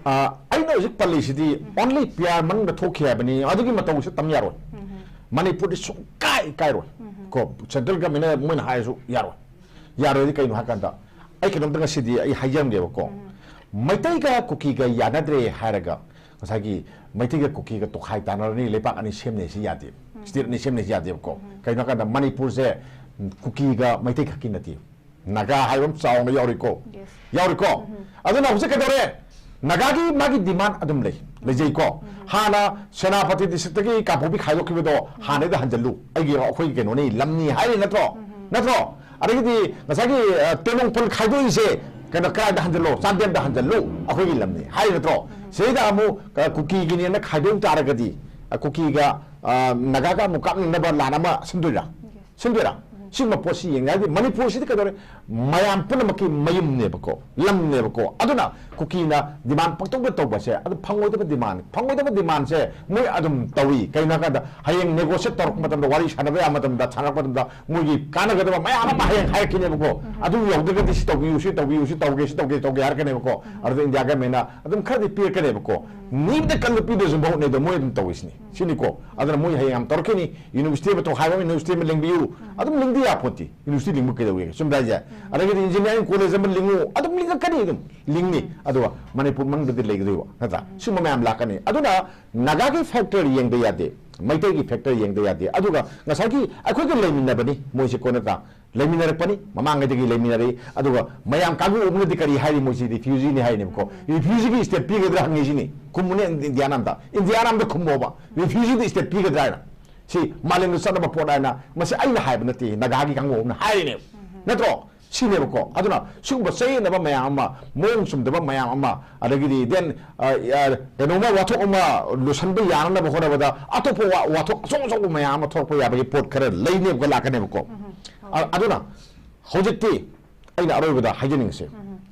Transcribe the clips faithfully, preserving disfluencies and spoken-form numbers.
ꯑ, ꯑꯩꯅ ꯍꯧꯖꯤꯛ ꯄꯜꯂꯤꯁꯤꯗꯤ only ꯄꯤ ꯑꯥꯔ ꯃꯅꯨꯡꯗ ꯊꯣꯛꯈꯤ ꯍꯥꯏꯕꯅꯤ, ꯑꯗꯨꯒꯤ ꯃꯇꯧꯁꯤ ꯇꯝ ꯌꯥꯔꯣꯏ꯫ ꯃꯅꯤꯄꯨꯔꯗꯤ ꯁꯨꯡꯀꯥꯏ ꯀꯥꯏꯔꯣꯏ꯫ ꯀꯣ, central government ꯅ ꯃꯣꯏꯅ ꯍꯥꯏꯔꯁꯨ ꯌꯥꯔꯣꯏ꯫ ꯌꯥꯔꯣꯏꯗꯤ ꯀꯩꯅꯣ ꯍꯥꯏꯀꯥꯟꯗ, ꯑꯩ ꯀꯩꯅꯣꯝꯇ ꯉꯁꯤꯗꯤ ꯑꯩ ꯍꯥꯏꯖꯔꯝꯒꯦꯕꯀꯣ꯫ ꯃꯩꯇꯩꯒ ꯀꯨꯀꯤꯒ ꯌꯥꯅꯗ꯭ꯔꯦ ꯍꯥꯏꯔꯒ ꯉꯁꯥꯏꯒꯤ ꯃꯩꯇꯩꯒ ꯀꯨꯀꯤꯒ ꯇꯣꯈꯥꯏ ꯇꯥꯅꯔꯅꯤ, ꯂꯩꯕꯥꯛ ꯑꯅꯤ ꯁꯦꯝꯅꯩꯁꯤ ꯌꯥꯗꯦ, state ꯑꯅꯤ ꯁꯦꯝꯅꯩꯁꯤ ꯌꯥꯗꯦꯕꯀꯣ꯫ ꯀꯩꯅꯣ ꯍꯥꯏꯀꯥꯟꯗ ꯃꯅꯤꯄꯨꯔꯁꯦ ꯀꯨꯀꯤꯒ ꯃꯩꯇꯩ ꯈꯛꯀꯤ ꯅꯠꯇꯦ, ꯅꯥꯒꯥ ꯍꯥꯏꯕ ꯑꯃ ꯆꯥꯎꯅ ꯌꯥꯎꯔꯤꯀꯣ꯫ Yes. ꯌꯥꯎꯔꯤꯀꯣ꯫ ꯑꯗꯨꯅ ꯍꯧꯖꯤꯛ ꯀꯩꯗꯧꯔꯦ? ꯅꯥꯒꯥꯒꯤ ꯃꯥꯒꯤ demand ꯑꯗꯨꯝ ꯂꯩ, ꯂꯩꯖꯩꯀꯣ꯫ ꯍꯥꯟꯅ ꯁꯦꯅꯥꯄꯇꯤ district ꯇꯒꯤ ꯀꯥꯡꯄꯣꯛꯄꯤ ꯈꯥꯏꯗꯣꯛꯈꯤꯕꯗꯣ ꯍꯥꯟꯅꯗ ꯍꯟꯖꯜꯂꯨ, ꯑꯩꯒꯤ, ꯑꯩꯈꯣꯏꯒꯤ ꯀꯩꯅꯣꯅꯤ, ꯂꯝꯅꯤ ꯍꯥꯏꯔꯤ ꯅꯠꯇ꯭ꯔꯣ? ꯅꯠꯇ꯭ꯔꯣ? ꯑꯗꯒꯤꯗꯤ ꯉꯁꯥꯏꯒꯤ, ꯑ, ꯇꯦꯡꯅꯧꯄꯜ ꯈꯥꯏꯗꯣꯛꯏꯁꯦ ꯀꯩꯅꯣ, ꯀꯗꯥꯏꯗ ꯍꯟꯖꯜꯂꯣ? ꯆꯥꯟꯗꯦꯜꯗ ꯍꯟꯖꯜꯂꯨ, ꯑꯩꯈꯣꯏꯒꯤ ꯂꯝꯅꯤ ꯍꯥꯏꯔꯤ ꯅꯠꯇ꯭ꯔꯣ? ꯁꯤꯗꯩꯗ ꯑꯃꯨꯛ, ꯑ, ꯀꯨꯀꯤꯒꯤꯅꯦꯅ ꯈꯥꯏꯗꯣꯛ ꯇꯥꯔꯒꯗꯤ, ꯑ, ꯀꯨꯀꯤꯒ, ꯑ, ꯅꯥꯒꯥꯒ ꯑꯃꯨꯛ ꯀꯥꯞꯅꯅꯕ ꯂꯥꯟ ꯑꯃ ꯁꯤꯟꯗꯣꯏꯔꯥ? ꯁꯤꯟꯗꯣꯏꯔꯥ? ꯁꯤꯒꯨꯝꯕ ꯄꯣꯠꯁꯤ ꯌꯦꯡꯉꯦ ꯍꯥꯏꯗꯤ ꯃꯅꯤꯄꯨꯔꯁꯤꯗꯤ ꯀꯩꯗꯧꯔꯦ? ꯃꯌꯥꯝ ꯄꯨꯝꯅꯃꯛꯀꯤ ꯃꯌꯨꯝꯅꯦꯕꯀꯣ, ꯂꯝꯅꯦꯕꯀꯣ꯫ ꯑꯗꯨꯅ ꯀꯨꯀꯤꯅ demand ꯄꯪꯇꯧꯗ ꯇꯧꯕꯁꯦ ꯑꯗꯨ ꯐꯪꯉꯣꯏꯗꯕ demand, ꯐꯪꯉꯣꯏꯗꯕ demand ꯁꯦ ꯃꯣꯏ ꯑꯗꯨꯝ ꯇꯧꯏ꯫ ꯀꯩꯅꯣ ꯍꯥꯏꯀꯥꯟꯗ ꯍꯌꯦꯡ negotiate ꯇꯧꯔꯛꯄ ꯃꯇꯝꯗ, ꯋꯥꯔꯤ ꯁꯥꯟꯅꯕ ꯌꯥꯕ ꯃꯇꯝꯗ, ꯁꯥꯟꯅꯔꯛꯄ ꯃꯇꯝꯗ ꯃꯣꯏꯒꯤ ꯀꯥꯟꯅꯒꯗꯕ ꯃꯌꯥꯝ ꯑꯃ ꯍꯌꯦꯡ ꯍꯥꯏꯔꯛꯈꯤꯅꯦꯕꯀꯣ꯫ ꯑꯗꯨ ꯌꯧꯗ꯭ꯔꯒꯗꯤ ꯁꯤ ꯇꯧꯕꯤꯌꯨ, ꯁꯤ ꯇꯧꯕꯤꯌꯨ, ꯁꯤ ꯇꯧꯒꯦ, ꯁꯤ ꯇꯧꯒꯦ, ꯇꯧꯒꯦ ꯍꯥꯏꯔꯛꯀꯅꯦꯕꯀꯣ꯫ ꯑꯗꯨꯗ India government ꯅ ꯑꯗꯨꯝ ꯈꯔꯗꯤ ꯄꯤꯔꯛꯀꯅꯦꯕꯀꯣ꯫ ꯅꯤꯕꯗ ꯀꯟꯕ ꯄꯤꯗ꯭ꯔꯁꯨ ꯃꯍꯨꯠꯅꯦꯗꯣ ꯃꯣꯏ ꯑꯗꯨꯝ ꯇꯧꯏꯁꯤꯅꯤ꯫ ꯁꯤꯅꯤꯀꯣ꯫ ꯑꯗꯨꯅ ꯃꯣꯏ ꯍꯌꯦꯡ ꯌꯥꯝ ꯇꯧꯔꯛꯈꯤꯅꯤ꯫ University ꯑꯃ ꯇꯧꯈꯥꯏꯕ ꯑꯃ, university ꯑꯃ ꯂꯤꯡꯕꯤꯌꯨ꯫ ꯑꯗꯨꯝ ꯂꯤꯡꯗ ꯌꯥꯄꯣꯠꯇꯦ꯫ University ꯂꯤꯡꯕ ꯀꯩꯗꯧꯋꯦ? ꯆꯨꯝꯗ꯭ꯔꯥ ꯍꯥꯏꯁꯦ? ꯑꯗꯒꯤꯗꯤ engineering college ꯑꯃ ꯂꯤꯡꯉꯨ꯫ ꯑꯗꯨꯝ ꯂꯤꯡꯉꯛꯀꯅꯤ ꯑꯗꯨꯝ꯫ ꯂꯤꯡꯅꯤ꯫ ꯑꯗꯨꯒ ꯃꯅꯤꯄꯨꯔ ꯃꯅꯨꯡꯗꯗꯤ ꯂꯩꯒꯗꯣꯏꯕ, ꯅꯠꯇ꯭ꯔꯥ? ꯁꯤꯒꯨꯝꯕ ꯃꯌꯥꯝ ꯂꯥꯛꯀꯅꯤ꯫ ꯑꯗꯨꯅ ꯅꯥꯒꯥꯒꯤ factor ꯌꯦꯡꯗ ꯌꯥꯗꯦ, ꯃꯩꯇꯩꯒꯤ factor ꯌꯦꯡꯗ ꯌꯥꯗꯦ꯫ ꯑꯗꯨꯒ ꯉꯁꯥꯏꯒꯤ ꯑꯩꯈꯣꯏꯒ ꯂꯩꯃꯤꯟꯅꯕꯅꯤ ꯃꯣꯏꯁꯦꯀꯣ, ꯅꯠꯇ꯭ꯔꯥ? ꯂꯩꯃꯤꯟꯅꯔꯛꯄꯅꯤ, ꯃꯃꯥꯡꯉꯩꯗꯒꯤ ꯂꯩꯃꯤꯟꯅꯔꯛꯏ꯫ ꯑꯗꯨꯒ ꯃꯌꯥꯝ ꯀꯥꯡꯕꯨ ꯑꯃꯅꯗꯤ ꯀꯔꯤ ꯍꯥꯏꯔꯤ? ꯃꯣꯏꯁꯤ refugee ꯅꯤ ꯍꯥꯏꯅꯦꯕꯀꯣ꯫ Refugee ꯒꯤ status ꯄꯤꯒꯗ꯭ꯔꯥ ꯍꯪꯉꯤꯁꯤꯅꯤ꯫ ꯈꯨꯝꯃꯨꯅꯦ, ꯏꯟꯗꯤꯌꯥꯅ ꯑꯝꯇ, ꯏꯟꯗꯤꯌꯥꯅ ꯑꯝꯇ ꯈꯨꯝꯃꯣꯕ꯫ Refugee ꯗ status ꯄꯤꯒꯗ꯭ꯔꯥ ꯍꯥꯏꯅ? ꯁꯤ ꯃꯥꯂꯦꯝꯗ ꯆꯠꯅꯕ ꯄꯣꯠ ꯍꯥꯏꯅ, ꯃꯁꯤ ꯑꯩꯅ ꯍꯥꯏꯕ ꯅꯠꯇꯦ, ꯅꯥꯒꯥꯒꯤ ꯀꯥꯡꯕꯨ ꯑꯃꯅ ꯍꯥꯏꯔꯤꯅꯦꯕ꯫ ꯅꯠꯇ꯭ꯔꯣ? ꯁꯤꯅꯦꯕꯀꯣ꯫ ꯑꯗꯨꯅ ꯁꯤꯒꯨꯝꯕ ꯆꯌꯦꯠꯅꯕ ꯃꯌꯥꯝ ꯑꯃ, ꯃꯑꯣꯡ ꯆꯨꯝꯗꯕ ꯃꯌꯥꯝ ꯑꯃ, ꯑꯗꯒꯤꯗꯤ then, ꯑ, ꯑ, ꯀꯩꯅꯣꯝꯃ ꯋꯥꯊꯣꯛ ꯑꯃ ꯂꯣꯏꯁꯤꯟꯕ ꯌꯥꯅꯅꯕ ꯍꯣꯠꯅꯕꯗ ꯑꯇꯣꯞꯄ ꯋꯥ-, ꯋꯥꯊꯣꯛ ꯑꯆꯧ ꯑꯆꯧꯕ ꯃꯌꯥꯝ ꯑꯃ ꯊꯣꯛꯂꯛꯄ ꯌꯥꯕꯒꯤ ꯄꯣꯠ ꯈꯔ ꯂꯩꯅꯦꯕꯀꯣ, ꯂꯥꯛꯀꯅꯦꯕꯀꯣ꯫ ꯑ-, ꯑꯗꯨꯅ ꯍꯧꯖꯤꯛꯇꯤ ꯑꯩꯅ ꯑꯔꯣꯏꯕꯗ ꯍꯥꯏꯖꯅꯤꯡꯉꯤꯁꯦ,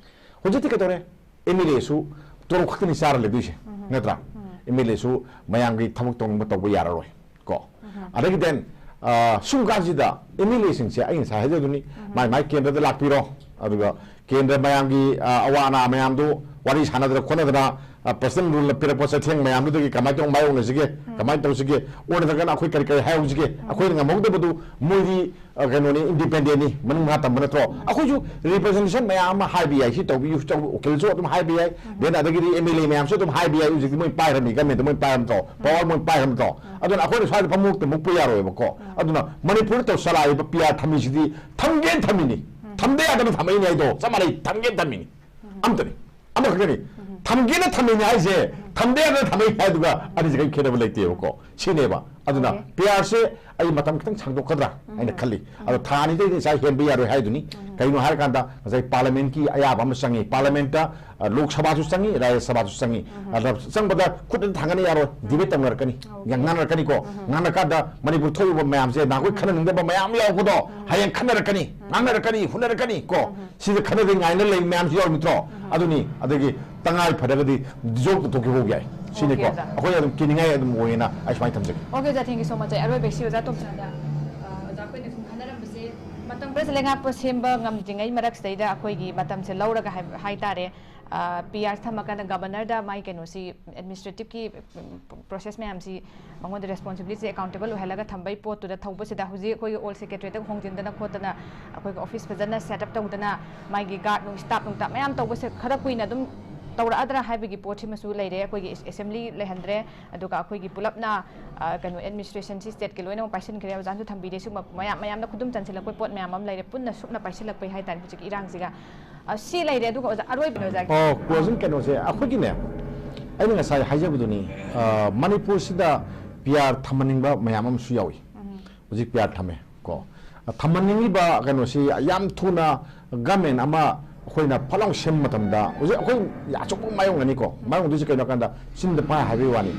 ꯍꯧꯖꯤꯛꯇꯤ ꯀꯩꯗꯧꯔꯦ? MLA ꯁꯨ ꯇꯣꯂꯣꯞ ꯈꯛꯇꯅꯤ ꯆꯥꯔ ꯂꯩꯗꯣꯏꯁꯦ, ꯅꯠꯇ꯭ꯔꯥ? MLA ꯁꯨ ꯃꯌꯥꯝꯒꯤ ꯊꯕꯛ ꯇꯧꯅꯤꯡꯕ ꯇꯧꯕ ꯌꯥꯔꯔꯣꯏ ꯀꯣ꯫ ꯑꯗꯒꯤ then, ꯑ, ꯁꯨꯝ ꯀꯥꯟꯁꯤꯗ MLA ꯁꯤꯡꯁꯦ ꯑꯩ ꯉꯁꯥꯏ ꯍꯥꯏꯖꯗꯨꯅꯤ, ꯃꯥꯏ ꯃꯥꯏ ꯀꯦꯟꯗ꯭ꯔꯗ ꯂꯥꯛꯄꯤꯔꯣ, ꯑꯗꯨꯒ ꯀꯦꯟꯗ꯭ꯔ ꯃꯌꯥꯝꯒꯤ, ꯑ, ꯑꯋꯥ ꯑꯅꯥ ꯃꯌꯥꯝꯗꯨ ꯋꯥꯔꯤ ꯁꯥꯟꯅꯗꯅ ꯈꯣꯠꯅꯗꯅ, ꯑ, ꯄ꯭ꯔꯁꯤꯗꯦꯟ ꯔꯨꯜꯅ ꯄꯤꯔꯛꯄ ꯆꯩꯊꯦꯡ ꯃꯌꯥꯝꯗꯨꯗꯒꯤ ꯀꯃꯥꯏꯅ ꯇꯧꯅ ꯃꯥꯌꯣꯛꯅꯁꯤꯒꯦ, ꯀꯃꯥꯏꯅ ꯇꯧꯁꯤꯒꯦ, ꯑꯣꯔ ꯅꯠꯇ꯭ꯔꯒꯅ ꯑꯩꯈꯣꯏ ꯀꯔꯤ ꯀꯔꯤ ꯍꯥꯏꯍꯧꯁꯤꯒꯦ? ꯑꯩꯈꯣꯏꯅ ꯉꯝꯍꯧꯗꯕꯗꯨ ꯃꯣꯏꯗꯤ, ꯑ, ꯀꯩꯅꯣꯅꯤ, ꯏꯟꯗꯤꯄꯦꯟꯗꯦꯟꯅꯤ, ꯃꯅꯨꯡ ꯃꯈꯥ ꯇꯝꯕ ꯅꯠꯇ꯭ꯔꯣ? ꯑꯩꯈꯣꯏꯁꯨ ꯔꯤꯄ꯭ꯔꯖꯦꯟꯇꯦꯁꯟ ꯃꯌꯥꯝ ꯑꯃ ꯍꯥꯏꯕ ꯌꯥꯏ, ꯁꯤ ꯇꯧꯕꯤꯌꯨ, ꯁꯤ ꯇꯧꯕꯤꯌꯨ, ꯎꯀꯤꯜꯁꯨ ꯑꯗꯨꯝ ꯍꯥꯏꯕ ꯌꯥꯏ, ꯗꯦꯟ ꯑꯗꯒꯤꯗꯤ ꯑꯦꯝ ꯑꯦꯜ ꯑꯦ ꯃꯌꯥꯝꯁꯨ ꯑꯗꯨꯝ ꯍꯥꯏꯕ ꯌꯥꯏ, ꯍꯧꯖꯤꯛꯇꯤ ꯃꯣꯏ ꯄꯥꯏꯔꯝꯃꯤ, ꯒꯃꯦꯟꯗ ꯃꯣꯏ ꯄꯥꯏꯔꯝꯗ꯭ꯔꯣ, ꯄꯋꯥꯔ ꯃꯣꯏ ꯄꯥꯏꯔꯝꯗ꯭ꯔꯣ? ꯑꯗꯨꯅ ꯑꯩꯈꯣꯏꯅ ꯁ꯭ꯋꯥꯏꯗ ꯄꯥꯃꯨꯛꯇ ꯃꯨꯛꯄ ꯌꯥꯔꯣꯏꯕꯀꯣ꯫ ꯑꯗꯨꯅ ꯃꯅꯤꯄꯨꯔꯗ ꯇꯧ ꯆꯂꯥꯏꯔꯤꯕ ꯄꯤ ꯑꯥꯔ ꯊꯝꯃꯤꯁꯤꯗꯤ ꯊꯝꯒꯦꯅ ꯊꯝꯃꯤꯅꯤ, ꯊꯝꯗ ꯌꯥꯗꯅ ꯊꯝꯃꯛꯏꯅꯤ ꯍꯥꯏꯗꯣ ꯆꯞ ꯃꯥꯟꯅꯩ, ꯊꯝꯒꯦꯅ ꯊꯝꯃꯤꯅꯤ꯫ ꯑꯝꯇꯅꯤ, ꯑꯃꯈꯛꯇꯅꯤ꯫ ꯊꯝꯒꯦꯅ ꯊꯝꯃꯤꯅꯤ ꯍꯥꯏꯁꯦ, ꯊꯝꯗ ꯌꯥꯗꯅ ꯊꯝꯃꯛꯏꯅꯤ ꯍꯥꯏꯗꯨꯒ ꯑꯅꯤꯁꯤ ꯀꯔꯤ ꯈꯦꯠꯅꯕ ꯂꯩꯇꯦꯕꯀꯣ꯫ ꯁꯤꯅꯦꯕ꯫ ꯑꯗꯨꯅ ꯑꯣꯀꯦ꯫ ꯄꯤ ꯑꯥꯔꯁꯦ ꯑꯩ ꯃꯇꯝ ꯈꯤꯇꯪ ꯁꯥꯡꯗꯣꯛꯀꯗ꯭ꯔꯥ ꯍꯥꯏꯅ ꯈꯜꯂꯤ꯫ ꯑꯗꯣ ꯊꯥ ꯑꯅꯤꯗꯩꯗꯤ ꯉꯁꯥꯏ ꯍꯦꯟꯕ ꯌꯥꯔꯣꯏ ꯍꯥꯏꯗꯨꯅꯤ꯫ ꯀꯩꯅꯣ ꯍꯥꯏꯔꯀꯥꯟꯗ ꯉꯁꯥꯏ ꯄꯥꯔꯂꯤꯌꯥꯃꯦꯟꯠꯀꯤ ꯑꯌꯥꯕ ꯑꯃ ꯆꯪꯉꯤ, ꯄꯥꯔꯂꯤꯌꯥꯃꯦꯟꯠꯇ, ꯑ, ꯂꯣꯛ ꯁꯚꯥꯁꯨ ꯆꯪꯉꯤ, ꯔꯥꯖ꯭ꯌ ꯁꯚꯥꯁꯨ ꯆꯪꯉꯤ꯫ ꯑꯗ ꯆꯪꯕꯗ ꯈꯨꯠ ꯑꯗꯨꯝ ꯊꯥꯡꯒꯠꯅ ꯌꯥꯔꯣꯏ, ꯗꯤꯕꯦꯠ ꯇꯧꯅꯔꯛꯀꯅꯤ, ꯉꯥꯡꯅꯔꯛꯀꯅꯤꯀꯣ꯫ ꯉꯥꯡꯅꯔꯀꯥꯟꯗ ꯃꯅꯤꯄꯨꯔ ꯊꯣꯛꯏꯕ ꯃꯌꯥꯝꯁꯦ ꯅꯍꯥꯟꯈꯣꯏ ꯈꯟꯅꯅꯤꯡꯗꯕ ꯃꯌꯥꯝ ꯌꯥꯎꯕꯗꯣ ꯍꯌꯦꯡ ꯈꯟꯅꯔꯛꯀꯅꯤ, ꯉꯥꯡꯅꯔꯛꯀꯅꯤ, ꯍꯨꯟꯅꯔꯛꯀꯅꯤ ꯀꯣ꯫ ꯁꯤꯗ ꯈꯟꯅꯗ ꯉꯥꯏꯅ ꯂꯩꯕ ꯃꯌꯥꯝꯁꯨ ꯌꯥꯎꯔꯤ ꯅꯠꯇ꯭ꯔꯣ? ꯑꯗꯨꯅꯤ꯫ ꯑꯗꯒꯤ ꯇꯉꯥꯏ ꯐꯔꯒꯗꯤ ꯗꯤꯖꯣꯜꯕ ꯇꯧꯊꯣꯛꯈꯤꯕ ꯌꯥꯏ꯫ ꯁꯤꯅꯤꯀꯣ꯫ ꯑꯣꯀꯦ, ꯑꯣꯖꯥ꯫ ꯑꯩꯈꯣꯏ ꯑꯗꯨꯝ ꯀꯤꯅꯤꯡꯉꯥꯏ ꯑꯗꯨꯝ ꯑꯣꯏꯌꯦꯅ ꯑꯩ ꯁꯨꯃꯥꯏꯅ ꯊꯝꯖꯒꯦ꯫ ꯑꯣꯀꯦ, ꯑꯣꯖꯥ, thank you so much꯫ ꯑꯩ ꯑꯔꯣꯏꯕꯒꯤ ꯁꯤ ꯑꯣꯖꯥ ꯇꯣꯝꯆꯥꯗ, ꯑ, ꯑꯣꯖꯥ ꯑꯩꯈꯣꯏꯅ ꯁꯨꯝ ꯈꯟꯅꯔꯝꯕꯁꯦ, ꯃꯇꯝ ꯈꯔꯁꯦ ꯂꯩꯉꯥꯛꯄ ꯁꯦꯝꯕ ꯉꯝꯗ꯭ꯔꯤꯉꯩ ꯃꯔꯛꯁꯤꯗꯩꯗ ꯑꯩꯈꯣꯏꯒꯤ ꯃꯇꯝꯁꯦ ꯂꯧꯔꯒ ꯍꯥꯏ-, ꯍꯥꯏꯇꯥꯔꯦ, ꯑ, ꯄꯤ ꯑꯥꯔ ꯊꯝꯃꯀꯥꯟꯗ ꯒꯕꯔꯅꯔꯗ ꯃꯥꯏ ꯀꯩꯅꯣꯁꯤ, ꯑꯦꯗꯃꯤꯅꯤꯁꯇ꯭ꯔꯦꯇꯤꯚꯀꯤ ꯄ꯭ꯔꯣꯁꯦꯁ ꯃꯌꯥꯝꯁꯤ ꯃꯉꯣꯟꯗ ꯔꯦꯁꯄꯣꯟꯁꯤꯕꯤꯂꯤꯇꯤꯁꯦ ꯑꯦꯀꯥꯎꯟꯇꯦꯕꯜ ꯑꯣꯏꯍꯜꯂꯒ ꯊꯝꯕꯒꯤ ꯄꯣꯠꯇꯨꯗ ꯊꯧꯕꯁꯤꯗ ꯍꯧꯖꯤꯛ ꯑꯩꯈꯣꯏꯒꯤ ꯑꯣꯜ ꯁꯦꯀ꯭ꯔꯦꯇꯔꯤꯌꯦꯠꯇ ꯍꯣꯡꯖꯤꯟꯗꯅ ꯈꯣꯠꯇꯅ ꯑꯩꯈꯣꯏꯒꯤ ꯑꯣꯐꯤꯁ ꯐꯖꯅ ꯁꯦꯠ ꯑꯞ ꯇꯧꯗꯅ ꯃꯥꯒꯤ ꯒꯥꯔꯗ ꯅꯨꯡ, ꯁ꯭ꯇꯥꯐ ꯅꯨꯡ ꯁ꯭ꯇꯥꯐ ꯃꯌꯥꯝ ꯇꯧꯕꯁꯦ ꯈꯔ ꯀꯨꯏꯅ ꯑꯗꯨꯝ ꯇꯧꯔꯛꯑꯗ꯭ꯔꯥ ꯍꯥꯏꯕꯒꯤ ꯄꯣꯠꯁꯤꯃꯁꯨ ꯂꯩꯔꯦ꯫ ꯑꯩꯈꯣꯏꯒꯤ ꯑꯦꯁꯦꯝꯕ꯭ꯂꯤ ꯂꯩꯍꯟꯗ꯭ꯔꯦ, ꯑꯗꯨꯒ ꯑꯩꯈꯣꯏꯒꯤ ꯄꯨꯂꯞꯅ, ꯑ, ꯀꯩꯅꯣ, ꯑꯦꯗꯃꯤꯅꯤꯁꯇ꯭ꯔꯦꯁꯟꯁꯤ ꯁ꯭ꯇꯦꯠꯀꯤ ꯂꯣꯏꯅꯃꯛ ꯄꯥꯏꯁꯤꯟꯈ꯭ꯔꯦ꯫ ꯑꯣꯖꯥꯅꯁꯨ ꯊꯝꯕꯤꯔꯦ꯫ ꯁꯤꯒꯨꯝꯕ ꯃꯌꯥꯝ, ꯃꯌꯥꯝꯅ ꯈꯨꯗꯨꯝ ꯆꯟꯁꯤꯜꯂꯛꯄꯩ ꯄꯣꯠ ꯃꯌꯥꯝ ꯑꯃ ꯂꯩꯔꯦ꯫ ꯄꯨꯟꯅ ꯁꯨꯞꯅ ꯄꯥꯏꯁꯤꯜꯂꯛꯄꯩ ꯍꯥꯏꯇꯥꯔꯦ ꯍꯧꯖꯤꯛꯀꯤ ꯏꯔꯥꯡꯁꯤꯒ꯫ ꯑ, ꯁꯤ ꯂꯩꯔꯦ꯫ ꯑꯗꯨꯒ ꯑꯣꯖꯥ, ꯑꯔꯣꯏꯕꯅꯦ ꯑꯣꯖꯥꯒꯤ꯫ ꯑꯣ, ꯀ꯭ꯂꯣꯖꯤꯡ ꯀꯩꯅꯣꯁꯦ ꯑꯩꯈꯣꯏꯒꯤꯅꯦ, ꯑꯩꯅ ꯉꯁꯥꯏ ꯍꯥꯏꯖꯕꯗꯨꯅꯤ, ꯑ, ꯃꯅꯤꯄꯨꯔꯁꯤꯗ ꯄꯤ ꯑꯥꯔ ꯊꯝꯍꯟꯅꯤꯡꯕ ꯃꯌꯥꯝ ꯑꯃꯁꯨ ꯌꯥꯎꯏ꯫ ꯍꯧꯖꯤꯛ ꯄꯤ ꯑꯥꯔ ꯊꯝꯃꯦ ꯀꯣ꯫ ꯑ, ꯊꯝꯍꯟꯅꯤꯡꯉꯤꯕ ꯀꯩꯅꯣꯁꯤ ꯌꯥꯝ ꯊꯨꯅ ꯒꯃꯦꯟ ꯑꯃ ꯑꯩꯈꯣꯏꯅ ꯐꯠ ꯂꯥꯎ ꯁꯦꯝꯕ ꯃꯇꯝꯗ ꯍꯧꯖꯤꯛ ꯑꯩꯈꯣꯏ ꯑꯆꯧꯕ ꯃꯥꯌꯣꯛꯅꯅꯤꯀꯣ꯫ ꯃꯥꯌꯣꯛꯅꯗꯣꯏꯁꯦ ꯀꯩꯅꯣ ꯍꯥꯏ ꯀꯥꯟꯗ ꯆꯤꯟꯗ ꯄꯥꯏ ꯍꯥꯏꯕꯒꯤ ꯋꯥꯅꯤ꯫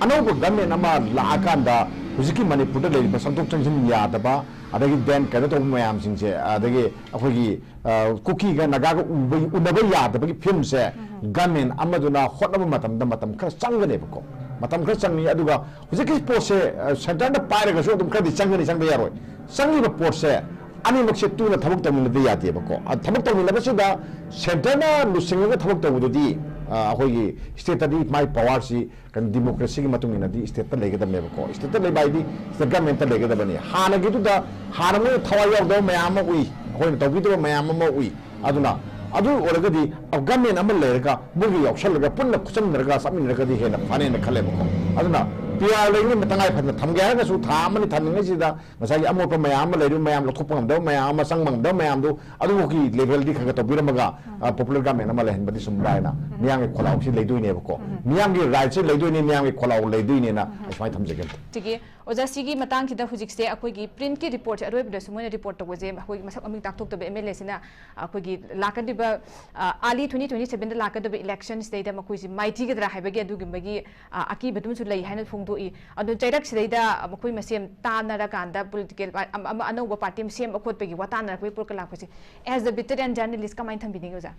ꯑꯅꯧꯕ ꯒꯃꯦꯟ ꯑꯃ ꯂꯥꯛꯑꯀꯥꯟꯗ ꯍꯧꯖꯤꯛꯀꯤ ꯃꯅꯤꯄꯨꯔꯗ ꯂꯩꯔꯤꯕ ꯆꯪꯊꯣꯛ ꯆꯪꯁꯤꯟ ꯌꯥꯗꯕ, ꯑꯗꯒꯤ ꯗꯦꯟ ꯀꯩꯅꯣ ꯇꯧꯕ ꯃꯌꯥꯝꯁꯤꯡꯁꯦ, ꯑꯗꯒꯤ ꯑꯩꯈꯣꯏꯒꯤ, ꯑ, ꯀꯨꯀꯤꯒ ꯅꯥꯒꯥꯒ ꯎꯕ, ꯎꯅꯕ ꯌꯥꯗꯕꯒꯤ ꯐꯤꯕꯝꯁꯦ ꯒꯃꯦꯟ ꯑꯃꯗꯨꯅ ꯍꯣꯠꯅꯕ ꯃꯇꯝꯗ ꯃꯇꯝ ꯈꯔ ꯆꯪꯒꯅꯦꯕꯀꯣ꯫ ꯃꯇꯝ ꯈꯔ ꯆꯪꯉꯤ꯫ ꯑꯗꯨꯒ ꯍꯧꯖꯤꯛꯀꯤ ꯄꯣꯠꯁꯦ, ꯑ, ꯁꯦꯟꯇꯔꯗ ꯄꯥꯏꯔꯒꯁꯨ ꯑꯗꯨꯝ ꯈꯔꯗꯤ ꯆꯪꯒꯅꯤ, ꯆꯪꯕ ꯌꯥꯔꯣꯏ꯫ ꯆꯪꯉꯤꯕ ꯄꯣꯠꯁꯦ ꯑꯅꯤꯃꯛꯁꯦ ꯇꯨꯅ ꯊꯕꯛ ꯇꯧꯃꯤꯟꯅꯗ ꯌꯥꯗꯦꯕꯀꯣ꯫ ꯑ, ꯊꯕꯛ ꯇꯧꯃꯤꯟꯅꯕꯁꯤꯗ centreꯅ ꯂꯨꯆꯤꯡꯉꯒ ꯊꯕꯛ ꯇꯧꯕꯗꯨꯗꯤ, ꯑ, ꯑꯩꯈꯣꯏꯒꯤ stateꯇꯗꯤ ꯃꯥꯏ powerꯁꯤ ꯀꯩꯅꯣ democracyꯒꯤ ꯃꯇꯨꯡ ꯏꯟꯅꯗꯤ stateꯇ ꯂꯩꯒꯗꯕꯅꯦꯕꯀꯣ꯫ Stateꯇ ꯂꯩꯕ ꯍꯥꯏꯗꯤ state governmentꯇ ꯂꯩꯒꯗꯕꯅꯤ꯫ ꯍꯥꯟꯅꯒꯤꯗꯨꯗ ꯍꯥꯟꯅ ꯃꯣꯏꯅ ꯊꯋꯥꯏ ꯌꯥꯎꯗꯕ ꯃꯌꯥꯝ ꯑꯃ ꯎꯏ, ꯑꯩꯈꯣꯏꯅ ꯇꯧꯕꯤꯗꯕ ꯃꯌꯥꯝ ꯑꯃ ꯎꯏ꯫ ꯑꯗꯨꯅ ꯑꯗꯨ ꯑꯣꯏꯔꯒꯗꯤ government ꯑꯃ ꯂꯩꯔꯒ ꯃꯣꯏꯒ ꯌꯥꯎꯁꯜꯂꯒ ꯄꯨꯟꯅ ꯈꯨꯠꯆꯟꯅꯔꯒ ꯆꯠꯃꯤꯟꯅꯔꯒꯗꯤ ꯍꯦꯟꯅ ꯐꯅꯦꯅ ꯈꯜꯂꯦꯕꯀꯣ꯫ ꯑꯗꯨꯅ P R ꯂꯩꯔꯤꯉꯩ ꯇꯉꯥꯏ ꯐꯗꯅ ꯊꯝꯒꯦ ꯍꯥꯏꯔꯒꯁꯨ ꯊꯥ ꯑꯃꯅꯤ ꯊꯝꯃꯤꯉꯩꯁꯤꯗ ꯉꯁꯥꯏꯒꯤ ꯑꯃꯣꯠꯄ ꯃꯌꯥꯝ ꯑꯃ ꯂꯩꯔꯤꯕ ꯃꯌꯥꯝ ꯂꯧꯊꯣꯛꯄ ꯉꯝꯗꯕ ꯃꯌꯥꯝ ꯑꯃ ꯆꯪꯕ ꯉꯝꯗꯕ ꯃꯌꯥꯝꯗꯣ ꯑꯗꯨꯐꯥꯎꯒꯤ levelꯗꯤ ꯈꯔ ꯈꯔ ꯇꯧꯕꯤꯔꯝꯃꯒ, ꯑ, popular government ꯑꯃ ꯂꯩꯍꯟꯕꯗꯤ ꯁꯨꯝ ꯂꯥꯏꯅ ꯃꯤꯌꯥꯝꯒꯤ ꯈꯣꯜꯂꯥꯎꯁꯤ ꯂꯩꯗꯣꯏꯅꯦꯕꯀꯣ꯫ ꯃꯤꯌꯥꯝꯒꯤ rightꯁꯤ ꯂꯩꯗꯣꯏꯅꯤ, ꯃꯤꯌꯥꯝꯒꯤ ꯈꯣꯜꯂꯥꯎ ꯂꯩꯗꯣꯏꯅꯦꯅ ꯑꯁꯨꯃꯥꯏꯅ ꯊꯝꯖꯒꯦ꯫ ꯁꯤꯒꯤ ꯑꯣꯖꯥ, ꯁꯤꯒꯤ ꯃꯇꯥꯡꯁꯤꯗ ꯍꯧꯖꯤꯛꯁꯦ ꯑꯩꯈꯣꯏꯒꯤ printꯀꯤ reportꯁꯦ ꯑꯔꯣꯏꯕꯗꯁꯨ ꯃꯣꯏꯅ report ꯇꯧꯕꯁꯦ ꯑꯩꯈꯣꯏꯒꯤ ꯃꯁꯛ ꯃꯃꯤꯡ ꯇꯥꯛꯊꯣꯛꯇꯕ M L Aꯁꯤꯅ ꯑꯩꯈꯣꯏꯒꯤ ꯂꯥꯛꯀꯗꯧꯔꯤꯕ, ꯑ, early twenty twenty sevenꯗ ꯂꯥꯛꯀꯗꯧꯔꯤꯕ electionꯁꯤꯗꯩꯗ ꯃꯈꯣꯏꯁꯤ ꯃꯥꯏꯊꯤꯒꯗ꯭ꯔꯥ ꯍꯥꯏꯕꯒꯤ ꯑꯗꯨꯒꯨꯝꯕꯒꯤ, ꯑ, ꯑꯀꯤꯕꯗꯨꯃꯁꯨ ꯂꯩ ꯍꯥꯏꯅ ꯐꯣꯡꯗꯣꯛꯏ꯫ ꯑꯗꯣ ꯆꯩꯔꯛꯁꯤꯗꯩꯗ ꯃꯈꯣꯏ ꯃꯁꯦꯟ ꯇꯥꯟꯅꯔꯀꯥꯟꯗ political pa-, ꯑꯃ, ꯑꯃ ꯑꯅꯧꯕ party ꯑꯃ ꯁꯦꯝꯕ ꯈꯣꯠꯄꯒꯤ ꯋꯥ ꯇꯥꯟꯅꯔꯛꯄꯒꯤ ꯄꯣꯠꯀ ꯂꯥꯛꯄꯁꯦ, as a veteran journalist ꯀꯃꯥꯏꯅ ꯊꯝꯕꯤꯅꯤꯡꯉꯤ ꯑꯣꯖꯥ?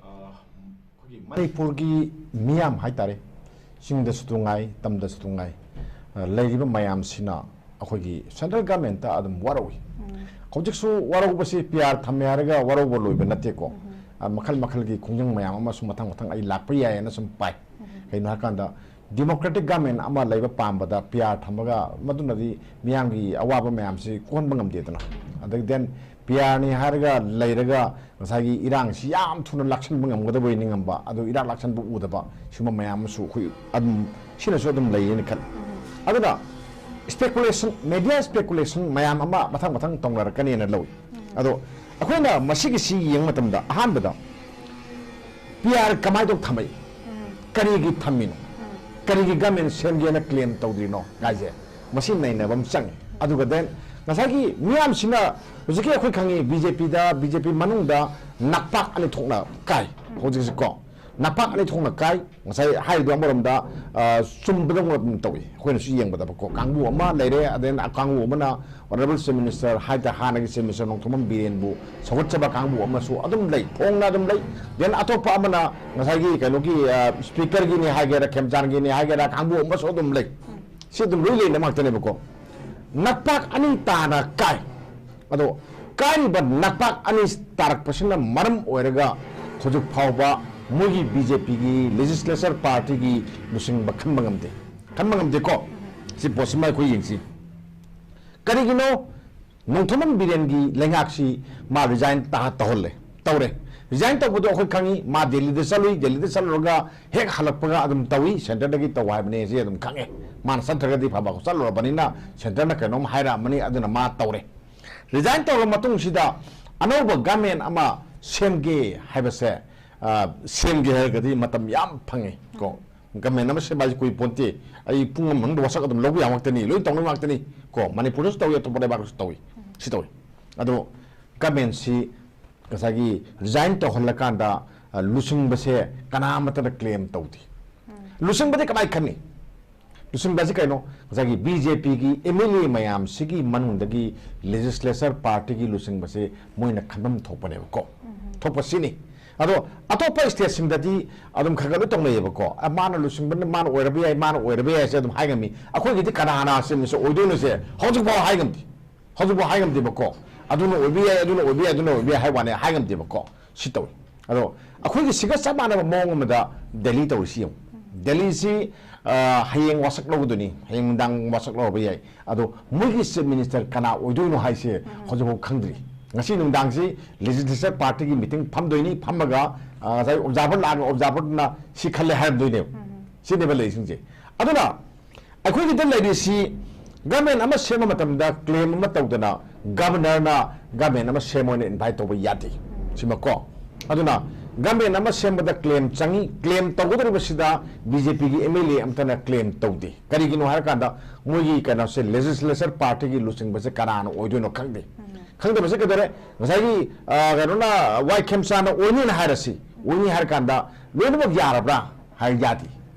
ꯑ, ꯑꯩꯈꯣꯏꯒꯤ ꯃꯅꯤꯄꯨꯔꯒꯤ ꯃꯤꯌꯥꯝ ꯍꯥꯏꯇꯥꯔꯦ, ꯆꯤꯡꯗꯁꯨ ꯇꯨꯉꯥꯏ, ꯇꯝꯗꯁꯨ ꯇꯨꯉꯥꯏ, ꯑ, ꯂꯩꯔꯤꯕ ꯃꯌꯥꯝꯁꯤꯅ ꯑꯩꯈꯣꯏꯒꯤ central governmentꯇ ꯑꯗꯨꯝ ꯋꯥꯔꯧꯏ꯫ ꯍꯧꯖꯤꯛꯁꯨ ꯋꯥꯔꯧꯕꯁꯤ P R ꯊꯝꯃꯦ ꯍꯥꯏꯔꯒ ꯋꯥꯔꯧꯕ ꯂꯣꯏꯕ ꯅꯠꯇꯦꯀꯣ꯫ ꯑ, ꯃꯈꯜ ꯃꯈꯜꯒꯤ ꯈꯣꯡꯖꯪ ꯃꯌꯥꯝ ꯑꯃꯁꯨ ꯃꯊꯪ ꯃꯊꯪ ꯑꯩ ꯂꯥꯛꯄ ꯌꯥꯏꯌꯦꯅ ꯁꯨꯝ ꯄꯥꯏ꯫ ꯀꯩꯅꯣ ꯍꯥꯏꯔꯀꯥꯟꯗ democratic government ꯑꯃ ꯂꯩꯕ ꯄꯥꯝꯕꯗ P R ꯊꯝꯃꯒ ꯃꯗꯨꯅꯗꯤ ꯃꯤꯌꯥꯝꯒꯤ ꯑꯋꯥꯕ ꯃꯌꯥꯝꯁꯤ ꯀꯣꯛꯍꯟꯕ ꯉꯝꯗꯦꯗꯅ꯫ ꯑꯗꯒꯤ then P Rꯅꯤ ꯍꯥꯏꯔꯒ ꯂꯩꯔꯒ ꯉꯁꯥꯏꯒꯤ ꯏꯔꯥꯡꯁꯤ ꯌꯥꯝ ꯊꯨꯅ ꯂꯥꯛꯁꯟꯕ ꯉꯝꯒꯗꯕ ꯑꯣꯏ ꯅꯤꯡꯉꯝꯕ, ꯑꯗꯨ ꯏꯔꯥꯡ ꯂꯥꯛꯁꯟꯕ ꯎꯗꯕ, ꯁꯤꯒꯨꯝꯕ ꯃꯌꯥꯝ ꯑꯃꯁꯨ ꯑꯩꯈꯣꯏ ꯑꯗꯨꯝ, ꯁꯤꯅꯁꯨ ꯑꯗꯨꯝ ꯂꯩꯌꯦꯅ ꯈꯜꯂꯤ꯫ ꯑꯗꯨꯅ speculation, media speculation ꯃꯌꯥꯝ ꯑꯃ ꯃꯊꯪ ꯃꯊꯪ ꯇꯧꯅꯔꯛꯀꯅꯦꯅ ꯂꯧꯏ꯫ ꯑꯗꯣ ꯑꯩꯈꯣꯏꯅ ꯃꯁꯤꯒꯤꯁꯤ ꯌꯦꯡꯕ ꯃꯇꯝꯗ ꯑꯍꯥꯟꯕꯗ P R ꯀꯃꯥꯏꯅ ꯇꯧ ꯊꯝꯃꯛꯏ? ꯀꯔꯤꯒꯤ ꯊꯝꯃꯤꯅꯣ? ꯀꯔꯤꯒꯤ government ꯁꯦꯝꯒꯦꯅ claim ꯇꯧꯗ꯭ꯔꯤꯅꯣ ꯍꯥꯏꯁꯦ, ꯃꯁꯤ ꯅꯩꯅꯕ ꯑꯃ ꯆꯪꯉꯤ꯫ ꯑꯗꯨꯒ then ꯉꯁꯥꯏꯒꯤ ꯃꯤꯌꯥꯝꯁꯤꯅ ꯍꯧꯖꯤꯛꯀꯤ ꯑꯩꯈꯣꯏ ꯈꯪꯉꯤ, B J Pꯗ, B J P ꯃꯅꯨꯡꯗ ꯅꯄꯥꯛ ꯑꯅꯤ ꯊꯣꯛꯅ ꯀꯥꯏ ꯍꯧꯖꯤꯛꯁꯤꯀꯣ꯫ ꯅꯄꯥꯛ ꯑꯅꯤ ꯊꯣꯛꯅ ꯀꯥꯏ꯫ ꯉꯁꯥꯏ ꯍꯥꯏꯔꯤꯗꯣ ꯑꯃꯔꯣꯝꯗ, ꯑ, ꯆꯨꯝꯕꯗꯧꯅ ꯑꯗꯨꯝ ꯇꯧꯏ꯫ ꯑꯩꯈꯣꯏꯅꯁꯨ ꯌꯦꯡꯕꯗꯕꯀꯣ, ꯀꯥꯡꯕꯨ ꯑꯃ ꯂꯩꯔꯦ, ꯑꯗꯩ ꯀꯥꯡꯕꯨ ꯑꯃꯅ Honourable Chief Minister ꯍꯥꯏꯇꯥꯔꯦ, ꯍꯥꯟꯅꯒꯤ Chief Minister ꯅꯣꯡꯊꯣꯝꯕꯝ ꯕꯤꯔꯦꯟꯕꯨ ꯁꯧꯒꯠꯆꯕ ꯀꯥꯡꯕꯨ ꯑꯃꯁꯨ ꯑꯗꯨꯝ ꯂꯩ, ꯐꯣꯡꯅ ꯑꯗꯨꯝ ꯂꯩ꯫ Then ꯑꯇꯣꯞꯄ ꯑꯃꯅ ꯉꯁꯥꯏꯒꯤ ꯀꯩꯅꯣꯒꯤ, ꯑ, Speakerꯒꯤꯅꯤ ꯍꯥꯏꯒꯦꯔꯥ, ꯈꯦꯝꯆꯥꯟꯒꯤꯅꯤ ꯍꯥꯏꯒꯦꯔꯥ, ꯀꯥꯡꯕꯨ ꯑꯃꯁꯨ ꯑꯗꯨꯝ ꯂꯩ꯫ ꯁꯤ ꯑꯗꯨꯝ ꯂꯣꯏ ꯂꯩꯅꯕ ꯉꯥꯛꯇꯅꯦꯕꯀꯣ꯫ ꯅꯄꯥꯛ ꯑꯅꯤ ꯇꯥꯅ ꯀꯥꯏ꯫ ꯑꯗꯣ ꯀꯥꯏꯔꯤꯕ ꯅꯄꯥꯛ ꯑꯅꯤ ꯇꯥꯔꯛꯄꯁꯤꯅ ꯃꯔꯝ ꯑꯣꯏꯔꯒ ꯍꯧꯖꯤꯛ ꯐꯥꯎꯕ ꯃꯣꯏꯒꯤ ꯕꯤ ꯖꯦ ꯄꯤꯒꯤ ꯂꯦꯖꯤꯁꯂꯦꯆꯔ ꯄꯥꯔꯇꯤꯒꯤ ꯂꯨꯆꯤꯡꯕ ꯈꯟꯕ ꯉꯝꯗꯦ, ꯈꯟꯕ ꯉꯝꯗꯦꯀꯣ꯫ ꯁꯤ ꯄꯣꯠꯁꯤꯃ ꯑꯩꯈꯣꯏ ꯌꯦꯡꯁꯤ꯫ ꯀꯔꯤꯒꯤꯅꯣ ꯅꯣꯡꯊꯣꯝꯕꯝ ꯕꯤꯔꯦꯟꯒꯤ ꯂꯩꯉꯥꯛꯁꯤ ꯃꯥ ꯔꯤꯖꯥꯏꯟ ꯇꯧꯍꯜꯂꯦ, ꯇꯧꯔꯦ꯫ ꯔꯤꯖꯥꯏꯟ ꯇꯧꯕꯗꯣ ꯑꯩꯈꯣꯏ ꯈꯪꯉꯤ, ꯃꯥ ꯗꯦꯜꯂꯤꯗ ꯆꯠꯂꯨꯏ, ꯗꯦꯜꯂꯤꯗ ꯆꯠꯂꯨꯔꯒ ꯍꯦꯛ ꯍꯜꯂꯛꯄꯒ ꯑꯗꯨꯝ ꯇꯧꯏ, ꯁꯦꯟꯇꯔꯗꯒꯤ ꯇꯧ ꯍꯥꯏꯕꯅꯦ ꯁꯤ ꯑꯗꯨꯝ ꯈꯪꯉꯦ꯫ ꯃꯥꯅ ꯆꯠꯇ꯭ꯔꯒꯗꯤ ꯐꯕ, ꯆꯠꯂꯨꯔꯕꯅꯤꯅ ꯁꯦꯟꯇꯔꯅ ꯀꯩꯅꯣꯝ ꯍꯥꯏꯔꯛꯑꯃꯅꯤ, ꯑꯗꯨꯅ ꯃꯥ ꯇꯧꯔꯦ꯫ ꯔꯤꯖꯥꯏꯟ ꯇꯧꯔꯕ ꯃꯇꯨꯡꯁꯤꯗ ꯑꯅꯧꯕ ꯒꯃꯦꯟ ꯑꯃ ꯁꯦꯝꯒꯦ ꯍꯥꯏꯕꯁꯦ, ꯑ, ꯁꯦꯝꯒꯦ ꯍꯥꯏꯔꯒꯗꯤ ꯃꯇꯝ ꯌꯥꯝ ꯐꯪꯉꯦ ꯀꯣ꯫ ꯒꯃꯦꯟ ꯑꯃ ꯁꯦꯝꯕ ꯍꯥꯏꯁꯦ ꯀꯨꯏ ꯄꯣꯟꯇꯦ꯫ ꯑꯩ ꯄꯨꯡ ꯑꯃ ꯃꯅꯨꯡꯗ ꯋꯥꯁꯛ ꯑꯗꯨꯝ ꯂꯧꯕ ꯌꯥꯕ ꯉꯥꯛꯇꯅꯤ, ꯂꯣꯏ ꯇꯧꯅꯕ ꯉꯥꯛꯇꯅꯤ ꯀꯣ꯫ ꯃꯅꯤꯄꯨꯔꯗꯁꯨ ꯇꯧꯏ, ꯑꯇꯣꯞꯄ ꯂꯩꯕꯥꯛꯇꯁꯨ ꯇꯧꯏ, ꯁꯤ ꯇꯧꯏ꯫ ꯑꯗꯣ ꯒꯃꯦꯟꯁꯤ ꯉꯁꯥꯏꯒꯤ ꯔꯤꯖꯥꯏꯟ ꯇꯧꯍꯜꯂꯀꯥꯟꯗ, ꯑ, ꯂꯨꯆꯤꯡꯕꯁꯦ ꯀꯅꯥ ꯑꯃꯠꯇꯅ ꯀ꯭ꯂꯦꯝ ꯇꯧꯗꯦ꯫ ꯂꯨꯆꯤꯡꯕꯗꯤ ꯀꯃꯥꯏ ꯈꯟꯅꯤ? ꯂꯨꯆꯤꯡꯕ ꯑꯁꯤ ꯀꯩꯅꯣ? ꯉꯁꯥꯏꯒꯤ ꯕꯤ ꯖꯦ ꯄꯤꯒꯤ ꯑꯦꯝ ꯑꯦꯜ ꯑꯦ ꯃꯌꯥꯝꯁꯤꯒꯤ ꯃꯅꯨꯡꯗꯒꯤ ꯂꯦꯖꯤꯁꯂꯦꯆꯔ ꯄꯥꯔꯇꯤꯒꯤ ꯂꯨꯆꯤꯡꯕꯁꯦ ꯃꯣꯏꯅ ꯈꯟꯐꯝ ꯊꯣꯛꯄꯅꯦꯕꯀꯣ꯫ ꯊꯣꯛꯄ ꯁꯤꯅꯤ꯫ ꯑꯗꯣ ꯑꯇꯣꯞꯄ ꯁ꯭ꯇꯦꯠꯁꯤꯡꯗꯗꯤ ꯑꯗꯨꯝ ꯈꯔ ꯈꯔ ꯂꯣꯏ ꯇꯧꯅꯩꯌꯦꯕꯀꯣ꯫ ꯑ, ꯃꯥꯅ ꯂꯨꯆꯤꯡꯕꯅ ꯃꯥꯅ ꯑꯣꯏꯔꯕ ꯌꯥꯏ, ꯃꯥꯅ ꯑꯣꯏꯔꯕ ꯌꯥꯏ ꯍꯥꯏꯁꯦ ꯑꯗꯨꯝ ꯍꯥꯏ ꯉꯝꯃꯤ꯫ ꯑꯩꯈꯣꯏꯒꯤꯗꯤ ꯀꯅꯥꯅ ꯁꯦꯝꯃꯤꯁꯦ ꯑꯣꯏꯗꯣꯏꯅꯣꯁꯦ ꯍꯧꯖꯤꯛꯐꯥꯎ ꯍꯥꯏ ꯉꯝꯗꯦ꯫ ꯍꯧꯖꯤꯛꯐꯥꯎ ꯍꯥꯏ ꯉꯝꯗꯦꯕꯀꯣ꯫ ꯑꯗꯨꯅ ꯑꯣꯏꯕ ꯌꯥꯏ, ꯑꯗꯨꯅ ꯑꯣꯏꯕ ꯌꯥꯏ, ꯑꯗꯨꯅ ꯑꯣꯏꯕ ꯌꯥꯏ ꯍꯥꯏ ꯋꯥꯅꯦ, ꯍꯥꯏ ꯉꯝꯗꯦꯕꯀꯣ꯫ ꯁꯤ ꯇꯧꯏ꯫ ꯑꯗꯣ ꯑꯩꯈꯣꯏꯒꯤ ꯁꯤꯒ ꯆꯞ ꯃꯥꯟꯅꯕ ꯃꯑꯣꯡ ꯑꯃꯗ ꯗꯦꯜꯂꯤ ꯇꯧꯔꯤꯁꯤ ꯌꯦꯡꯉꯨ꯫ ꯗꯦꯜꯂꯤꯁꯤ, ꯑ, ꯍꯌꯦꯡ ꯋꯥꯁꯛ ꯂꯧꯒꯗꯣꯏꯅꯤ, ꯍꯌꯦꯡ ꯅꯨꯡꯗꯥꯡ ꯋꯥꯁꯛ ꯂꯧꯔꯕ ꯌꯥꯏ꯫ ꯑꯗꯣ ꯃꯣꯏꯒꯤ ꯆꯤꯐ ꯃꯤꯅꯤꯁꯇꯔ ꯀꯅꯥ ꯑꯣꯏꯗꯣꯏꯅꯣ ꯍꯥꯏꯁꯦ ꯍꯧꯖꯤꯛꯐꯥꯎ ꯈꯪꯗ꯭ꯔꯤ꯫ ꯉꯁꯤ ꯅꯨꯡꯗꯥꯡꯁꯤ ꯂꯦꯖꯤꯁꯂꯦꯆꯔ ꯄꯥꯔꯇꯤꯒꯤ ꯃꯤꯇꯤꯡ ꯐꯝꯗꯣꯏꯅꯤ, ꯐꯝꯃꯒ, ꯑ, ꯉꯁꯥꯏ ꯑꯣꯕꯖꯥꯔꯚꯔ ꯂꯥꯛꯑꯒ ꯑꯣꯕꯖꯥꯔꯚꯔꯗꯨꯅ ꯁꯤ ꯈꯜꯂꯦ ꯍꯥꯏꯔꯝꯗꯣꯏꯅꯦꯕ꯫ ꯁꯤꯅꯦꯕ ꯂꯩꯔꯤꯁꯤꯡꯁꯦ꯫ ꯑꯗꯨꯅ ꯑꯩꯈꯣꯏꯒꯤꯗ ꯂꯩꯔꯤꯁꯤ ꯒꯃꯦꯟ ꯑꯃ ꯁꯦꯝꯕ ꯃꯇꯝꯗ ꯀ꯭ꯂꯦꯝ ꯑꯃ ꯇꯧꯗꯅ ꯒꯕꯔꯅꯔꯅ ꯒꯃꯦꯟ ꯑꯃ ꯁꯦꯝꯃꯣꯅ ꯏꯟꯚꯥꯏꯠ ꯇꯧꯕ ꯌꯥꯗꯦ꯫ ꯁꯤꯃꯀꯣ꯫ ꯑꯗꯨꯅ ꯒꯃꯦꯟ ꯑꯃ ꯁꯦꯝꯕꯗ ꯀ꯭ꯂꯦꯝ ꯆꯪꯉꯤ꯫ ꯀ꯭ꯂꯦꯝ ꯇꯧꯒꯗꯧꯔꯤꯕꯁꯤꯗ ꯕꯤ ꯖꯦ ꯄꯤꯒꯤ ꯑꯦꯝ ꯑꯦꯜ ꯑꯦ ꯑꯝꯇꯅ ꯀ꯭ꯂꯦꯝ ꯇꯧꯗꯦ꯫ ꯀꯔꯤꯒꯤꯅꯣ ꯍꯥꯏꯔꯀꯥꯟꯗ ꯃꯣꯏꯒꯤ ꯀꯩꯅꯣꯁꯦ, ꯂꯦꯖꯤꯁꯂꯦꯆꯔ ꯄꯥꯔꯇꯤꯒꯤ ꯂꯨꯆꯤꯡꯕꯁꯦ ꯀꯅꯥꯅ ꯑꯣꯏꯗꯣꯏꯅꯣ ꯈꯪꯗꯦ꯫ ꯈꯪꯗꯕꯁꯦ ꯀꯩꯗꯧꯔꯦ? ꯉꯁꯥꯏꯒꯤ, ꯑ, ꯀꯩꯅꯣꯅ, ꯋꯥꯏ ꯈꯦꯝꯆꯥꯟꯅ ꯑꯣꯏꯅꯤꯅ ꯍꯥꯏꯔꯁꯤ, ꯑꯣꯏꯅꯤ ꯍꯥꯏꯔ ꯀꯥꯟꯗ ꯂꯣꯏꯅꯃꯛ ꯌꯥꯔꯕ꯭ꯔꯥ ꯍꯥꯏ ꯌꯥꯗꯦ꯫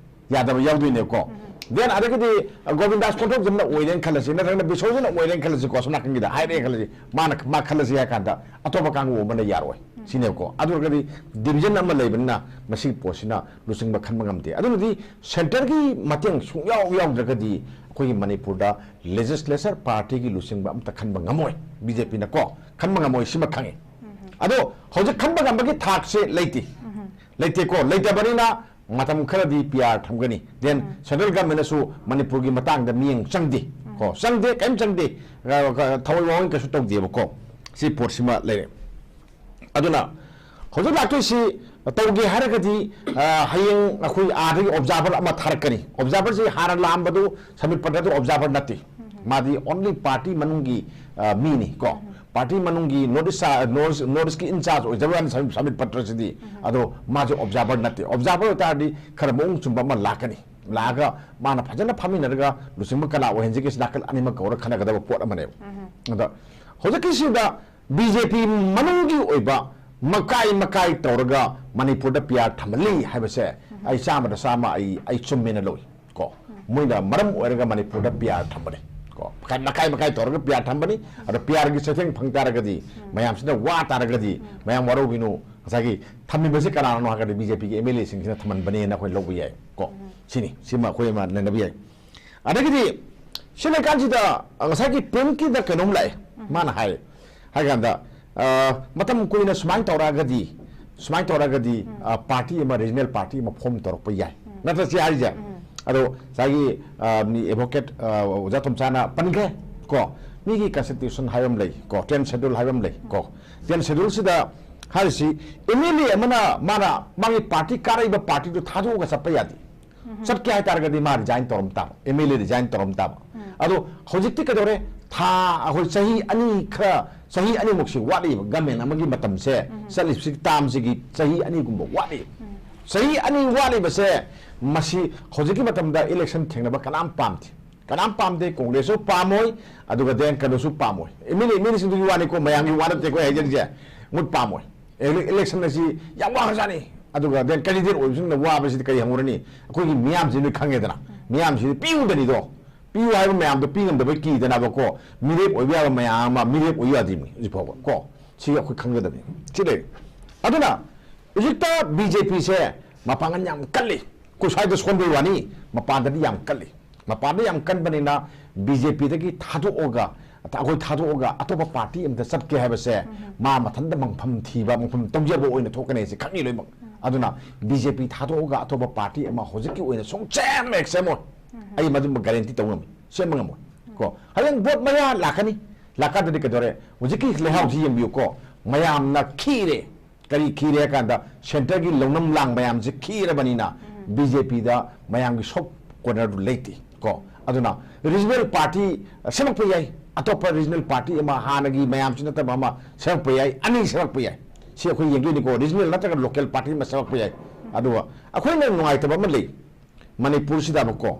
ꯌꯥꯗꯕ ꯌꯥꯎꯗꯣꯏꯅꯦꯕꯀꯣ꯫ Then ꯑꯗꯒꯤꯗꯤ, ꯑ, ꯒꯣꯕꯤꯟꯗꯥꯁ ꯀꯣꯟꯊꯧꯖꯝꯅ ꯑꯣꯏꯔꯦꯅ ꯈꯜꯂꯁꯤ, ꯅꯠꯇ꯭ꯔꯒꯅ ꯕꯤꯁꯣꯖꯤꯠꯅ ꯑꯣꯏꯔꯦꯅ ꯈꯜꯂꯁꯤꯀꯣ, ꯁꯣꯝ ꯅꯥꯀꯟꯒꯤꯗ ꯍꯥꯏꯔꯛꯑꯦ ꯈꯜꯂꯁꯤ, ꯃꯥꯅ, ꯃꯥ ꯈꯜꯂꯁꯤ ꯍꯥꯏ ꯀꯥꯟꯗ ꯑꯇꯣꯞꯄ ꯀꯥꯡꯕꯨ ꯑꯃꯅ ꯌꯥꯔꯣꯏ꯫ ꯁꯤꯅꯦꯕꯀꯣ꯫ ꯑꯗꯨ ꯑꯣꯏꯔꯒꯗꯤ division ꯑꯃ ꯂꯩꯕꯅꯤꯅ ꯃꯁꯤꯒꯤ ꯄꯣꯠꯁꯤꯅ ꯂꯨꯆꯤꯡꯕ ꯈꯟꯕ ꯉꯝꯗꯦ꯫ ꯑꯗꯨꯅꯗꯤ centreꯒꯤ ꯃꯇꯦꯡ ꯁꯨꯡꯌꯥꯎ ꯌꯥꯎꯗ꯭ꯔꯒꯗꯤ ꯑꯩꯈꯣꯏꯒꯤ ꯃꯅꯤꯄꯨꯔꯗ legislature partyꯒꯤ ꯂꯨꯆꯤꯡꯕ ꯑꯝꯇ ꯈꯟꯕ ꯉꯝꯃꯣꯏ꯫ BJPꯅꯀꯣ ꯈꯟꯕ ꯉꯝꯃꯣꯏ, ꯁꯤꯃ ꯈꯪꯉꯤ꯫ ꯑꯗꯣ ꯍꯧꯖꯤꯛ ꯈꯟꯕ ꯉꯝꯕꯒꯤ ꯊꯥꯛꯁꯦ ꯂꯩꯇꯦ꯫ ꯂꯩꯇꯦꯀꯣ꯫ ꯂꯩꯇꯕꯅꯤꯅ ꯃꯇꯝ ꯈꯔꯗꯤ PR ꯊꯝꯒꯅꯤ꯫ Then central governmentꯅꯁꯨ ꯃꯅꯤꯄꯨꯔꯒꯤ ꯃꯇꯥꯡꯗ ꯃꯤꯠꯌꯦꯡ ꯆꯪꯗꯦ꯫ ꯀꯣ, ꯆꯪꯗꯦ, ꯀꯔꯤꯝ ꯆꯪꯗꯦ꯫ ꯑ, ꯊꯑꯣꯏ ꯋꯥꯑꯣꯏ ꯀꯩꯁꯨ ꯇꯧꯗꯦꯕꯀꯣ꯫ ꯁꯤ ꯄꯣꯠꯁꯤꯃ ꯂꯩꯔꯦ꯫ ꯑꯗꯨꯅ ꯍꯧꯖꯤꯛ ꯂꯥꯛꯇꯣꯏꯁꯤ ꯇꯧꯒꯦ ꯍꯥꯏꯔꯒꯗꯤ, ꯑ, ꯍꯌꯦꯡ ꯑꯩꯈꯣꯏ ꯑꯥꯗꯒꯤ observer ꯑꯃ ꯊꯥꯔꯛꯀꯅꯤ꯫ Observerꯁꯤ ꯍꯥꯟꯅ ꯂꯥꯛꯑꯝꯕꯗꯨ ꯁꯃꯤꯠ ꯄꯇ꯭ꯔꯗꯨ observer ꯅꯠꯇꯦ꯫ ꯃꯥꯗꯤ only party ꯃꯅꯨꯡꯒꯤ, ꯑ, ꯃꯤꯅꯤ ꯀꯣ꯫ Party ꯃꯅꯨꯡꯒꯤ North East, North, North Eastꯀꯤ in charge ꯑꯣꯏꯖꯕ ꯋꯥꯅꯤ ꯁꯃꯤꯠ, ꯁꯃꯤꯠ ꯄꯇ꯭ꯔꯁꯤꯗꯤ꯫ ꯑꯗꯣ ꯃꯥꯁꯦ observer ꯅꯠꯇꯦ꯫ Observer ꯑꯣꯏꯇꯥꯔꯗꯤ ꯈꯔ ꯃꯑꯣꯡ ꯆꯨꯝꯕ ꯑꯃ ꯂꯥꯛꯀꯅꯤ꯫ ꯂꯥꯛꯑꯒ ꯃꯥꯅ ꯐꯖꯅ ꯐꯝꯃꯤꯟꯅꯔꯒ ꯂꯨꯆꯤꯡꯕ ꯀꯅꯥ ꯑꯣꯏꯍꯟꯁꯤꯒꯦ ꯁꯤ ꯅꯥꯀꯜ ꯑꯅꯤꯃꯛ ꯀꯧꯔ ꯈꯟꯅꯒꯗꯕ ꯄꯣꯠ ꯑꯃꯅꯦꯕ꯫ ꯑꯗ ꯍꯧꯖꯤꯛꯀꯤꯁꯤꯗ BJP ꯃꯅꯨꯡꯒꯤ ꯑꯣꯏꯕ ꯃꯀꯥꯏ ꯃꯀꯥꯏ ꯇꯧꯔꯒ ꯃꯅꯤꯄꯨꯔꯗ PR ꯊꯝꯍꯜꯂꯤ ꯍꯥꯏꯕꯁꯦ ꯑꯩ ꯆꯥꯝꯃꯗ ꯆꯥꯝꯃ ꯑꯩ, ꯑꯩ ꯆꯨꯝꯃꯦꯅ ꯂꯧꯏ꯫ ꯀꯣ, ꯃꯣꯏꯅ ꯃꯔꯝ ꯑꯣꯏꯔꯒ ꯃꯅꯤꯄꯨꯔꯗ PR ꯊꯝꯕꯅꯤ꯫ ꯀꯣ, ꯃꯈꯥꯏ, ꯃꯈꯥꯏ ꯃꯈꯥꯏ ꯇꯧꯔꯒ PR ꯊꯝꯕꯅꯤ꯫ ꯑꯗꯣ PRꯒꯤ ꯆꯩꯊꯦꯡ ꯐꯪ ꯇꯥꯔꯒꯗꯤ, ꯃꯌꯥꯝꯁꯤꯅ ꯋꯥ ꯇꯥꯔꯒꯗꯤ, ꯃꯌꯥꯝ ꯋꯥꯔꯧꯕꯤꯅꯨ, ꯉꯁꯥꯏꯒꯤ ꯊꯝꯃꯤꯕꯁꯤ ꯀꯅꯥꯅꯣ ꯍꯥꯏꯔꯒꯗꯤ BJPꯒꯤ MLAꯁꯤꯡꯁꯤꯅ ꯊꯝꯍꯟꯕꯅꯦꯅ ꯑꯩꯈꯣꯏ ꯂꯧꯕ ꯌꯥꯏ꯫ ꯀꯣ, ꯁꯤꯅꯤ, ꯁꯤꯃ ꯑꯩꯈꯣꯏ ꯑꯃ ꯅꯩꯅꯕ ꯌꯥꯏ꯫ ꯑꯗꯒꯤꯗꯤ ꯁꯤ ꯂꯩꯀꯥꯟꯁꯤꯗ ꯉꯁꯥꯏꯒꯤ ꯄ꯭ꯔꯦꯝꯀꯤꯗ ꯀꯩꯅꯣꯝ ꯂꯥꯛꯑꯦ꯫ ꯃꯥꯅ ꯍꯥꯏ, ꯍꯥꯏ ꯀꯥꯟꯗ, ꯑ, ꯃꯇꯝ ꯀꯨꯏꯅ ꯁꯨꯃꯥꯏꯅ ꯇꯧꯔꯛꯑꯒꯗꯤ, ꯁꯨꯃꯥꯏꯅ ꯇꯧꯔꯛꯑꯒꯗꯤ, ꯑ, party ꯑꯃ, regional party ꯑꯃ form ꯇꯧꯔꯛꯄ ꯌꯥꯏ꯫ ꯅꯠꯇ꯭ꯔ ꯁꯤ ꯍꯥꯏꯔꯤꯁꯦ? ꯑꯗꯣ ꯉꯁꯥꯏꯒꯤ, ꯑ, ꯃꯤ advocate, ꯑ, ꯑꯣꯖꯥ ꯇꯣꯝꯆꯥꯅ ꯄꯟꯈ꯭ꯔꯦ꯫ ꯀꯣ, ꯃꯤꯒꯤ constitution ꯍꯥꯏꯕ ꯑꯃ ꯂꯩ꯫ ꯀꯣ, ten schedule ꯍꯥꯏꯕ ꯑꯃ ꯂꯩ꯫ ꯀꯣ, ten scheduleꯁꯤꯗ ꯍꯥꯏꯔꯤꯁꯤ MLA ꯑꯃꯅ ꯃꯥꯅ ꯃꯥꯒꯤ party ꯀꯥꯔꯛꯏꯕ partyꯗꯨ ꯊꯥꯗꯣꯛꯑꯒ ꯆꯠꯄ ꯌꯥꯗꯦ꯫ ꯆꯠꯀꯦ ꯍꯥꯏꯇꯥꯔꯒꯗꯤ ꯃꯥ resign ꯇꯧꯔꯝ ꯇꯥꯕ, MLA resign ꯇꯧꯔꯝ ꯇꯥꯕ꯫ ꯑꯗꯣ ꯍꯧꯖꯤꯛꯇꯤ ꯀꯩꯗꯧꯔꯦ? ꯊꯥ, ꯑꯩꯈꯣꯏ ꯆꯍꯤ ꯑꯅꯤ ꯈꯔ, ꯆꯍꯤ ꯑꯅꯤꯃꯨꯛꯁꯤ ꯋꯥꯠꯂꯤꯕ government ꯑꯃꯒꯤ ꯃꯇꯝꯁꯦ, ꯆꯠꯂꯤꯕꯁꯤ termꯁꯤꯒꯤ ꯆꯍꯤ ꯑꯅꯤꯒꯨꯝꯕ ꯋꯥꯠꯂꯤ꯫ ꯆꯍꯤ ꯑꯅꯤ ꯋꯥꯠꯂꯤꯕꯁꯦ, ꯃꯁꯤ ꯍꯧꯖꯤꯛꯀꯤ ꯃꯇꯝꯗ election ꯊꯦꯡꯅꯕ ꯀꯅꯥꯝ ꯄꯥꯝꯗꯦ꯫ ꯀꯅꯥꯝ ꯄꯥꯝꯗꯦ, Congressꯁꯨ ꯄꯥꯝꯃꯣꯏ, ꯑꯗꯨꯒ then ꯀꯩꯅꯣꯁꯨ ꯄꯥꯝꯃꯣꯏ꯫ MLA, MLAꯁꯤꯡꯗꯨꯒꯤ ꯋꯥꯅꯤꯀꯣ, ꯃꯌꯥꯝꯒꯤ ꯋꯥ ꯅꯠꯇꯦꯀꯣ ꯑꯩ ꯍꯥꯏꯖꯔꯤꯁꯦ꯫ ꯃꯣꯏ ꯄꯥꯝꯃꯣꯏ꯫ Ele-, election ꯑꯁꯤ ꯌꯥꯝ ꯋꯥꯈ꯭ꯔꯖꯥꯠꯅꯤ꯫ ꯑꯗꯨꯒ then candidate ꯑꯣꯏꯕꯁꯤꯡꯅ ꯋꯥꯕꯁꯤꯗꯤ ꯀꯔꯤ ꯍꯪꯉꯨꯔꯅꯤ? ꯑꯩꯈꯣꯏꯒꯤ ꯃꯤꯌꯥꯝꯁꯤ ꯅꯣꯏ ꯈꯪꯉꯦꯗꯅ꯫ ꯃꯤꯌꯥꯝꯁꯤꯗꯤ ꯄꯤꯌꯨꯗꯅꯤꯗꯣ꯫ ꯄꯤꯌꯨ ꯍꯥꯏꯕ ꯃꯌꯥꯝꯗꯣ ꯄꯤ ꯉꯝꯗꯕꯩ ꯀꯤꯗꯅꯕꯀꯣ꯫ ꯃꯤꯔꯦꯞ ꯑꯣꯏꯕ ꯌꯥꯕ ꯃꯌꯥꯝ ꯑꯃ ꯃꯤꯔꯦꯞ ꯑꯣꯏꯌꯨ ꯌꯥꯗ꯭ꯔꯤꯕꯅꯤ ꯍꯧꯖꯤꯛ ꯐꯥꯎꯕ ꯀꯣ꯫ ꯁꯤ ꯑꯩꯈꯣꯏ ꯈꯪꯒꯗꯕꯅꯤ꯫ ꯁꯤ ꯂꯩ꯫ ꯑꯗꯨꯅ ꯍꯧꯖꯤꯛꯇ ꯕꯤ ꯖꯦ ꯄꯤꯁꯦ ꯃꯄꯥꯡꯒꯜ ꯌꯥꯝ ꯀꯜꯂꯤ꯫ ꯑꯩꯈꯣꯏ ꯁ꯭ꯋꯥꯏꯗ ꯁꯣꯟꯕꯩ ꯋꯥꯅꯤ, ꯃꯄꯥꯟꯗꯗꯤ ꯌꯥꯝ ꯀꯜꯂꯤ꯫ ꯃꯄꯥꯟꯗ ꯌꯥꯝ ꯀꯟꯕꯅꯤꯅ ꯕꯤ ꯖꯦ ꯄꯤꯗꯒꯤ ꯊꯥꯗꯣꯛꯑꯒ, ꯑꯩꯈꯣꯏ ꯊꯥꯗꯣꯛꯑꯒ ꯑꯇꯣꯞꯄ ꯄꯥꯔꯇꯤ ꯑꯃꯗ ꯆꯠꯀꯦ ꯍꯥꯏꯕꯁꯦ ꯃꯥ ꯃꯊꯟꯇ ꯃꯪꯐꯝ ꯊꯤꯕ, ꯃꯪꯐꯝ ꯇꯧꯖꯕ ꯑꯣꯏꯅ ꯊꯣꯛꯀꯅꯤ ꯍꯥꯏꯁꯦ ꯈꯪꯉꯤ ꯂꯣꯏꯅꯃꯛ꯫ ꯑꯗꯨꯅ ꯕꯤ ꯖꯦ ꯄꯤ ꯊꯥꯗꯣꯛꯑꯒ ꯑꯇꯣꯞꯄ ꯄꯥꯔꯇꯤ ꯑꯃ ꯍꯧꯖꯤꯛꯀꯤ ꯑꯣꯏꯅ ꯁꯨꯡꯁꯦꯝ ꯍꯦꯛ ꯁꯦꯝꯃꯣꯏ꯫ ꯑꯩ ꯃꯗꯨꯃ ꯒꯥꯔꯦꯟꯇꯤ ꯇꯧ ꯉꯝꯃꯤ, ꯁꯦꯝꯕ ꯉꯝꯃꯣꯏ꯫ ꯀꯣ, ꯍꯌꯦꯡ ꯚꯣꯠ ꯃꯌꯥ ꯂꯥꯛꯀꯅꯤ, ꯂꯥꯛꯀꯥꯟꯗꯗꯤ ꯀꯩꯗꯧꯔꯦ? ꯍꯧꯖꯤꯛꯀꯤ ꯂꯩꯍꯥꯎꯁꯤ ꯌꯦꯡꯕꯤꯌꯨꯀꯣ, ꯃꯌꯥꯝꯅ ꯈꯤꯔꯦ꯫ ꯀꯔꯤ ꯈꯤꯔꯦ ꯍꯥꯏ ꯀꯥꯟꯗ ꯁꯦꯟꯇꯔꯒꯤ ꯂꯧꯅꯝ ꯂꯥꯡ ꯃꯌꯥꯝꯁꯤ ꯈꯤꯔꯕꯅꯤꯅ ꯕꯤ ꯖꯦ ꯄꯤꯗ ꯃꯌꯥꯝꯒꯤ ꯁꯣꯞ ꯀꯣꯔꯅꯔꯗꯨ ꯂꯩꯇꯦ꯫ ꯀꯣ, ꯑꯗꯨꯅ ꯔꯤꯖꯅꯦꯜ ꯄꯥꯔꯇꯤ ꯁꯦꯝꯃꯛꯄ ꯌꯥꯏ, ꯑꯇꯣꯞꯄ ꯔꯤꯖꯅꯦꯜ ꯄꯥꯔꯇꯤ ꯑꯃ, ꯍꯥꯟꯅꯒꯤ ꯃꯌꯥꯝꯁꯤ ꯅꯠꯇꯕ ꯑꯃ ꯁꯦꯝꯃꯛꯄ ꯌꯥꯏ, ꯑꯅꯤ ꯁꯦꯝꯃꯛꯄ ꯌꯥꯏ꯫ ꯁꯤ ꯑꯩꯈꯣꯏ ꯌꯦꯡꯗꯣꯏꯅꯤꯀꯣ, ꯔꯤꯖꯅꯦꯜ ꯅꯠꯇ꯭ꯔꯒ ꯂꯣꯀꯦꯜ ꯄꯥꯔꯇꯤ ꯑꯃ ꯁꯦꯝꯃꯛꯄ ꯌꯥꯏ꯫ ꯑꯗꯨꯒ ꯑꯩꯈꯣꯏꯅ ꯅꯨꯡꯉꯥꯏꯇꯕ ꯑꯃ ꯂꯩ, ꯃꯅꯤꯄꯨꯔꯁꯤꯗꯕꯀꯣ,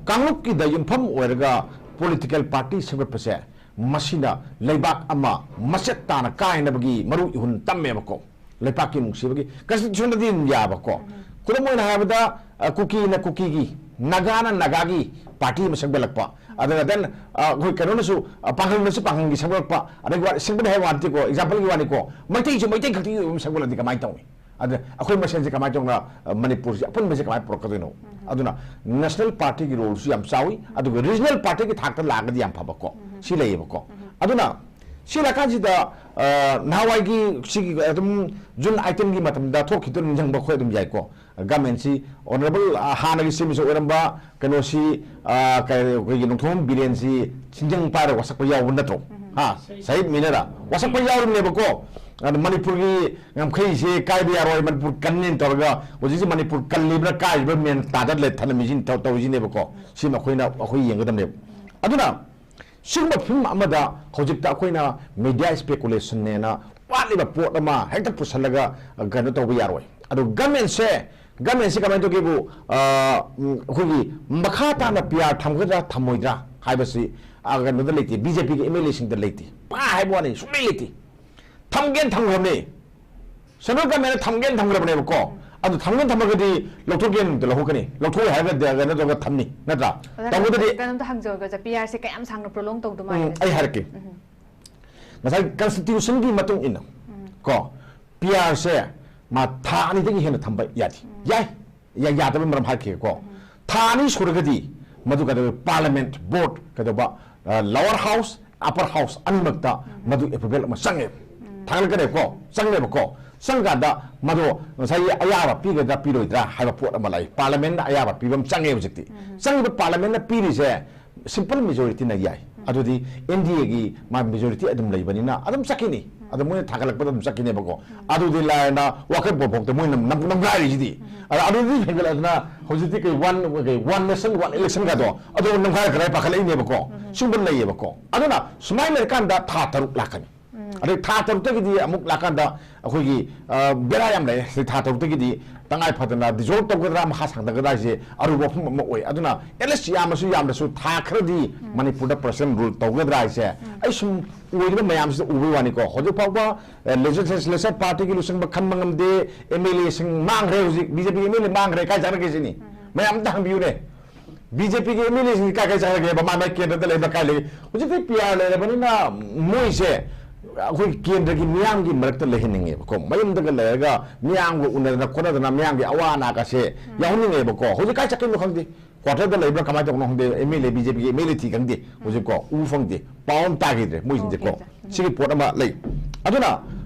ꯀꯥꯡꯂꯨꯞꯀꯤꯗ ꯌꯨꯝꯐꯝ ꯑꯣꯏꯔꯒ ꯄꯣꯂꯤꯇꯤꯀꯦꯜ ꯄꯥꯔꯇꯤ ꯁꯦꯝꯒꯠꯄꯁꯦ, ꯃꯁꯤꯅ ꯂꯩꯕꯥꯛ ꯑꯃ ꯃꯆꯦꯠ ꯇꯥꯅ ꯀꯥꯏꯅꯕꯒꯤ ꯃꯔꯨ ꯏꯍꯨꯟ ꯇꯝꯃꯦꯕꯀꯣ꯫ ꯂꯩꯄꯥꯛꯀꯤ ꯅꯨꯡꯁꯤꯕꯒꯤ ꯀꯟꯁꯇꯤꯇ꯭ꯌꯨꯁꯟꯗꯗꯤ ꯑꯗꯨꯝ ꯌꯥꯕꯀꯣ꯫ ꯈꯨꯗꯝ ꯑꯣꯏꯅ ꯍꯥꯏꯔꯕꯗ, ꯑ, ꯀꯨꯀꯤꯅ ꯀꯨꯀꯤꯒꯤ, ꯅꯥꯒꯥꯅ ꯅꯥꯒꯥꯒꯤ ꯄꯥꯔꯇꯤ ꯑꯃ ꯁꯦꯝꯒꯠꯂꯛꯄ, ꯑꯗꯨꯒ then, ꯑ, ꯑꯩꯈꯣꯏ ꯀꯩꯅꯣꯅꯁꯨ, ꯑ, ꯄꯥꯡꯒꯜꯅꯁꯨ ꯄꯥꯡꯒꯜꯒꯤ ꯁꯦꯝꯒꯠꯂꯛꯄ, ꯑꯗꯒꯤ ꯋꯥ-, ꯁꯦꯝꯒꯠꯂꯦ ꯍꯥꯏꯕ ꯋꯥ ꯅꯠꯇꯦꯀꯣ, ꯑꯦꯛꯖꯥꯝꯄꯜꯒꯤ ꯋꯥꯅꯤꯀꯣ, ꯃꯩꯇꯩꯁꯨ ꯃꯩꯇꯩ ꯈꯛꯇꯒꯤ ꯑꯣꯏꯕ ꯑꯃ ꯁꯦꯝꯒꯠꯂꯗꯤ ꯀꯃꯥꯏꯅ ꯇꯧꯅꯤ? ꯑꯗ ꯑꯩꯈꯣꯏ ꯃꯁꯦꯟꯁꯦ ꯀꯃꯥꯏꯅ ꯇꯧꯅ, ꯑ, ꯃꯅꯤꯄꯨꯔꯁꯦ ꯑꯄꯨꯟꯕꯁꯦ ꯀꯃꯥꯏꯅ ꯄꯨꯔꯛꯀꯗꯣꯏꯅꯣ? ꯑꯗꯨꯅ ꯅꯦꯁꯅꯦꯜ ꯄꯥꯔꯇꯤꯒꯤ ꯔꯣꯜꯁꯨ ꯌꯥꯝ ꯆꯥꯎꯏ, ꯑꯗꯨꯒ ꯔꯤꯖꯅꯦꯜ ꯄꯥꯔꯇꯤꯒꯤ ꯊꯥꯛꯇ ꯂꯥꯛꯑꯒꯗꯤ ꯌꯥꯝ ꯐꯕꯀꯣ꯫ ꯁꯤ ꯂꯩꯌꯦꯕꯀꯣ꯫ ꯑꯗꯨꯅ ꯁꯤ ꯂꯥꯛꯀꯥꯟꯁꯤꯗ, ꯑ, ꯅꯍꯥꯟꯋꯥꯏꯒꯤ ꯁꯤꯒꯤ ꯑꯗꯨꯝ ꯖꯨꯟ ꯑꯥꯏꯇꯤꯟꯒꯤ ꯃꯇꯝꯗ ꯊꯣꯛꯈꯤꯕꯗꯣ ꯅꯤꯡꯁꯤꯡꯕ ꯑꯩꯈꯣꯏ ꯑꯗꯨꯝ ꯌꯥꯏꯀꯣ꯫ ꯒꯃꯦꯟꯁꯤ ꯑꯣꯅꯔꯦꯕꯜ, ꯑ, ꯍꯥꯟꯅꯒꯤ ꯁꯤ ꯑꯦꯝ ꯑꯣꯏꯔꯝꯕ ꯀꯩꯅꯣꯁꯤ, ꯑ, ꯀꯩ, ꯑꯩꯈꯣꯏꯒꯤ ꯅꯣꯡꯊꯣꯝꯕꯝ ꯕꯤꯔꯦꯟꯁꯤ ꯆꯤꯡꯖꯪ ꯄꯥꯏꯔꯒ ꯋꯥꯁꯛꯄ ꯌꯥꯎꯕ ꯅꯠꯇ꯭ꯔꯣ? ꯍꯥ? ꯁꯍꯤꯗ ꯃꯤꯅꯔꯥ? ꯋꯥꯁꯛꯄ ꯌꯥꯎꯔꯤꯕꯅꯦꯕꯀꯣ꯫ ꯑꯗ ꯃꯅꯤꯄꯨꯔꯒꯤ ꯉꯝꯈꯩꯁꯦ ꯀꯥꯏꯕ ꯌꯥꯔꯣꯏ, ꯃꯅꯤꯄꯨꯔ ꯀꯟꯅꯦꯅ ꯇꯧꯔꯒ ꯍꯧꯖꯤꯛꯁꯦ ꯃꯅꯤꯄꯨꯔ ꯀꯜꯂꯤꯕ꯭ꯔꯥ ꯀꯥꯏꯔꯤꯕ꯭ꯔꯥ ꯃꯦꯟ ꯇꯥꯗ ꯂꯩ ꯊꯅꯝꯃꯤꯁꯤꯅ ꯇꯧ-, ꯇꯧꯔꯤꯁꯤꯅꯦꯕꯀꯣ꯫ ꯁꯤꯃ ꯑꯩꯈꯣꯏꯅ, ꯑꯩꯈꯣꯏ ꯌꯦꯡꯒꯗꯕꯅꯦꯕ꯫ ꯑꯗꯨꯅ ꯁꯤꯒꯨꯝꯕ ꯐꯤꯕꯝ ꯑꯃꯗ ꯍꯧꯖꯤꯛꯇ ꯑꯩꯈꯣꯏꯅ ꯃꯦꯗꯤꯌꯥ ꯏꯁꯄꯦꯀꯨꯂꯦꯁꯟꯅꯦꯅ ꯋꯥꯠꯂꯤꯕ ꯄꯣꯠ ꯑꯃ ꯍꯦꯛꯇ ꯄꯨꯁꯜꯂꯒ ꯀꯩꯅꯣ ꯇꯧꯕ ꯌꯥꯔꯣꯏ꯫ ꯑꯗꯣ ꯒꯃꯦꯟꯁꯦ, ꯒꯃꯦꯟꯁꯦ ꯀꯃꯥꯏꯅ ꯇꯧꯒꯦꯕꯨ, ꯑ, ꯎꯝ, ꯑꯩꯈꯣꯏꯒꯤ ꯃꯈꯥ ꯇꯥꯅ ꯄꯤ ꯑꯥꯔ ꯊꯝꯒꯗ꯭ꯔꯥ ꯊꯝꯃꯣꯏꯗ꯭ꯔꯥ ꯍꯥꯏꯕꯁꯤ, ꯑ, ꯀꯩꯅꯣꯗ ꯂꯩꯇꯦ, ꯕꯤ ꯖꯦ ꯄꯤꯒꯤ ꯑꯦꯝ ꯑꯦꯜ ꯑꯦꯁꯤꯡꯗ ꯂꯩꯇꯦ꯫ ꯄꯥ ꯍꯥꯏꯕ ꯋꯥꯅꯤ, ꯁꯨꯡꯂꯩ ꯂꯩꯇꯦ꯫ ꯊꯝꯒꯦꯅ ꯊꯝꯈ꯭ꯔꯕꯅꯦ꯫ ꯁꯦꯟꯇ꯭ꯔꯦꯜ ꯒꯃꯦꯟꯅ ꯊꯝꯒꯦꯅ ꯊꯝꯈ꯭ꯔꯕꯅꯦꯕꯀꯣ꯫ ꯑꯗꯨ ꯊꯝꯒꯦꯅ ꯊꯝꯃꯒꯗꯤ ꯂꯧꯊꯣꯛꯀꯦꯅ ꯂꯧꯊꯣꯛꯀꯅꯤ, ꯂꯧꯊꯣꯛꯑꯣꯏ ꯍꯥꯏꯔꯒꯗꯤ ꯀꯩꯅꯣ ꯇꯧꯔꯒ ꯊꯝꯅꯤ, ꯅꯠꯇ꯭ꯔꯥ? ꯑꯣꯖꯥ, ꯇꯧꯕꯗꯗꯤ ꯀꯩꯅꯣꯝꯇ ꯍꯪꯖꯧꯒꯦ, ꯑꯣꯖꯥ, ꯄꯤ ꯑꯥꯔꯁꯦ ꯀꯌꯥꯝ ꯁꯥꯡꯅ ꯄ꯭ꯔꯣꯂꯣꯡ ꯇꯧꯗꯧ ꯎꯝ, ꯃꯥꯜꯂꯤ? ꯑꯩ ꯍꯥꯏꯔꯛꯀꯦ꯫ ꯎꯝ꯫ ꯉꯁꯥꯏ ꯀꯟꯁꯇꯤꯇ꯭ꯌꯨꯁꯟꯒꯤ ꯃꯇꯨꯡ ꯏꯟꯅ ꯀꯣ, ꯄꯤ ꯑꯥꯔꯁꯦ ꯃꯥ ꯊꯥ ꯑꯅꯤꯗꯒꯤ ꯍꯦꯟꯅ ꯊꯝꯕ ꯌꯥꯗꯦ꯫ ꯌꯥꯏ, ꯌꯥ-, ꯌꯥꯗꯕ ꯃꯔꯝ ꯍꯥꯏꯈꯤꯀꯣ꯫ ꯊꯥ ꯑꯅꯤ ꯁꯨꯔꯒꯗꯤ ꯃꯗꯨ ꯀꯩꯗꯧꯋꯦ, ꯄꯥꯔꯂꯤꯌꯥꯃꯦꯟꯠ, ꯕꯣꯔꯗ, ꯀꯩꯗꯧꯕ, ꯂꯋꯔ ꯍꯥꯎꯁ, ꯑꯄꯔ ꯍꯥꯎꯁ ꯑꯅꯤꯃꯛꯇ ꯃꯗꯨ ꯑꯦꯄ꯭ꯔꯨꯚꯦꯜ ꯑꯃ ꯆꯪꯉꯦ꯫ ꯊꯥꯡꯒꯠꯂꯛꯀꯅꯦꯕꯀꯣ, ꯆꯪꯉꯦꯕꯀꯣ꯫ ꯆꯪꯀꯥꯟꯗ ꯃꯗꯣ ꯉꯁꯥꯏꯒꯤ ꯑꯌꯥꯕ ꯄꯤꯒꯗ꯭ꯔꯥ ꯄꯤꯔꯣꯏꯗ꯭ꯔꯥ ꯍꯥꯏꯕ ꯄꯣꯠ ꯑꯃ ꯂꯩ꯫ ꯄꯥꯔꯂꯤꯌꯥꯃꯦꯟꯠꯅ ꯑꯌꯥꯕ ꯄꯤꯕ ꯑꯃ ꯆꯪꯉꯦ ꯍꯧꯖꯤꯛꯇꯤ꯫ ꯆꯪꯉꯤꯕ ꯄꯥꯔꯂꯤꯌꯥꯃꯦꯟꯠꯅ ꯄꯤꯔꯤꯁꯦ ꯁꯤꯝꯄꯜ ꯃꯦꯖꯣꯔꯤꯇꯤꯅ ꯌꯥꯏ꯫ ꯑꯗꯨꯗꯤ ꯑꯦꯟ ꯗꯤ ꯑꯦꯒꯤ ꯃꯥ ꯃꯦꯖꯣꯔꯤꯇꯤ ꯑꯗꯨꯝ ꯂꯩꯕꯅꯤꯅ ꯑꯗꯨꯝ ꯆꯠꯈꯤꯅꯤ꯫ ꯑꯗꯨ ꯃꯣꯏꯅ ꯊꯥꯒꯠꯂꯛꯄꯗ ꯑꯗꯨꯝ ꯆꯠꯈꯤꯅꯦꯕꯀꯣ꯫ ꯑꯗꯨꯗꯤ ꯂꯥꯏꯔꯅ ꯋꯥꯀꯠ ꯄꯣꯠꯐꯥꯎꯗ ꯃꯣꯏꯅ ꯅꯝ-, ꯅꯝꯒꯥꯏꯔꯤꯁꯤꯗꯤ꯫ ꯑꯗ ꯑꯗꯨꯗꯤ ꯍꯦꯟꯒꯠꯂꯛꯇꯅ ꯍꯧꯖꯤꯛꯇꯤ ꯀꯩ ꯋꯥꯟ, ꯀꯩ ꯋꯥꯟ ꯅꯦꯁꯟ ꯋꯥꯟ ꯏꯂꯦꯛꯁꯟꯒꯗꯣ ꯑꯗꯨ ꯅꯝꯒꯥꯏꯔꯛꯀꯗ꯭ꯔꯥ ꯄꯥꯈꯠꯂꯛꯏꯅꯦꯕꯀꯣ꯫ ꯁꯤꯒꯨꯝꯕ ꯂꯩꯌꯦꯕꯀꯣ꯫ ꯑꯗꯨꯅ ꯁꯨꯃꯥꯏꯅ ꯂꯩꯔꯀꯥꯟꯗ ꯊꯥ ꯇꯔꯨꯛ ꯂꯥꯛꯀꯅꯤ꯫ ꯑꯗꯩ ꯊꯥ ꯇꯔꯨꯛꯇꯒꯤꯗꯤ ꯑꯃꯨꯛ ꯂꯥꯛꯀꯥꯟꯗ ꯑꯩꯈꯣꯏꯒꯤ, ꯑ, ꯕꯦꯔꯥ ꯌꯥꯝ ꯂꯩꯔꯦ꯫ ꯁꯤ ꯊꯥ ꯇꯔꯨꯛꯇꯒꯤꯗꯤ ꯇꯉꯥꯏ ꯐꯗꯅ ꯗꯤꯖꯣꯜꯕ ꯇꯧꯒꯗ꯭ꯔꯥ, ꯃꯈꯥ ꯁꯥꯡꯊꯒꯗ꯭ꯔꯥ ꯍꯥꯏꯁꯦ ꯑꯔꯨꯕ ꯋꯥꯐꯝ ꯑꯃ ꯑꯣꯏ꯫ ꯑꯗꯨꯅ ꯑꯦꯠꯂꯤꯁ ꯌꯥꯝꯃꯁꯨ ꯌꯥꯝꯗ꯭ꯔꯁꯨ ꯊꯥ ꯈꯔꯗꯤ ꯃꯅꯤꯄꯨꯔꯗ ꯄ꯭ꯔꯁꯤꯗꯦꯟ ꯔꯨꯜ ꯇꯧꯒꯗ꯭ꯔꯥ ꯍꯥꯏꯁꯦ ꯑꯩ ꯁꯨꯝ ꯑꯣꯏꯔꯤꯕ ꯃꯌꯥꯝꯁꯤꯗ ꯎꯕꯩ ꯋꯥꯅꯤꯀꯣ꯫ ꯍꯧꯖꯤꯛ ꯐꯥꯎꯕ, ꯑ, ꯂꯦꯖꯤꯁꯂꯦꯆꯔ ꯄꯥꯔꯇꯤꯒꯤ ꯂꯨꯆꯤꯡꯕ ꯈꯟꯕ ꯉꯝꯗꯦ, ꯑꯦꯝ ꯑꯦꯜ ꯑꯦꯁꯤꯡ ꯃꯥꯡꯈ꯭ꯔꯦ꯫ ꯍꯧꯖꯤꯛ ꯕꯤ ꯖꯦ ꯄꯤꯒꯤ ꯑꯦꯝ ꯑꯦꯜ ꯑꯦ ꯃꯥꯡꯈ꯭ꯔꯦ, ꯀꯥꯏ ꯆꯠꯈ꯭ꯔꯒꯦ ꯁꯤꯅꯤ꯫ ꯃꯌꯥꯝ ꯑꯝꯇ ꯍꯪꯕꯤꯌꯨꯅꯦ꯫ ꯕꯤ ꯖꯦ ꯄꯤꯒꯤ ꯑꯦꯝ ꯑꯦꯜ ꯑꯦꯁꯤꯡꯁꯤ ꯀꯥꯏ ꯀꯥꯏ ꯆꯠꯈ꯭ꯔꯒꯦꯕ? ꯃꯥ ꯃꯥꯏ ꯀꯦꯟꯗ꯭ꯔꯗ ꯂꯩꯕ ꯀꯥꯏ ꯂꯩ? ꯍꯧꯖꯤꯛꯇꯤ ꯄꯤ ꯑꯥꯔ ꯂꯩꯔꯕꯅꯤꯅ ꯃꯣꯏꯁꯦ ꯑꯩꯈꯣꯏ ꯀꯦꯟꯗ꯭ꯔꯒꯤ ꯃꯤꯌꯥꯝꯒꯤ ꯃꯔꯛꯇ ꯂꯩꯍꯟꯅꯤꯡꯉꯦꯕꯀꯣ꯫ ꯃꯌꯨꯝꯗꯒ ꯂꯩꯔꯒ ꯃꯤꯌꯥꯝꯒ ꯎꯅꯗꯅ ꯈꯣꯠꯅꯗꯅ ꯃꯤꯌꯥꯝꯒꯤ ꯑꯋꯥ ꯑꯅꯥꯒꯁꯦ ꯌꯥꯎꯍꯟꯅꯤꯡꯉꯦꯕꯀꯣ꯫ ꯍꯧꯖꯤꯛ ꯀꯥꯏ ꯆꯠꯈꯤꯕꯅꯣ ꯈꯪꯗꯦ, ꯀ꯭ꯋꯥꯇꯔꯗ ꯂꯩꯕ꯭ꯔꯥ ꯀꯃꯥꯏꯅ ꯇꯧꯕꯅꯣ ꯈꯪꯗꯦ, M L A, B J ꯄꯤꯒꯤ ꯑꯦꯝ ꯑꯦꯜ ꯑꯦ ꯊꯤ ꯈꯪꯗꯦ ꯍꯧꯖꯤꯛꯀꯣ, ꯎ ꯐꯪꯗꯦ, ꯄꯥꯎ ꯑꯃ ꯇꯥꯈꯤꯗ꯭ꯔꯦ ꯃꯣꯏꯁꯤꯡꯁꯦꯀꯣ꯫ ꯑꯣꯀꯦ, ꯁꯤꯒꯤ ꯄꯣꯠ ꯑꯃ ꯂꯩ꯫ ꯑꯗꯨꯅ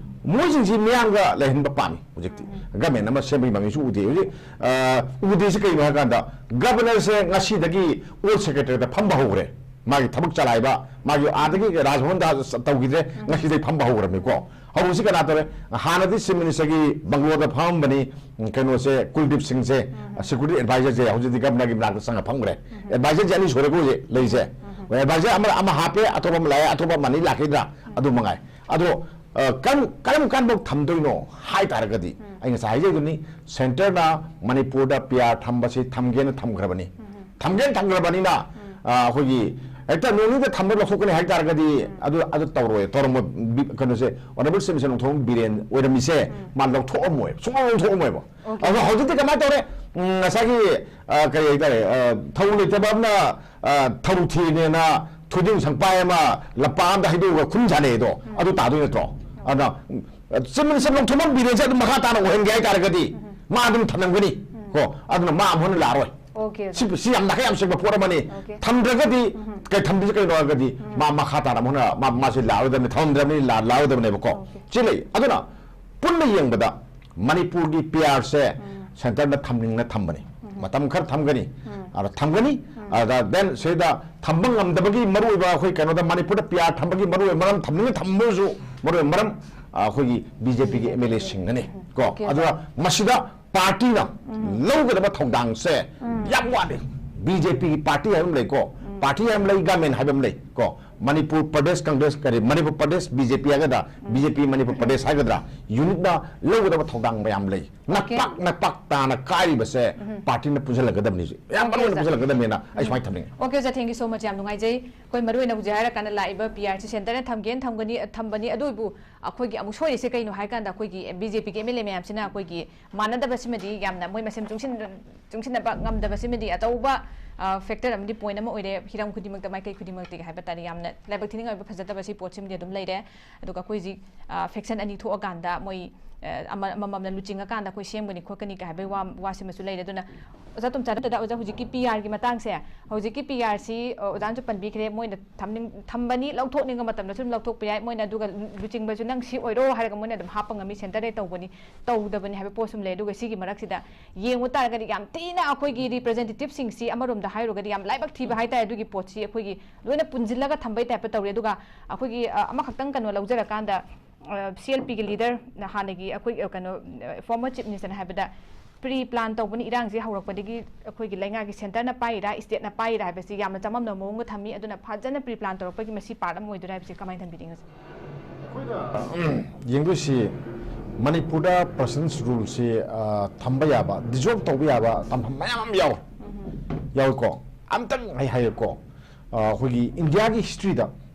ꯃꯣꯏꯁꯤꯡꯁꯤ ꯃꯤꯌꯥꯝꯒ ꯂꯩꯍꯟꯕ ꯄꯥꯝꯃꯤ꯫ ꯍꯧꯖꯤꯛꯇꯤ ꯒꯃꯦꯟ ꯑꯃ ꯁꯦꯝꯕꯒꯤ ꯃꯃꯤꯁꯨ ꯎꯗꯦ꯫ ꯍꯧꯖꯤꯛ, ꯑ, ꯎꯗꯦꯁꯤ ꯀꯩꯅꯣ ꯍꯥꯏ ꯀꯥꯟꯗ ꯒꯕꯔꯅꯔꯁꯦ ꯉꯁꯤꯗꯒꯤ ꯑꯣꯜ ꯁꯦꯀ꯭ꯔꯦꯇꯔꯤꯌꯦꯠꯇ ꯐꯝꯕ ꯍꯧꯈ꯭ꯔꯦ꯫ ꯃꯥꯒꯤ ꯊꯕꯛ ꯆꯂꯥꯏꯕ, ꯃꯥꯒꯤ ꯑꯥꯗꯒꯤ ꯔꯥꯖꯚꯕꯟꯗ ꯇꯧꯈꯤꯗ꯭ꯔꯦ, ꯉꯁꯤꯗꯒꯤ ꯐꯝꯕ ꯍꯧꯈ꯭ꯔꯕꯅꯤꯀꯣ꯫ ꯍꯧꯖꯤꯛꯁꯤ ꯀꯅꯥ ꯇꯧꯔꯦ? ꯍꯥꯟꯅꯗꯤ ꯆꯤꯐ ꯃꯤꯅꯤꯁꯇꯔꯒꯤ ꯕꯪꯒꯂꯣꯗ ꯐꯝꯃꯝꯕꯅꯤ, ꯎꯝ, ꯀꯩꯅꯣꯁꯦ, ꯀꯨꯜꯗꯤꯞ ꯁꯤꯡꯁꯦ, ꯁꯦꯀ꯭ꯌꯨꯔꯤꯇꯤ ꯑꯦꯗꯚꯥꯏꯖꯔꯁꯦ ꯍꯧꯖꯤꯛꯇꯤ ꯒꯕꯔꯅꯔꯒꯤ ꯃꯅꯥꯛꯇ ꯆꯪꯉ ꯐꯝꯈ꯭ꯔꯦ꯫ ꯑꯦꯗꯚꯥꯏꯖꯔꯁꯦ ꯑꯅꯤ ꯁꯨꯔꯦꯀꯣ ꯍꯧꯖꯤꯛ ꯂꯩꯁꯦ꯫ ꯑꯦꯗꯚꯥꯏꯖꯔ ꯑꯃ, ꯑꯃ ꯍꯥꯞꯄꯦ, ꯑꯇꯣꯞꯄ ꯑꯃ ꯂꯥꯛꯑꯦ, ꯑꯇꯣꯞꯄ ꯑꯃ ꯑꯅꯤ ꯂꯥꯛꯈꯤꯗ꯭ꯔꯥ? ꯑꯗꯨ ꯃꯉꯥꯏ꯫ ꯑꯗꯣ, ꯑ, ꯀꯔꯝ, ꯀꯔꯝ ꯀꯥꯟꯐꯥꯎ ꯊꯝꯗꯣꯏꯅꯣ ꯍꯥꯏ ꯇꯥꯔꯒꯗꯤ, ꯑꯩ ꯉꯁꯥꯏ ꯍꯥꯏꯖꯩꯗꯨꯅꯤ, ꯁꯦꯟꯇꯔꯅ ꯃꯅꯤꯄꯨꯔꯗ ꯄꯤ ꯑꯥꯔ ꯊꯝꯕꯁꯤ ꯊꯝꯒꯦꯅ ꯊꯝꯈ꯭ꯔꯕꯅꯤ꯫ ꯊꯝꯒꯦꯅ ꯊꯝꯈ꯭ꯔꯕꯅꯤꯅ, ꯑ, ꯑꯩꯈꯣꯏꯒꯤ ꯍꯦꯛꯇ ꯅꯣꯡ ꯅꯤꯅꯤꯗ ꯊꯝꯕ ꯂꯧꯊꯣꯛꯀꯅꯤ ꯍꯥꯏ ꯇꯥꯔꯒꯗꯤ, ꯑꯗꯨ, ꯑꯗꯨ ꯇꯧꯔꯣꯏ꯫ ꯇꯧꯔꯝꯕ ꯕꯤ-, ꯀꯩꯅꯣꯁꯦ, honourable chief minister Nongthombam Biren ꯑꯣꯏꯔꯝꯃꯤꯁꯦ, ꯃꯥ ꯂꯧꯊꯣꯛꯑꯝꯃꯣꯏ, ꯁꯨꯡꯂꯧ ꯂꯧꯊꯣꯛꯑꯝꯃꯣꯏꯕ꯫ ꯑꯣꯀꯦ꯫ ꯑꯗꯣ ꯍꯧꯖꯤꯛꯇꯤ ꯀꯃꯥꯏꯅ ꯇꯧꯔꯦ? ꯎꯝ, ꯉꯁꯥꯏꯒꯤ, ꯑ, ꯀꯔꯤ ꯍꯥꯏꯇꯥꯔꯦ, ꯑ, ꯊꯧ ꯂꯩꯇꯕ ꯑꯃꯅ, ꯑ, ꯊꯧ ꯊꯤꯔꯦꯅ ꯊꯣꯏꯗꯤꯡ ꯁꯪꯄꯥꯏ ꯑꯃ ꯂꯝꯄꯥꯛ ꯑꯃꯗ ꯍꯩꯗꯣꯛꯑꯒ ꯈꯨꯟ ꯁꯥꯟꯅꯩꯗꯣ, ꯑꯗꯨ ꯇꯥꯗꯣꯏ ꯅꯠꯇ꯭ꯔꯣ? ꯑꯗꯨꯅ ꯆꯤꯞ ꯃꯤꯅꯤꯁꯇꯔ ꯂꯧꯊꯣꯛꯐꯝ ꯕꯤꯔꯦꯟꯁꯦ ꯑꯗꯨꯝ ꯃꯈꯥ ꯇꯥꯅ ꯑꯣꯏꯍꯟꯒꯦ ꯍꯥꯏꯇꯥꯔꯒꯗꯤ, ꯃꯥ ꯑꯗꯨꯝ ꯊꯝꯂꯝꯒꯅꯤ꯫ ꯀꯣ, ꯑꯗꯨꯅ ꯃꯥ ꯑꯃꯨꯛ ꯍꯟꯅ ꯂꯥꯛꯑꯔꯣꯏ꯫ Okay, okay. ꯁꯤ, ꯁꯤ ꯌꯥꯝ ꯅꯥꯈꯩ ꯌꯥꯝ ꯁꯦꯡꯕ ꯄꯣꯠ ꯑꯃꯅꯤ꯫ Okay. ꯊꯝꯗ꯭ꯔꯒꯗꯤ, ꯀꯩ ꯊꯝꯗ꯭ꯔꯤꯁꯦ ꯀꯩꯅꯣ ꯍꯥꯏꯔꯒꯗꯤ, ꯃꯥ ꯃꯈꯥ ꯇꯥꯅ ꯑꯃꯨꯛ ꯍꯟꯅ ꯃꯥ, ꯃꯥꯁꯦ ꯂꯥꯛꯑꯔꯣꯏꯗꯕꯅꯤ, ꯊꯝꯂꯝꯗ꯭ꯔꯕꯅꯤ, ꯂꯥ-, ꯂꯥꯛꯑꯔꯣꯏꯗꯕꯅꯦꯕꯀꯣ꯫ Okay. ꯁꯤ ꯂꯩ꯫ ꯑꯗꯨꯅ ꯄꯨꯟꯅ ꯌꯦꯡꯕꯗ ꯃꯅꯤꯄꯨꯔꯒꯤ ꯄꯤ ꯑꯥꯔꯁꯦ ꯁꯦꯟꯇꯔꯅ ꯊꯝꯅꯤꯡꯅ ꯊꯝꯕꯅꯤ꯫ ꯃꯇꯝ ꯈꯔ ꯊꯝꯒꯅꯤ꯫ ꯑꯗ ꯊꯝꯒꯅꯤ꯫ ꯑꯗ then ꯁꯤꯗ ꯊꯝꯕ ꯉꯝꯗꯕꯒꯤ ꯃꯔꯨꯑꯣꯏꯕ ꯑꯩꯈꯣꯏ ꯀꯩꯅꯣꯗ ꯃꯅꯤꯄꯨꯔꯗ ꯄꯤ ꯑꯥꯔ ꯊꯝꯕꯒꯤ ꯃꯔꯨꯑꯣꯏꯕ ꯃꯔꯝ, ꯊꯝꯅꯤꯡꯅ ꯊꯝꯕꯁꯨ ꯃꯔꯨꯑꯣꯏꯕ ꯃꯔꯝ, ꯑ, ꯑꯩꯈꯣꯏꯒꯤ ꯕꯤ ꯖꯦ ꯄꯤꯒꯤ ꯑꯦꯝ ꯑꯦꯜ ꯑꯦꯁꯤꯡꯅꯅꯤ꯫ ꯀꯣ, Okay. ꯑꯗꯨꯒ ꯃꯁꯤꯗ ꯄꯥꯔꯇꯤꯅ ꯂꯧꯒꯗꯕ ꯊꯧꯗꯥꯡꯁꯦ ꯌꯥꯝ ꯋꯥꯠꯂꯤ꯫ ꯕꯤ ꯖꯦ ꯄꯤꯒꯤ ꯄꯥꯔꯇꯤ ꯍꯥꯏꯕ ꯑꯃ ꯂꯩꯀꯣ, ꯄꯥꯔꯇꯤ ꯍꯥꯏꯕ ꯑꯃ ꯂꯩ, ꯒꯃꯦꯟ ꯍꯥꯏꯕ ꯑꯃ ꯂꯩ ꯀꯣ꯫ ꯃꯅꯤꯄꯨꯔ ꯄ꯭ꯔꯗꯦꯁ ꯀꯪꯒ꯭ꯔꯦꯁ, ꯀꯔꯤ, ꯃꯅꯤꯄꯨꯔ ꯄ꯭ꯔꯗꯦꯁ ꯕꯤ ꯖꯦ ꯄꯤ ꯍꯥꯏꯒꯗ꯭ꯔꯥ, ꯕꯤ ꯖꯦ ꯄꯤ ꯃꯅꯤꯄꯨꯔ ꯄ꯭ꯔꯗꯦꯁ ꯍꯥꯏꯒꯗ꯭ꯔꯥ, ꯌꯨꯅꯤꯠꯅ ꯂꯧꯒꯗꯕ ꯊꯧꯗꯥꯡ ꯃꯌꯥꯝ ꯂꯩ꯫ ꯅꯛꯄꯥꯛ ꯅꯛꯄꯥꯛ ꯇꯥꯅ ꯀꯥꯏꯔꯤꯕꯁꯦ ꯄꯥꯔꯇꯤꯅ ꯄꯨꯟꯁꯤꯜꯂꯒꯗꯕꯅꯤ꯫ ꯌꯥꯝ ꯃꯔꯨ ꯑꯣꯏꯅ ꯄꯨꯟꯁꯤꯜꯂꯛꯀꯗꯕꯅꯤꯅ ꯑꯩ ꯁꯨꯃꯥꯏꯅ ꯊꯝꯅꯤꯡꯉꯤ꯫ Okay, sir, thank you so much. ꯌꯥꯝ ꯅꯨꯡꯉꯥꯏꯖꯩ꯫ ꯑꯩꯈꯣꯏ ꯃꯔꯨ ꯑꯣꯏꯅ ꯍꯧꯖꯤꯛ ꯍꯥꯏꯔꯀꯥꯟꯗ ꯂꯥꯛꯏꯕ ꯄꯤ ꯑꯥꯔꯁꯤ ꯁꯦꯟꯇꯔꯅ ꯊꯝꯒꯦꯅ ꯊꯝꯒꯅꯤ, ꯊꯝꯕꯅꯤ꯫ ꯑꯗꯨ ꯑꯣꯏꯕꯨ ꯑꯩꯈꯣꯏꯒꯤ ꯑꯃꯨꯛ ꯁꯣꯏꯔꯤꯁꯦ ꯀꯩꯅꯣ ꯍꯥꯏ ꯀꯥꯟꯗ, ꯑꯩꯈꯣꯏꯒꯤ ꯕꯤ ꯖꯦ ꯄꯤꯒꯤ ꯑꯦꯝ ꯑꯦꯜ ꯑꯦ ꯃꯌꯥꯝꯁꯤꯅ ꯑꯩꯈꯣꯏꯒꯤ ꯃꯥꯟꯅꯗꯕꯁꯤꯃꯗꯤ, ꯌꯥꯝꯅ ꯃꯣꯏ ꯃꯁꯦꯟ ꯆꯨꯡꯁꯤꯟ-, ꯆꯨꯡꯁꯤꯟꯅꯕ ꯉꯝꯗꯕꯁꯤꯃꯗꯤ ꯑꯆꯧꯕ, ꯑ, factor ꯑꯃꯗꯤ, point ꯑꯃ ꯑꯣꯏꯔꯦ꯫ ꯍꯤꯔꯝ ꯈꯨꯗꯤꯡꯃꯛꯇ, ꯃꯥꯏꯀꯩ ꯈꯨꯗꯤꯡꯃꯛꯇꯒꯤ ꯍꯥꯏꯕ ꯇꯥꯔꯦ, ꯌꯥꯝꯅ ꯂꯥꯏꯕꯛ ꯊꯤꯅꯤꯡꯉꯥꯏ ꯑꯣꯏꯕ ꯐꯖꯗꯕꯁꯤ ꯄꯣꯠꯁꯤꯃꯗꯤ ꯑꯗꯨꯝ ꯂꯩꯔꯦ꯫ ꯑꯗꯨꯒ ꯑꯩꯈꯣꯏ ꯍꯧꯖꯤꯛ, ꯑ, faction ꯑꯅꯤ ꯊꯣꯛꯑꯀꯥꯟꯗ ꯃꯣꯏ, ꯑ, ꯑꯃ-, ꯑꯃꯃꯝꯅ ꯂꯨꯆꯤꯡꯉꯀꯥꯟꯗ ꯑꯩꯈꯣꯏ ꯁꯦꯝꯒꯅꯤ ꯈꯣꯠꯀꯅꯤ ꯀꯥꯏ ꯍꯥꯏꯕꯒꯤ ꯋꯥ, ꯋꯥꯁꯤꯃꯁꯨ ꯂꯩꯔꯦ꯫ ꯑꯗꯨꯅ ꯑꯣꯖꯥ ꯇꯣꯝꯆꯥ, ꯅꯠꯇꯗ ꯑꯣꯖꯥ, ꯍꯧꯖꯤꯛꯀꯤ ꯄꯤ ꯑꯥꯔꯒꯤ ꯃꯇꯥꯡꯁꯦ, ꯍꯧꯖꯤꯛꯀꯤ ꯄꯤ ꯑꯥꯔꯁꯤ, ꯑ, ꯑꯣꯖꯥꯅꯁꯨ ꯄꯟꯕꯤꯈ꯭ꯔꯦ, ꯃꯣꯏꯅ ꯊꯝꯅꯤꯡ-, ꯊꯝꯕꯅꯤ, ꯂꯧꯊꯣꯛꯅꯤꯡꯕ ꯃꯇꯝꯗꯁꯨ ꯑꯗꯨꯝ ꯂꯧꯊꯣꯛꯄ ꯌꯥꯏ꯫ ꯃꯣꯏꯅ ꯑꯗꯨꯒ ꯂꯨꯆꯤꯡꯕꯁꯨ ꯅꯪ ꯁꯤ ꯑꯣꯏꯔꯣ ꯍꯥꯏꯔꯒ ꯃꯣꯏꯅ ꯑꯗꯨꯝ ꯍꯥꯞꯄ ꯉꯝꯃꯤ, ꯁꯦꯟꯇꯔꯗꯩ ꯇꯧꯕꯅꯤ, ꯇꯧꯗꯕꯅꯤ ꯍꯥꯏꯕ ꯄꯣꯠꯁꯨ ꯑꯃ ꯂꯩ꯫ ꯑꯗꯨꯒ ꯁꯤꯒꯤ ꯃꯔꯛꯁꯤꯗ ꯌꯦꯡꯉꯨ ꯇꯥꯔꯒꯗꯤ ꯌꯥꯝ ꯊꯤꯅ ꯑꯩꯈꯣꯏꯒꯤ ꯔꯤꯄ꯭ꯔꯖꯦꯟꯇꯦꯇꯤꯞꯁꯤꯡꯁꯤ ꯑꯃꯔꯣꯝꯗ ꯍꯥꯏꯔꯨꯔꯒꯗꯤ ꯌꯥꯝ ꯂꯥꯏꯕꯛ ꯊꯤꯕ ꯍꯥꯏꯇꯥꯔꯦ꯫ ꯑꯗꯨꯒꯤ ꯄꯣꯠꯁꯤ ꯑꯩꯈꯣꯏꯒꯤ ꯂꯣꯏꯅ ꯄꯨꯟꯁꯤꯜꯂꯒ ꯊꯝꯕꯩ ꯇꯥꯏꯞꯇ ꯇꯧꯔꯦ꯫ ꯑꯗꯨꯒ ꯑꯩꯈꯣꯏꯒꯤ, ꯑ, ꯑꯃꯈꯛꯇꯪ ꯀꯩꯅꯣ ꯂꯧꯖꯔꯀꯥꯟꯗ, ꯑ, ꯁꯤ ꯑꯦꯜ ꯄꯤꯒꯤ ꯂꯤꯗꯔ ꯍꯥꯟꯅꯒꯤ ꯑꯩꯈꯣꯏ, ꯑ, ꯀꯩꯅꯣ, ꯑ, former chief minister ꯍꯥꯏꯕꯗ pre plan ꯇꯧꯕꯅꯤ, ꯏꯔꯥꯡꯁꯤ ꯍꯧꯔꯛꯄꯗꯒꯤ ꯑꯩꯈꯣꯏꯒꯤ ꯂꯩꯉꯥꯛꯀꯤ ꯁꯦꯟꯇꯔꯅ ꯄꯥꯏꯔꯤꯔꯥ, ꯏꯁꯇꯦꯠꯅ ꯄꯥꯏꯔꯤꯔꯥ ꯍꯥꯏꯕꯁꯤ ꯌꯥꯝꯅ ꯆꯃꯝꯅꯕ ꯃꯑꯣꯡꯗ ꯊꯝꯃꯤ꯫ ꯑꯗꯨꯅ ꯐꯖꯅ pre plan ꯇꯧꯔꯛꯄꯒꯤ ꯃꯁꯤ part ꯑꯃ ꯑꯣꯏꯗꯣꯏꯔꯥ ꯍꯥꯏꯕꯁꯤ ꯀꯃꯥꯏꯅ ꯊꯝꯕꯤꯅꯤꯡꯉꯤ? ꯑꯩꯈꯣꯏꯅ ꯌꯦꯡꯗꯣꯏꯁꯤ ꯃꯅꯤꯄꯨꯔꯗ ꯄ꯭ꯔꯁꯤꯗꯦꯟꯁ ꯔꯨꯜꯁꯤ, ꯑ, ꯊꯝꯕ ꯌꯥꯕ, dissolve ꯇꯧꯕ ꯌꯥꯕ ꯇꯝꯐꯝ ꯃꯌꯥꯝ ꯑꯃ ꯌꯥꯎ-, ꯌꯥꯎꯏꯀꯣ꯫ ꯑꯝꯇꯪ ꯑꯩ ꯍꯥꯏꯒꯦꯀꯣ, ꯑ, ꯑꯩꯈꯣꯏꯒꯤ ꯏꯟꯗꯤꯌꯥꯒꯤ ꯍꯤꯁꯇ꯭ꯔꯤꯗ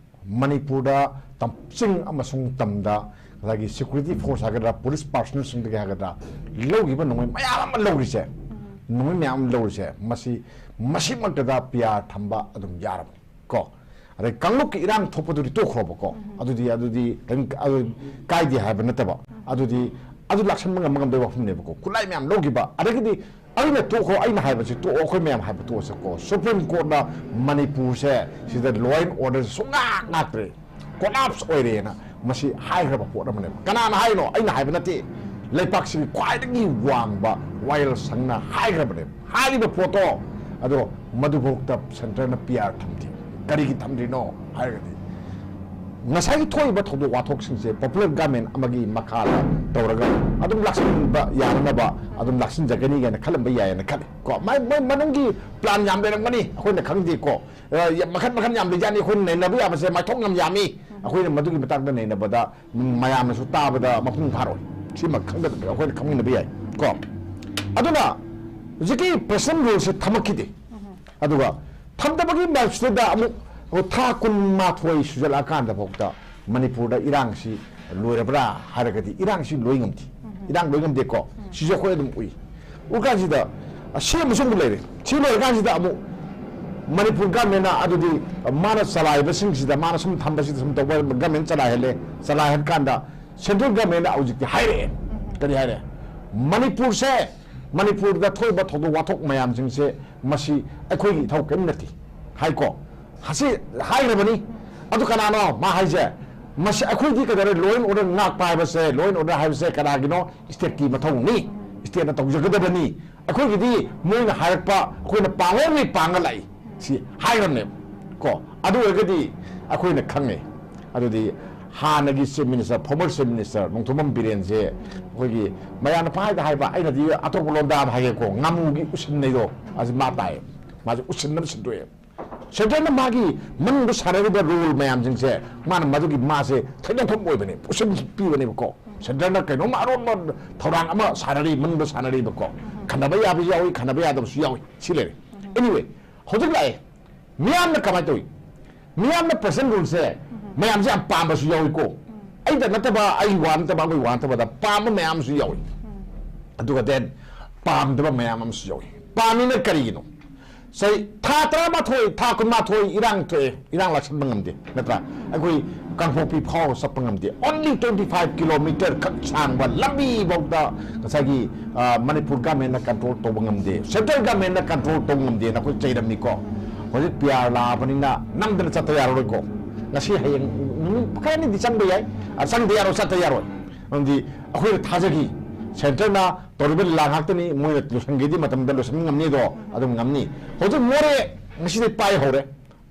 ꯃꯅꯤꯄꯨꯔꯗ ꯇꯝ-, ꯆꯤꯡ ꯑꯃꯁꯨꯡ ꯇꯝꯗ ꯉꯁꯥꯏꯒꯤ security force ꯍꯥꯏꯒꯗ꯭ꯔꯥ, ꯄꯨꯂꯤꯁ ꯄꯥꯔꯁꯅꯦꯜꯁꯤꯡꯗꯒꯤ ꯍꯥꯏꯒꯗ꯭ꯔꯥ, ꯂꯧꯈꯤꯕ ꯅꯣꯡꯃꯩ ꯃꯌꯥꯝ ꯑꯃ ꯂꯧꯔꯤꯁꯦ, ꯅꯣꯡꯃꯩ ꯃꯌꯥꯝ ꯑꯃ ꯂꯧꯔꯤꯁꯦ, ꯃꯁꯤ, ꯃꯁꯤꯃꯛꯇꯗ ꯄꯤ ꯑꯥꯔ ꯊꯝꯕ ꯑꯗꯨꯝ ꯌꯥꯔꯕꯅꯤ ꯀꯣ꯫ ꯑꯗꯩ ꯀꯥꯡꯂꯨꯞꯀꯤ ꯏꯔꯥꯡ ꯊꯣꯛꯄꯗꯨꯗꯤ ꯇꯣꯛꯈ꯭ꯔꯣꯕꯀꯣ꯫ ꯑꯗꯨꯗꯤ, ꯑꯗꯨꯗꯤ ꯀꯔꯤꯝ, ꯑꯗꯨ ꯀꯥꯏꯗꯦ ꯍꯥꯏꯕ ꯅꯠꯇꯕ꯫ ꯑꯗꯨꯗꯤ ꯑꯗꯨ ꯂꯥꯛꯁꯟꯕ ꯉꯝꯕ ꯉꯝꯗꯕ ꯋꯥꯐꯝꯅꯦꯕꯀꯣ꯫ ꯈꯨꯠꯂꯥꯏ ꯃꯌꯥꯝ ꯂꯧꯈꯤꯕ, ꯑꯗꯒꯤꯗꯤ ꯑꯩꯅ ꯇꯣꯛꯈꯣ, ꯑꯩꯅ ꯍꯥꯏꯕꯁꯤ ꯇꯣꯛꯑꯣ, ꯑꯩꯈꯣꯏ ꯃꯌꯥꯝ ꯍꯥꯏꯕ ꯇꯣꯛꯑꯁꯤꯀꯣ꯫ Supreme Courtꯅ ꯃꯅꯤꯄꯨꯔꯁꯦ ꯁꯤꯗ law and order ꯁꯨꯡꯉꯥꯛ ꯉꯥꯛꯇ꯭ꯔꯦ, collapse ꯑꯣꯏꯔꯦꯅ ꯃꯁꯤ ꯍꯥꯏꯈ꯭ꯔꯕ ꯄꯣꯠ ꯑꯃꯅꯦꯕ꯫ ꯀꯅꯥꯅ ꯍꯥꯏꯅꯣ? ꯑꯩꯅ ꯍꯥꯏꯕ ꯅꯠꯇꯦ, ꯂꯩꯄꯥꯛꯁꯤꯒꯤ ꯈ꯭ꯋꯥꯏꯗꯒꯤ ꯋꯥꯡꯕ ꯋꯥꯌꯦꯜ ꯁꯪꯅ ꯍꯥꯏꯈ꯭ꯔꯕꯅꯦꯕ꯫ ꯍꯥꯏꯔꯤꯕ ꯄꯣꯠꯇꯣ, ꯑꯗꯣ ꯃꯗꯨꯐꯥꯎꯗ centreꯅ P R ꯊꯝꯗꯦ꯫ ꯀꯔꯤꯒꯤ ꯊꯝꯗ꯭ꯔꯤꯅꯣ ꯍꯥꯏꯔꯒꯗꯤ, ꯉꯁꯥꯏꯒꯤ ꯊꯣꯛꯏꯕ ꯊꯧꯗꯣꯛ ꯋꯥꯊꯣꯛꯁꯤꯡꯁꯦ popular government ꯑꯃꯒꯤ ꯃꯈꯥꯗ ꯇꯧꯔꯒ ꯑꯗꯨꯝ ꯂꯥꯛꯁꯤꯟꯕ ꯌꯥꯅꯅꯕ ꯑꯗꯨꯝ ꯂꯥꯛꯁꯤꯟꯖꯒꯅꯤ ꯀꯥꯏꯅ ꯈꯜꯂꯝꯕ ꯌꯥꯏꯌꯦꯅ ꯈꯜꯂꯤ ꯀꯣ꯫ ꯃꯥꯏ, ꯃꯣꯏ ꯃꯅꯨꯡꯒꯤ plan ꯌꯥꯝ ꯂꯩꯔꯝꯒꯅꯤ, ꯑꯩꯈꯣꯏꯅ ꯈꯪꯗꯦꯀꯣ꯫ ꯑ, ꯌꯥꯝ ꯃꯈꯟ ꯃꯈꯟ ꯌꯥꯝ ꯂꯩꯖꯥꯠꯅꯤ, ꯑꯩꯈꯣꯏꯅ ꯅꯩꯅꯕ ꯌꯥꯕꯁꯦ ꯃꯥꯏꯊꯣꯡ ꯌꯥꯝ ꯌꯥꯝꯃꯤ꯫ ꯑꯩꯈꯣꯏꯅ ꯃꯗꯨꯒꯤ ꯃꯇꯥꯡꯗ ꯅꯩꯅꯕꯗ ꯃꯌꯥꯝꯅꯁꯨ ꯇꯥꯕꯗ ꯃꯄꯨꯡ ꯐꯥꯔꯣꯏ꯫ ꯁꯤꯃ ꯈꯪꯒꯗꯕ, ꯑꯩꯈꯣꯏꯅ ꯈꯪꯃꯤꯟꯅꯕ ꯌꯥꯏ ꯀꯣ꯫ ꯑꯗꯨꯅ ꯍꯧꯖꯤꯛꯀꯤ President Ruleꯁꯦ ꯊꯝꯃꯛꯈꯤꯗꯦ꯫ ꯑꯗꯨꯒ ꯊꯝꯗꯕꯒꯤ ꯃꯔꯛꯁꯤꯗ ꯑꯃꯨꯛ ꯊꯥ ꯀꯨꯟꯃꯥꯊꯣꯏ ꯁꯨꯖꯜꯂꯛꯑꯀꯥꯟꯗ ꯐꯥꯎꯗ ꯃꯅꯤꯄꯨꯔꯗ ꯏꯔꯥꯡꯁꯤ ꯂꯣꯏꯔꯕ꯭ꯔꯥ ꯍꯥꯏꯔꯒꯗꯤ ꯏꯔꯥꯡꯁꯤ ꯂꯣꯏ ꯉꯝꯗꯦ꯫ ꯏꯔꯥꯡ ꯂꯣꯏ ꯉꯝꯗꯦꯀꯣ꯫ ꯁꯤꯁꯨ ꯑꯩꯈꯣꯏ ꯑꯗꯨꯝ ꯎꯏ꯫ ꯎꯔꯀꯥꯟꯁꯤꯗ, ꯑ, ꯁꯤ ꯑꯃꯁꯨ ꯑꯃꯨꯛ ꯂꯩꯔꯦ꯫ ꯁꯤ ꯂꯣꯏꯔꯀꯥꯟꯁꯤꯗ ꯑꯃꯨꯛ ꯃꯅꯤꯄꯨꯔ governmentꯅ ꯑꯗꯨꯗꯤ ꯃꯥꯅ ꯆꯂꯥꯏꯕꯁꯤꯡꯁꯤꯗ, ꯃꯥꯅ ꯁꯨꯝ ꯊꯝꯕꯁꯤꯗ ꯁꯨꯝ ꯇꯧꯕ government ꯆꯂꯥꯏꯍꯜꯂꯦ꯫ ꯆꯂꯥꯏꯍꯟ ꯀꯥꯟꯗ central governmentꯅ ꯍꯧꯖꯤꯛꯇꯤ ꯍꯥꯏꯔꯛꯑꯦ꯫ ꯀꯔꯤ ꯍꯥꯏꯔꯦ? ꯃꯅꯤꯄꯨꯔꯁꯦ, ꯃꯅꯤꯄꯨꯔꯗ ꯊꯣꯛꯏꯕ ꯊꯧꯗꯣꯛ ꯋꯥꯊꯣꯛ ꯃꯌꯥꯝꯁꯤꯡꯁꯦ ꯃꯁꯤ ꯑꯩꯈꯣꯏꯒꯤ ꯏꯊꯧ ꯀꯔꯤꯝ ꯅꯠꯇꯦ ꯍꯥꯏꯀꯣ꯫ ꯑꯁꯤ ꯍꯥꯏꯈ꯭ꯔꯕꯅꯤ꯫ ꯑꯗꯨ ꯀꯅꯥꯅꯣ ꯃꯥ ꯍꯥꯏꯁꯦ? ꯃꯁꯤ ꯑꯩꯈꯣꯏꯗꯤ ꯀꯩꯗꯧꯔꯦ? Law and order ꯉꯥꯛꯄ ꯍꯥꯏꯕꯁꯦ, law and order ꯍꯥꯏꯕꯁꯦ ꯀꯅꯥꯒꯤꯅꯣ? Stateꯀꯤ ꯃꯊꯧꯅꯤ꯫ Stateꯅ ꯇꯧꯖꯒꯗꯕꯅꯤ꯫ ꯑꯩꯈꯣꯏꯒꯤꯗꯤ ꯃꯣꯏꯅ ꯍꯥꯏꯔꯛꯄ ꯑꯩꯈꯣꯏꯅ ꯄꯥꯡꯉꯣꯏ ꯄꯥꯡꯉ ꯂꯥꯛꯏ꯫ ꯁꯤ ꯍꯥꯏꯔꯝꯅꯦꯕ ꯀꯣ꯫ ꯑꯗꯨ ꯑꯣꯏꯔꯒꯗꯤ ꯑꯩꯈꯣꯏꯅ ꯈꯪꯉꯦ꯫ ꯑꯗꯨꯗꯤ ꯍꯥꯟꯅꯒꯤ Chief Minister, former Chief Minister Nongthombam ꯕꯤꯔꯦꯟꯁꯦ ꯑꯩꯈꯣꯏꯒꯤ ꯃꯌꯥꯝꯅ ꯄꯪꯍꯥꯏꯗ ꯍꯥꯏꯕ, ꯑꯩꯅꯗꯤ ꯑꯇꯣꯞꯄ ꯂꯣꯟꯗ ꯑꯃ ꯍꯥꯏꯒꯦꯀꯣ, ꯉꯥꯃꯨꯒꯤ ꯎꯁꯤꯟꯅꯩꯗꯣ, ꯑꯁꯤ ꯃꯥ ꯇꯥꯏ꯫ ꯃꯥꯁꯦ ꯎꯁꯤꯟꯅꯕ ꯁꯤꯟꯗꯣꯛꯑꯦ꯫ Centreꯅ ꯃꯥꯒꯤ ꯃꯅꯨꯡꯗ ꯁꯥꯟꯅꯔꯤꯕ role ꯃꯌꯥꯝꯁꯤꯡꯁꯦ ꯃꯥꯅ ꯃꯗꯨꯒꯤ ꯃꯥꯁꯦ ꯊꯩꯗꯣꯛꯐꯝ ꯑꯣꯏꯕꯅꯦ, ꯎꯁꯤꯟ ꯄꯤꯕꯅꯦꯕꯀꯣ꯫ Centreꯅ ꯀꯩꯅꯣꯝꯃ ꯑꯔꯣꯟꯕ ꯊꯧꯔꯥꯡ ꯑꯃ ꯁꯥꯟꯅꯔꯤ, ꯃꯅꯨꯡꯗ ꯁꯥꯟꯅꯔꯤꯕꯀꯣ꯫ ꯈꯟꯅꯕ ꯌꯥꯕꯁꯨ ꯌꯥꯎꯏ, ꯈꯟꯅꯕ ꯌꯥꯗꯕꯁꯨ ꯌꯥꯎꯏ꯫ ꯁꯤ ꯂꯩꯔꯦ꯫ Anyway, ꯍꯧꯖꯤꯛ ꯂꯥꯛꯑꯦ꯫ ꯃꯤꯌꯥꯝꯅ ꯀꯃꯥꯏꯅ ꯇꯧꯏ? ꯃꯤꯌꯥꯝꯅ President Ruleꯁꯦ ꯃꯌꯥꯝꯁꯦ ꯌꯥꯝ ꯄꯥꯝꯕꯁꯨ ꯌꯥꯎꯏꯀꯣ꯫ ꯑꯩꯗ ꯅꯠꯇꯕ, ꯑꯩ ꯋꯥ ꯅꯠꯇꯕ, ꯑꯩꯈꯣꯏ ꯋꯥ ꯅꯠꯇꯕꯗ ꯄꯥꯝꯕ ꯃꯌꯥꯝ ꯑꯃꯁꯨ ꯌꯥꯎꯏ꯫ ꯑꯗꯨꯒ then ꯄꯥꯝꯗꯕ ꯃꯌꯥꯝ ꯑꯃꯁꯨ ꯌꯥꯎꯏ꯫ ꯄꯥꯝꯃꯤꯅ ꯀꯔꯤꯒꯤꯅꯣ? ꯆꯍꯤ ꯊꯥ ꯇꯔꯥꯃꯥꯊꯣꯏ, ꯊꯥ ꯀꯨꯟꯃꯥꯊꯣꯏ ꯏꯔꯥꯡ ꯊꯣꯛꯑꯦ, ꯏꯔꯥꯡ ꯂꯥꯛꯁꯟꯕ ꯉꯝꯗꯦ, ꯅꯠꯇ꯭ꯔꯥ? ꯑꯩꯈꯣꯏ ꯀꯥꯡꯄꯣꯛꯄꯤ ꯐꯥꯎ ꯆꯠꯄ ꯉꯝꯗꯦ꯫ Only twenty five kilometer ꯈꯛ ꯁꯥꯡꯕ ꯂꯝꯕꯤꯐꯥꯎꯗ ꯉꯁꯥꯏꯒꯤ, ꯑ, ꯃꯅꯤꯄꯨꯔ government ꯅ control ꯇꯧꯕ ꯉꯝꯗꯦ, central government ꯅ control ꯇꯧꯕ ꯉꯝꯗꯦꯅ ꯑꯩꯈꯣꯏ ꯆꯩꯔꯝꯃꯤꯀꯣ꯫ ꯍꯧꯖꯤꯛ P R ꯂꯥꯛꯑꯕꯅꯤꯅ ꯅꯝꯗꯅ ꯆꯠꯇ ꯌꯥꯔꯔꯣꯏꯀꯣ꯫ ꯉꯁꯤ ꯍꯌꯦꯡ ꯅꯨꯃꯤꯠ ꯈꯔꯅꯤꯗꯤ ꯆꯪꯕ ꯌꯥꯏ, ꯑ, ꯆꯪꯗ ꯌꯥꯔꯣꯏ, ꯆꯠꯇ ꯌꯥꯔꯣꯏ꯫ ꯃꯔꯝꯗꯤ ꯑꯩꯈꯣꯏꯅ ꯊꯥꯖꯈꯤ, centre ꯅ ꯇꯧꯔꯤꯕ ꯂꯤꯂꯥ ꯉꯥꯛꯇꯅꯤ, ꯃꯣꯏꯅ ꯂꯣꯏꯁꯤꯟꯒꯦꯗꯤ ꯃꯇꯝꯗ ꯂꯣꯏꯁꯤꯟꯕ ꯉꯝꯅꯤ, ꯑꯗꯣ ꯑꯗꯨꯝ ꯉꯝꯅꯤ꯫ ꯍꯧꯖꯤꯛ ꯃꯣꯔꯦ ꯉꯁꯤꯗꯤ ꯄꯥꯏ ꯍꯧꯔꯦ꯫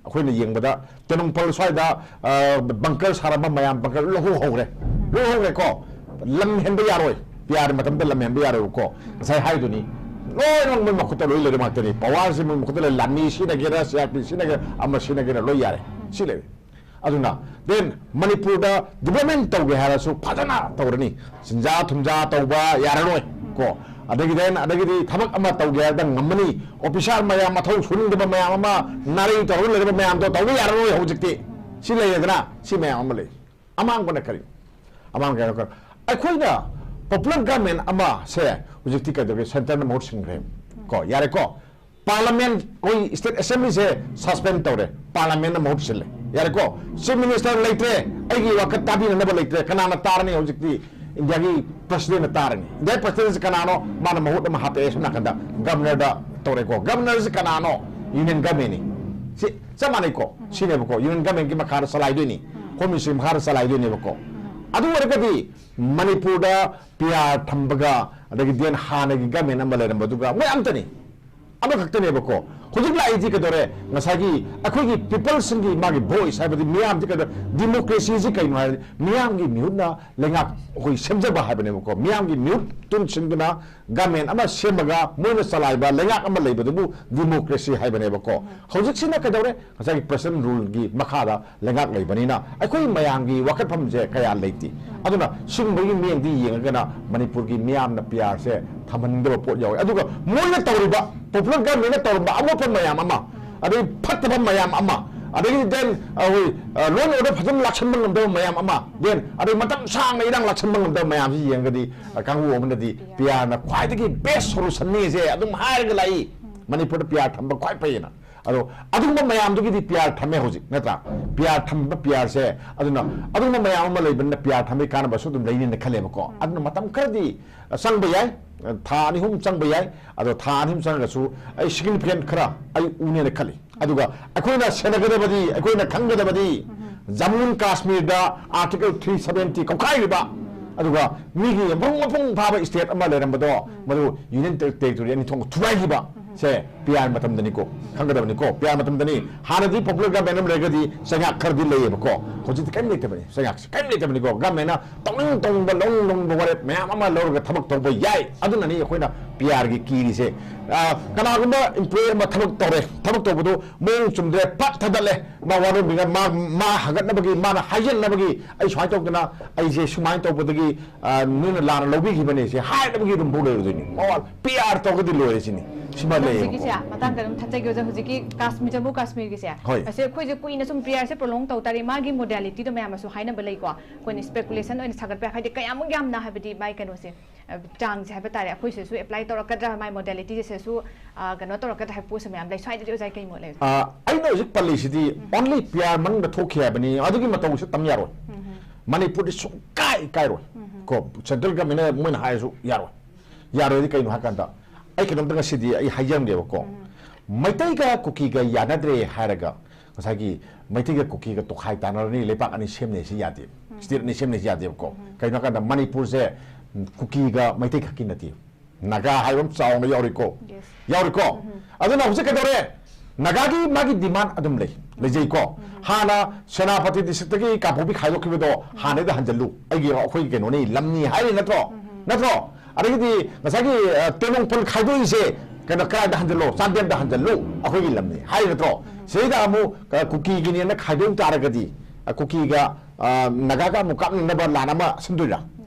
ꯑꯩꯈꯣꯏꯅ ꯌꯦꯡꯕꯗ ꯇꯦꯡꯅꯧꯄꯜ ꯁ꯭ꯋꯥꯏꯗ, ꯑ, bunker ꯁꯥꯔꯝꯕ ꯃꯌꯥꯝ bunker ꯂꯧꯍꯧ ꯍꯧꯔꯦ, ꯂꯧꯍꯧꯔꯦꯀꯣ꯫ ꯂꯝ ꯍꯦꯟꯕ ꯌꯥꯔꯣꯏ, P R ꯃꯇꯝꯗ ꯂꯝ ꯍꯦꯟꯕ ꯌꯥꯔꯣꯏꯕꯀꯣ꯫ ꯉꯁꯥꯏ ꯍꯥꯏꯗꯨꯅꯤ, ꯂꯣꯏꯅꯃꯛ ꯃꯣꯏ ꯃꯈꯨꯠꯇ ꯂꯣꯏ ꯂꯩꯔꯦ ꯉꯥꯛꯇꯅꯤ꯫ Power ꯁꯦ ꯃꯣꯏ ꯃꯈꯨꯠꯇ ꯂꯩ, ꯂꯥꯟꯃꯤ ꯁꯤꯅꯒꯦꯔꯥ, C R P F ꯁꯤꯅꯒꯦꯔꯥ, ꯑꯃ ꯁꯤꯅꯒꯦꯔꯥ, ꯂꯣꯏ ꯌꯥꯔꯦ꯫ ꯁꯤ ꯂꯩꯔꯦ꯫ ꯑꯗꯨꯅ then ꯃꯅꯤꯄꯨꯔꯗ development ꯇꯧꯒꯦ ꯍꯥꯏꯔꯁꯨ ꯐꯖꯅ ꯇꯧꯔꯅꯤ꯫ ꯁꯤꯟꯖꯥ ꯊꯨꯝꯖꯥ ꯇꯧꯕ ꯌꯥꯔꯔꯣꯏ ꯀꯣ꯫ ꯑꯗꯒꯤ then ꯑꯗꯒꯤꯗꯤ ꯊꯕꯛ ꯑꯃ ꯇꯧꯒꯦ ꯍꯥꯏꯔꯗ ꯉꯝꯃꯅꯤ꯫ Officer ꯃꯌꯥꯝ, ꯃꯊꯧ ꯁꯨꯅꯤꯡꯗꯕ ꯃꯌꯥꯝ ꯑꯃ, ꯅꯥꯔꯩ ꯇꯧꯔꯒ ꯂꯩꯔꯕ ꯃꯌꯥꯝꯗꯣ ꯇꯧꯕ ꯌꯥꯔꯔꯣꯏ ꯍꯧꯖꯤꯛꯇꯤ꯫ ꯁꯤ ꯂꯩꯔꯦꯗꯅ, ꯁꯤ ꯃꯌꯥꯝ ꯑꯃ ꯂꯩ꯫ ꯑꯃꯥꯡꯕꯅ ꯀꯔꯤ? ꯑꯃꯥꯡꯕ ꯀꯩꯅꯣ ꯈꯔ, ꯑꯩꯈꯣꯏꯅ popular government ꯑꯃ ꯁꯦ ꯍꯧꯖꯤꯛꯇꯤ ꯀꯩꯗꯧꯒꯦ? Centre ꯅ ꯃꯍꯨꯠ ꯁꯤꯟꯈ꯭ꯔꯦ ꯀꯣ, ꯌꯥꯔꯦꯀꯣ꯫ Parliament, ꯑꯩꯈꯣꯏ State Assembly ꯁꯦ suspend ꯇꯧꯔꯦ, Parliament ꯅ ꯃꯍꯨꯠ ꯁꯤꯜꯂꯦ, ꯌꯥꯔꯦꯀꯣ꯫ Chief Minister ꯂꯩꯇ꯭ꯔꯦ, ꯑꯩꯒꯤ ꯋꯥꯀꯠ ꯇꯥꯕꯤꯅꯅꯕ ꯂꯩꯇ꯭ꯔꯦ꯫ ꯀꯅꯥꯅ ꯇꯥꯔꯅꯤ ꯍꯧꯖꯤꯛꯇꯤ? India ꯒꯤ President ꯅ ꯇꯥꯔꯅꯤ꯫ India ꯒꯤ President ꯁꯦ ꯀꯅꯥꯅꯣ? ꯃꯥꯅ ꯃꯍꯨꯠ ꯑꯃ ꯍꯥꯞꯄꯛꯑꯦ ꯁꯣꯝ ꯅꯥꯀꯟꯗ, Governor ꯗ ꯇꯧꯔꯦꯀꯣ꯫ Governor ꯁꯦ ꯀꯅꯥꯅꯣ? Union Government ꯅꯤ꯫ ꯁꯤ ꯆꯞ ꯃꯥꯟꯅꯩꯀꯣ꯫ ꯁꯤꯅꯦꯕꯀꯣ, Union Government ꯀꯤ ꯃꯈꯥꯗ ꯆꯂꯥꯏꯗꯣꯏꯅꯤ, Home Ministry ꯃꯈꯥꯗ ꯆꯂꯥꯏꯗꯣꯏꯅꯦꯕꯀꯣ꯫ ꯑꯗꯨ ꯑꯣꯏꯔꯒꯗꯤ ꯃꯅꯤꯄꯨꯔꯗ P R ꯊꯝꯕꯒ, ꯑꯗꯒꯤ then ꯍꯥꯟꯅꯒꯤ government ꯑꯃ ꯂꯩꯔꯝꯕꯗꯨꯒ ꯃꯣꯏ ꯑꯝꯇꯅꯤ, ꯑꯃꯈꯛꯇꯅꯦꯕꯀꯣ꯫ ꯍꯧꯖꯤꯛ ꯂꯥꯛꯏꯗꯤ ꯀꯩꯗꯧꯔꯦ? ꯉꯁꯥꯏꯒꯤ ꯑꯩꯈꯣꯏꯒꯤ people ꯁꯤꯡꯒꯤ ꯃꯥꯒꯤ voice ꯍꯥꯏꯕꯗꯤ ꯃꯤꯌꯥꯝꯁꯤ ꯀꯩꯗꯧꯔꯦ? Democracy ꯁꯤ ꯀꯩꯅꯣ ꯍꯥꯏꯔꯗꯤ ꯃꯤꯌꯥꯝꯒꯤ ꯃꯤꯍꯨꯠꯅ ꯂꯩꯉꯥꯛ ꯑꯩꯈꯣꯏ ꯁꯦꯝꯖꯕ ꯍꯥꯏꯕꯅꯦꯕꯀꯣ꯫ ꯃꯤꯌꯥꯝꯒꯤ ꯃꯤꯍꯨꯠ ꯇꯨꯡꯁꯤꯟꯗꯨꯅ government ꯑꯃ ꯁꯦꯝꯃꯒ ꯃꯣꯏꯅ ꯆꯂꯥꯏꯕ ꯂꯩꯉꯥꯛ ꯑꯃ ꯂꯩꯕꯗꯨꯕꯨ democracy ꯍꯥꯏꯕꯅꯦꯕꯀꯣ꯫ ꯍꯧꯖꯤꯛꯁꯤꯅ ꯀꯩꯗꯧꯔꯦ? ꯉꯁꯥꯏꯒꯤ President rule ꯒꯤ ꯃꯈꯥꯗ ꯂꯩꯉꯥꯛ ꯂꯩꯕꯅꯤꯅ ꯑꯩꯈꯣꯏ ꯃꯌꯥꯝꯒꯤ ꯋꯥꯀꯠꯐꯝꯁꯦ ꯀꯌꯥ ꯂꯩꯇꯦ꯫ ꯑꯗꯨꯅ ꯁꯤꯒꯨꯝꯕꯒꯤ ꯃꯤꯠꯌꯦꯡꯗꯤ ꯌꯦꯡꯉꯒꯅ ꯃꯅꯤꯄꯨꯔꯒꯤ ꯃꯤꯌꯥꯝꯅ P R ꯁꯦ ꯊꯝꯍꯟꯅꯤꯡꯗꯕ ꯄꯣꯠ ꯌꯥꯎꯋꯦ꯫ ꯑꯗꯨꯒ ꯃꯣꯏꯅ ꯇꯧꯔꯤꯕ, popular government ꯅ ꯇꯧꯔꯝꯕ ꯑꯃꯣꯠꯄ ꯃꯌꯥꯝ ꯑꯃ, ꯑꯗꯒꯤ ꯐꯠꯇꯕ ꯃꯌꯥꯝ ꯑꯃ, ꯑꯗꯒꯤ then ꯑꯩꯈꯣꯏ, ꯑ, law and order ꯐꯖꯅ ꯂꯥꯛꯁꯟꯕ ꯉꯝꯗꯕ ꯃꯌꯥꯝ ꯑꯃ, then ꯑꯗꯩ ꯃꯇꯝ ꯁꯥꯡꯅ ꯏꯔꯥꯡ ꯂꯥꯛꯁꯟꯕ ꯉꯝꯗꯕ ꯃꯌꯥꯝꯁꯤ ꯌꯦꯡꯉꯒꯗꯤ, ꯑ, ꯀꯥꯡꯕꯨ ꯑꯃꯅꯗꯤ P R ꯅ ꯈ꯭ꯋꯥꯏꯗꯒꯤ best solution ꯅꯤ ꯁꯦ ꯑꯗꯨꯝ ꯍꯥꯏꯔꯒ ꯂꯥꯛꯏ꯫ ꯃꯅꯤꯄꯨꯔꯗ ꯄꯤ ꯑꯥꯔ ꯊꯝꯕ ꯈ꯭ꯋꯥꯏ ꯐꯩꯌꯦꯅ꯫ ꯑꯗꯣ ꯑꯗꯨꯒꯨꯝꯕ ꯃꯌꯥꯝꯗꯨꯒꯤꯗꯤ ꯄꯤ ꯑꯥꯔ ꯊꯝꯃꯦ ꯍꯧꯖꯤꯛ, ꯅꯠꯇ꯭ꯔꯥ? ꯄꯤ ꯑꯥꯔ ꯊꯝꯕ, ꯄꯤ ꯑꯥꯔꯁꯦ, ꯑꯗꯨꯅ ꯑꯗꯨꯒꯨꯝꯕ ꯃꯌꯥꯝ ꯑꯃ ꯂꯩꯕꯅꯤꯅ ꯄꯤ ꯑꯥꯔ ꯊꯝꯕꯒꯤ ꯀꯥꯟꯅꯕꯁꯨ ꯑꯗꯨꯝ ꯂꯩꯅꯤꯅ ꯈꯜꯂꯦꯕꯀꯣ꯫ ꯑꯗꯨꯅ ꯃꯇꯝ ꯈꯔꯗꯤ ꯆꯪꯕ ꯌꯥꯏ, ꯊꯥ ꯑꯅꯤ ꯑꯍꯨꯝ ꯆꯪꯕ ꯌꯥꯏ꯫ ꯑꯗꯣ ꯊꯥ ꯑꯅꯤ ꯑꯍꯨꯝ ꯆꯪꯉꯒꯁꯨ ꯑꯩ significant ꯈꯔ ꯑꯩ ꯎꯅꯦꯅ ꯈꯜꯂꯤ꯫ ꯑꯗꯨꯒ ꯑꯩꯈꯣꯏꯅ ꯁꯦꯟꯅꯒꯗꯕꯗꯤ, ꯑꯩꯈꯣꯏꯅ ꯈꯪꯒꯗꯕꯗꯤ, ꯖꯃꯨ ꯑꯦꯟ ꯀꯥꯁꯃꯤꯔꯗ Article three seventy ꯀꯧꯈꯥꯏꯔꯤꯕ, ꯑꯗꯨꯒ ꯃꯤꯒꯤ ꯃꯄꯨꯡ ꯃꯄꯨꯡ ꯐꯥꯕ state ꯑꯃ ꯂꯩꯔꯝꯕꯗꯣ, ꯃꯗꯨ Union Ter-, Territory ꯑꯅꯤ ꯊꯣꯛꯅ ꯊꯨꯒꯥꯏꯈꯤꯕ, ꯁꯦ ꯄꯤ ꯑꯥꯔ ꯃꯇꯝꯗꯅꯤꯀꯣ, ꯈꯪꯒꯗꯕꯅꯤꯀꯣ, ꯄꯤ ꯑꯥꯔ ꯃꯇꯝꯗꯅꯤ꯫ ꯍꯥꯟꯅꯗꯤ popular government ꯑꯃ ꯂꯩꯔꯒꯗꯤ ꯆꯩꯉꯥꯛ ꯈꯔꯗꯤ ꯂꯩꯌꯦꯕꯀꯣ, ꯍꯧꯖꯤꯛꯇꯤ ꯀꯔꯤꯝ ꯂꯩꯇꯕꯅꯤ, ꯆꯩꯉꯥꯛꯁꯦ ꯀꯔꯤꯝ ꯂꯩꯇꯕꯅꯤꯀꯣ꯫ Governmentꯅ ꯇꯧꯅꯤꯡ ꯇꯧꯅꯤꯡꯕ, ꯂꯧꯅꯤꯡ ꯂꯧꯅꯤꯡꯕ ꯋꯥꯔꯦꯞ ꯃꯌꯥꯝ ꯑꯃ ꯂꯧꯔꯒ ꯊꯕꯛ ꯇꯧꯕ ꯌꯥꯏ꯫ ꯑꯗꯨꯅꯅꯤ ꯑꯩꯈꯣꯏꯅ ꯄꯤ ꯑꯥꯔꯒꯤ ꯀꯤꯔꯤꯁꯦ꯫ ꯑ, ꯀꯅꯥꯒꯨꯝꯕ employee ꯑꯃ ꯊꯕꯛ ꯇꯧꯔꯦ, ꯊꯕꯛ ꯇꯧꯕꯗꯨ ꯃꯑꯣꯡ ꯆꯨꯝꯗ꯭ꯔꯦ, ꯐꯠ ꯊꯥꯗꯠꯂꯦ, ꯃꯥ ꯋꯥꯔꯧꯕꯤꯒ-, ꯃꯥ, ꯃꯥ ꯍꯪꯒꯠꯅꯕꯒꯤ, ꯃꯥꯅ ꯍꯥꯏꯖꯟꯅꯕꯒꯤ, "ꯑꯩ ꯁꯨꯃꯥꯏꯅ ꯇꯧꯗꯅ, ꯑꯩꯁꯦ ꯁꯨꯃꯥꯏꯅ ꯇꯧꯕꯗꯒꯤ, ꯑ, ꯅꯣꯏꯅ ꯂꯥꯟꯅ ꯂꯧꯕꯤꯈꯤꯕꯅꯦ" ꯁꯦ ꯍꯥꯏꯅꯕꯒꯤ ꯑꯗꯨꯝ ꯐꯥꯎ ꯂꯩꯔꯗꯣꯏꯅꯤ꯫ ꯃꯋꯥ ꯄꯤ ꯑꯥꯔ ꯇꯧꯔꯒꯗꯤ ꯂꯣꯏꯔꯦ ꯁꯤꯅꯤ꯫ ꯁꯤꯃ ꯑꯗꯣ ꯂꯩꯌꯦꯕꯀꯣ꯫ ꯍꯧꯖꯤꯛꯀꯤꯁꯦ ꯃꯇꯥꯡ ꯀꯩꯅꯣꯝ ꯊꯠꯆꯒꯦ ꯑꯣꯖꯥ, ꯍꯧꯖꯤꯛꯀꯤ ꯀꯥꯁꯃꯤꯔ, ꯖꯃꯨ ꯀꯥꯁꯃꯤꯔꯒꯤꯁꯦ, ꯍꯣꯏ꯫ ꯑꯁꯦ ꯑꯩꯈꯣꯏꯁꯦ ꯀꯨꯏꯅ ꯁꯨꯝ ꯄꯤ ꯑꯥꯔꯁꯦ prolong ꯇꯧ ꯇꯥꯔꯦ, ꯃꯥꯒꯤ modalityꯗꯣ ꯃꯌꯥꯝꯅꯁꯨ ꯍꯥꯏꯅꯕ ꯂꯩꯀꯣ꯫ ꯑꯩꯈꯣꯏꯅ speculation ꯑꯣꯏꯅ ꯁꯥꯒꯠꯄ ꯌꯥꯏ, ꯍꯥꯏꯗꯤ ꯀꯌꯥꯃꯨꯛ ꯌꯥꯝꯅ, ꯍꯥꯏꯕꯗꯤ ꯃꯥꯏ ꯀꯩꯅꯣꯁꯦ, ꯑ, ꯆꯥꯡꯁꯦ ꯍꯥꯏꯕ ꯇꯥꯔꯦ, ꯑꯩꯈꯣꯏ ꯁꯤꯗꯁꯨ apply ꯇꯧꯔꯛꯀꯗ꯭ꯔꯥ, ꯃꯥꯏ modalityꯁꯦ ꯁꯤꯗꯁꯨ, ꯑ, ꯀꯩꯅꯣ ꯇꯧꯔꯛꯀꯗ꯭ꯔꯥ ꯍꯥꯏꯕ ꯄꯣꯠꯁꯦ ꯃꯌꯥꯝ ꯂꯩ꯫ ꯁ꯭ꯋꯥꯏꯗꯗꯤ ꯑꯣꯖꯥ ꯀꯩ ꯃꯣꯠ ꯂꯩ? ꯑ, ꯑꯩꯅ ꯍꯧꯖꯤꯛ ꯄꯜꯂꯤꯁꯤꯗꯤ only ꯄꯤ ꯑꯥꯔ ꯃꯅꯨꯡꯗ ꯊꯣꯛꯈꯤ ꯍꯥꯏꯕꯅꯤ, ꯑꯗꯨꯒꯤ ꯃꯇꯧꯁꯦ ꯇꯝ ꯌꯥꯔꯣꯏ꯫ ꯃꯅꯤꯄꯨꯔꯗꯤ ꯁꯨꯡꯀꯥꯏ ꯀꯥꯏꯔꯣꯏ꯫ ꯀꯣ, central governmentꯅ ꯃꯣꯏꯅ ꯍꯥꯏꯔꯁꯨ ꯌꯥꯔꯣꯏ꯫ ꯌꯥꯔꯣꯏꯗꯤ ꯀꯩꯅꯣ ꯍꯥꯏ ꯀꯥꯟꯗ, ꯑꯩ ꯀꯩꯅꯣꯝꯇ ꯉꯁꯤꯗꯤ ꯑꯩ ꯍꯥꯏꯖꯔꯝꯒꯦꯕꯀꯣ꯫ ꯃꯩꯇꯩꯒ ꯀꯨꯀꯤꯒ ꯌꯥꯅꯗ꯭ꯔꯦ ꯍꯥꯏꯔꯒ ꯉꯁꯥꯏꯒꯤ ꯃꯩꯇꯩꯒ ꯀꯨꯀꯤꯒ ꯇꯣꯈꯥꯏ ꯇꯥꯅꯔꯅꯤ, ꯂꯩꯄꯥꯛ ꯑꯅꯤ ꯁꯦꯝꯅꯩꯁꯤ ꯌꯥꯗꯦ, state ꯑꯅꯤ ꯁꯦꯝꯅꯩꯁꯤ ꯌꯥꯗꯦꯕꯀꯣ꯫ ꯀꯩꯅꯣ ꯍꯥꯏ ꯀꯥꯟꯗ ꯃꯅꯤꯄꯨꯔꯁꯦ, ꯎꯝ, ꯀꯨꯀꯤꯒ ꯃꯩꯇꯩ ꯈꯛꯀꯤ ꯅꯠꯇꯦ, ꯅꯥꯒꯥ ꯍꯥꯏꯕ ꯑꯃ ꯆꯥꯎꯅ ꯌꯥꯎꯔꯤꯀꯣ꯫ Yes. ꯌꯥꯎꯔꯤꯀꯣ? ꯑꯗꯨꯅ ꯍꯧꯖꯤꯛ ꯀꯩꯗꯧꯔꯦ? ꯅꯥꯒꯥꯒꯤ ꯃꯥꯒꯤ demand ꯑꯗꯨꯝ ꯂꯩ, ꯂꯩꯖꯩꯀꯣ꯫ ꯍꯥꯟꯅ ꯁꯦꯅꯥꯄꯇꯤ districtꯇꯒꯤ ꯀꯥꯡꯄꯣꯛꯄꯤ ꯈꯥꯏꯗꯣꯛꯈꯤꯕꯗꯣ ꯍꯥꯟꯅꯗ ꯍꯟꯖꯜꯂꯨ, ꯑꯩꯒꯤ, ꯑꯩꯈꯣꯏꯒꯤ ꯀꯩꯅꯣꯅꯤ, ꯂꯝꯅꯤ ꯍꯥꯏꯔꯤ ꯅꯠꯇ꯭ꯔꯣ? ꯅꯠꯇ꯭ꯔꯣ? ꯑꯗꯒꯤꯗꯤ ꯉꯁꯥꯏꯒꯤ, ꯑ, ꯇꯦꯡꯅꯧꯄꯜ ꯈꯥꯏꯗꯣꯛꯏꯁꯦ ꯀꯩꯅꯣ, ꯀꯗꯥꯏꯗ ꯍꯟꯖꯜꯂꯣ? ꯆꯥꯟꯗꯦꯜꯗ ꯍꯟꯖꯜꯂꯨ, ꯑꯩꯈꯣꯏꯒꯤ ꯂꯝꯅꯤ ꯍꯥꯏꯔꯤ ꯅꯠꯇ꯭ꯔꯣ? ꯁꯤꯗꯩꯗ ꯑꯃꯨꯛ, ꯑ, ꯀꯨꯀꯤꯒꯤꯅꯦꯅ ꯈꯥꯏꯗꯣꯛ ꯇꯥꯔꯒꯗꯤ, ꯑ, ꯀꯨꯀꯤꯒ, ꯑ, ꯅꯥꯒꯥꯒ ꯑꯃꯨꯛ ꯀꯥꯞꯅꯅꯕ ꯂꯥꯟ ꯑꯃ ꯁꯤꯟꯗꯣꯏꯔꯥ?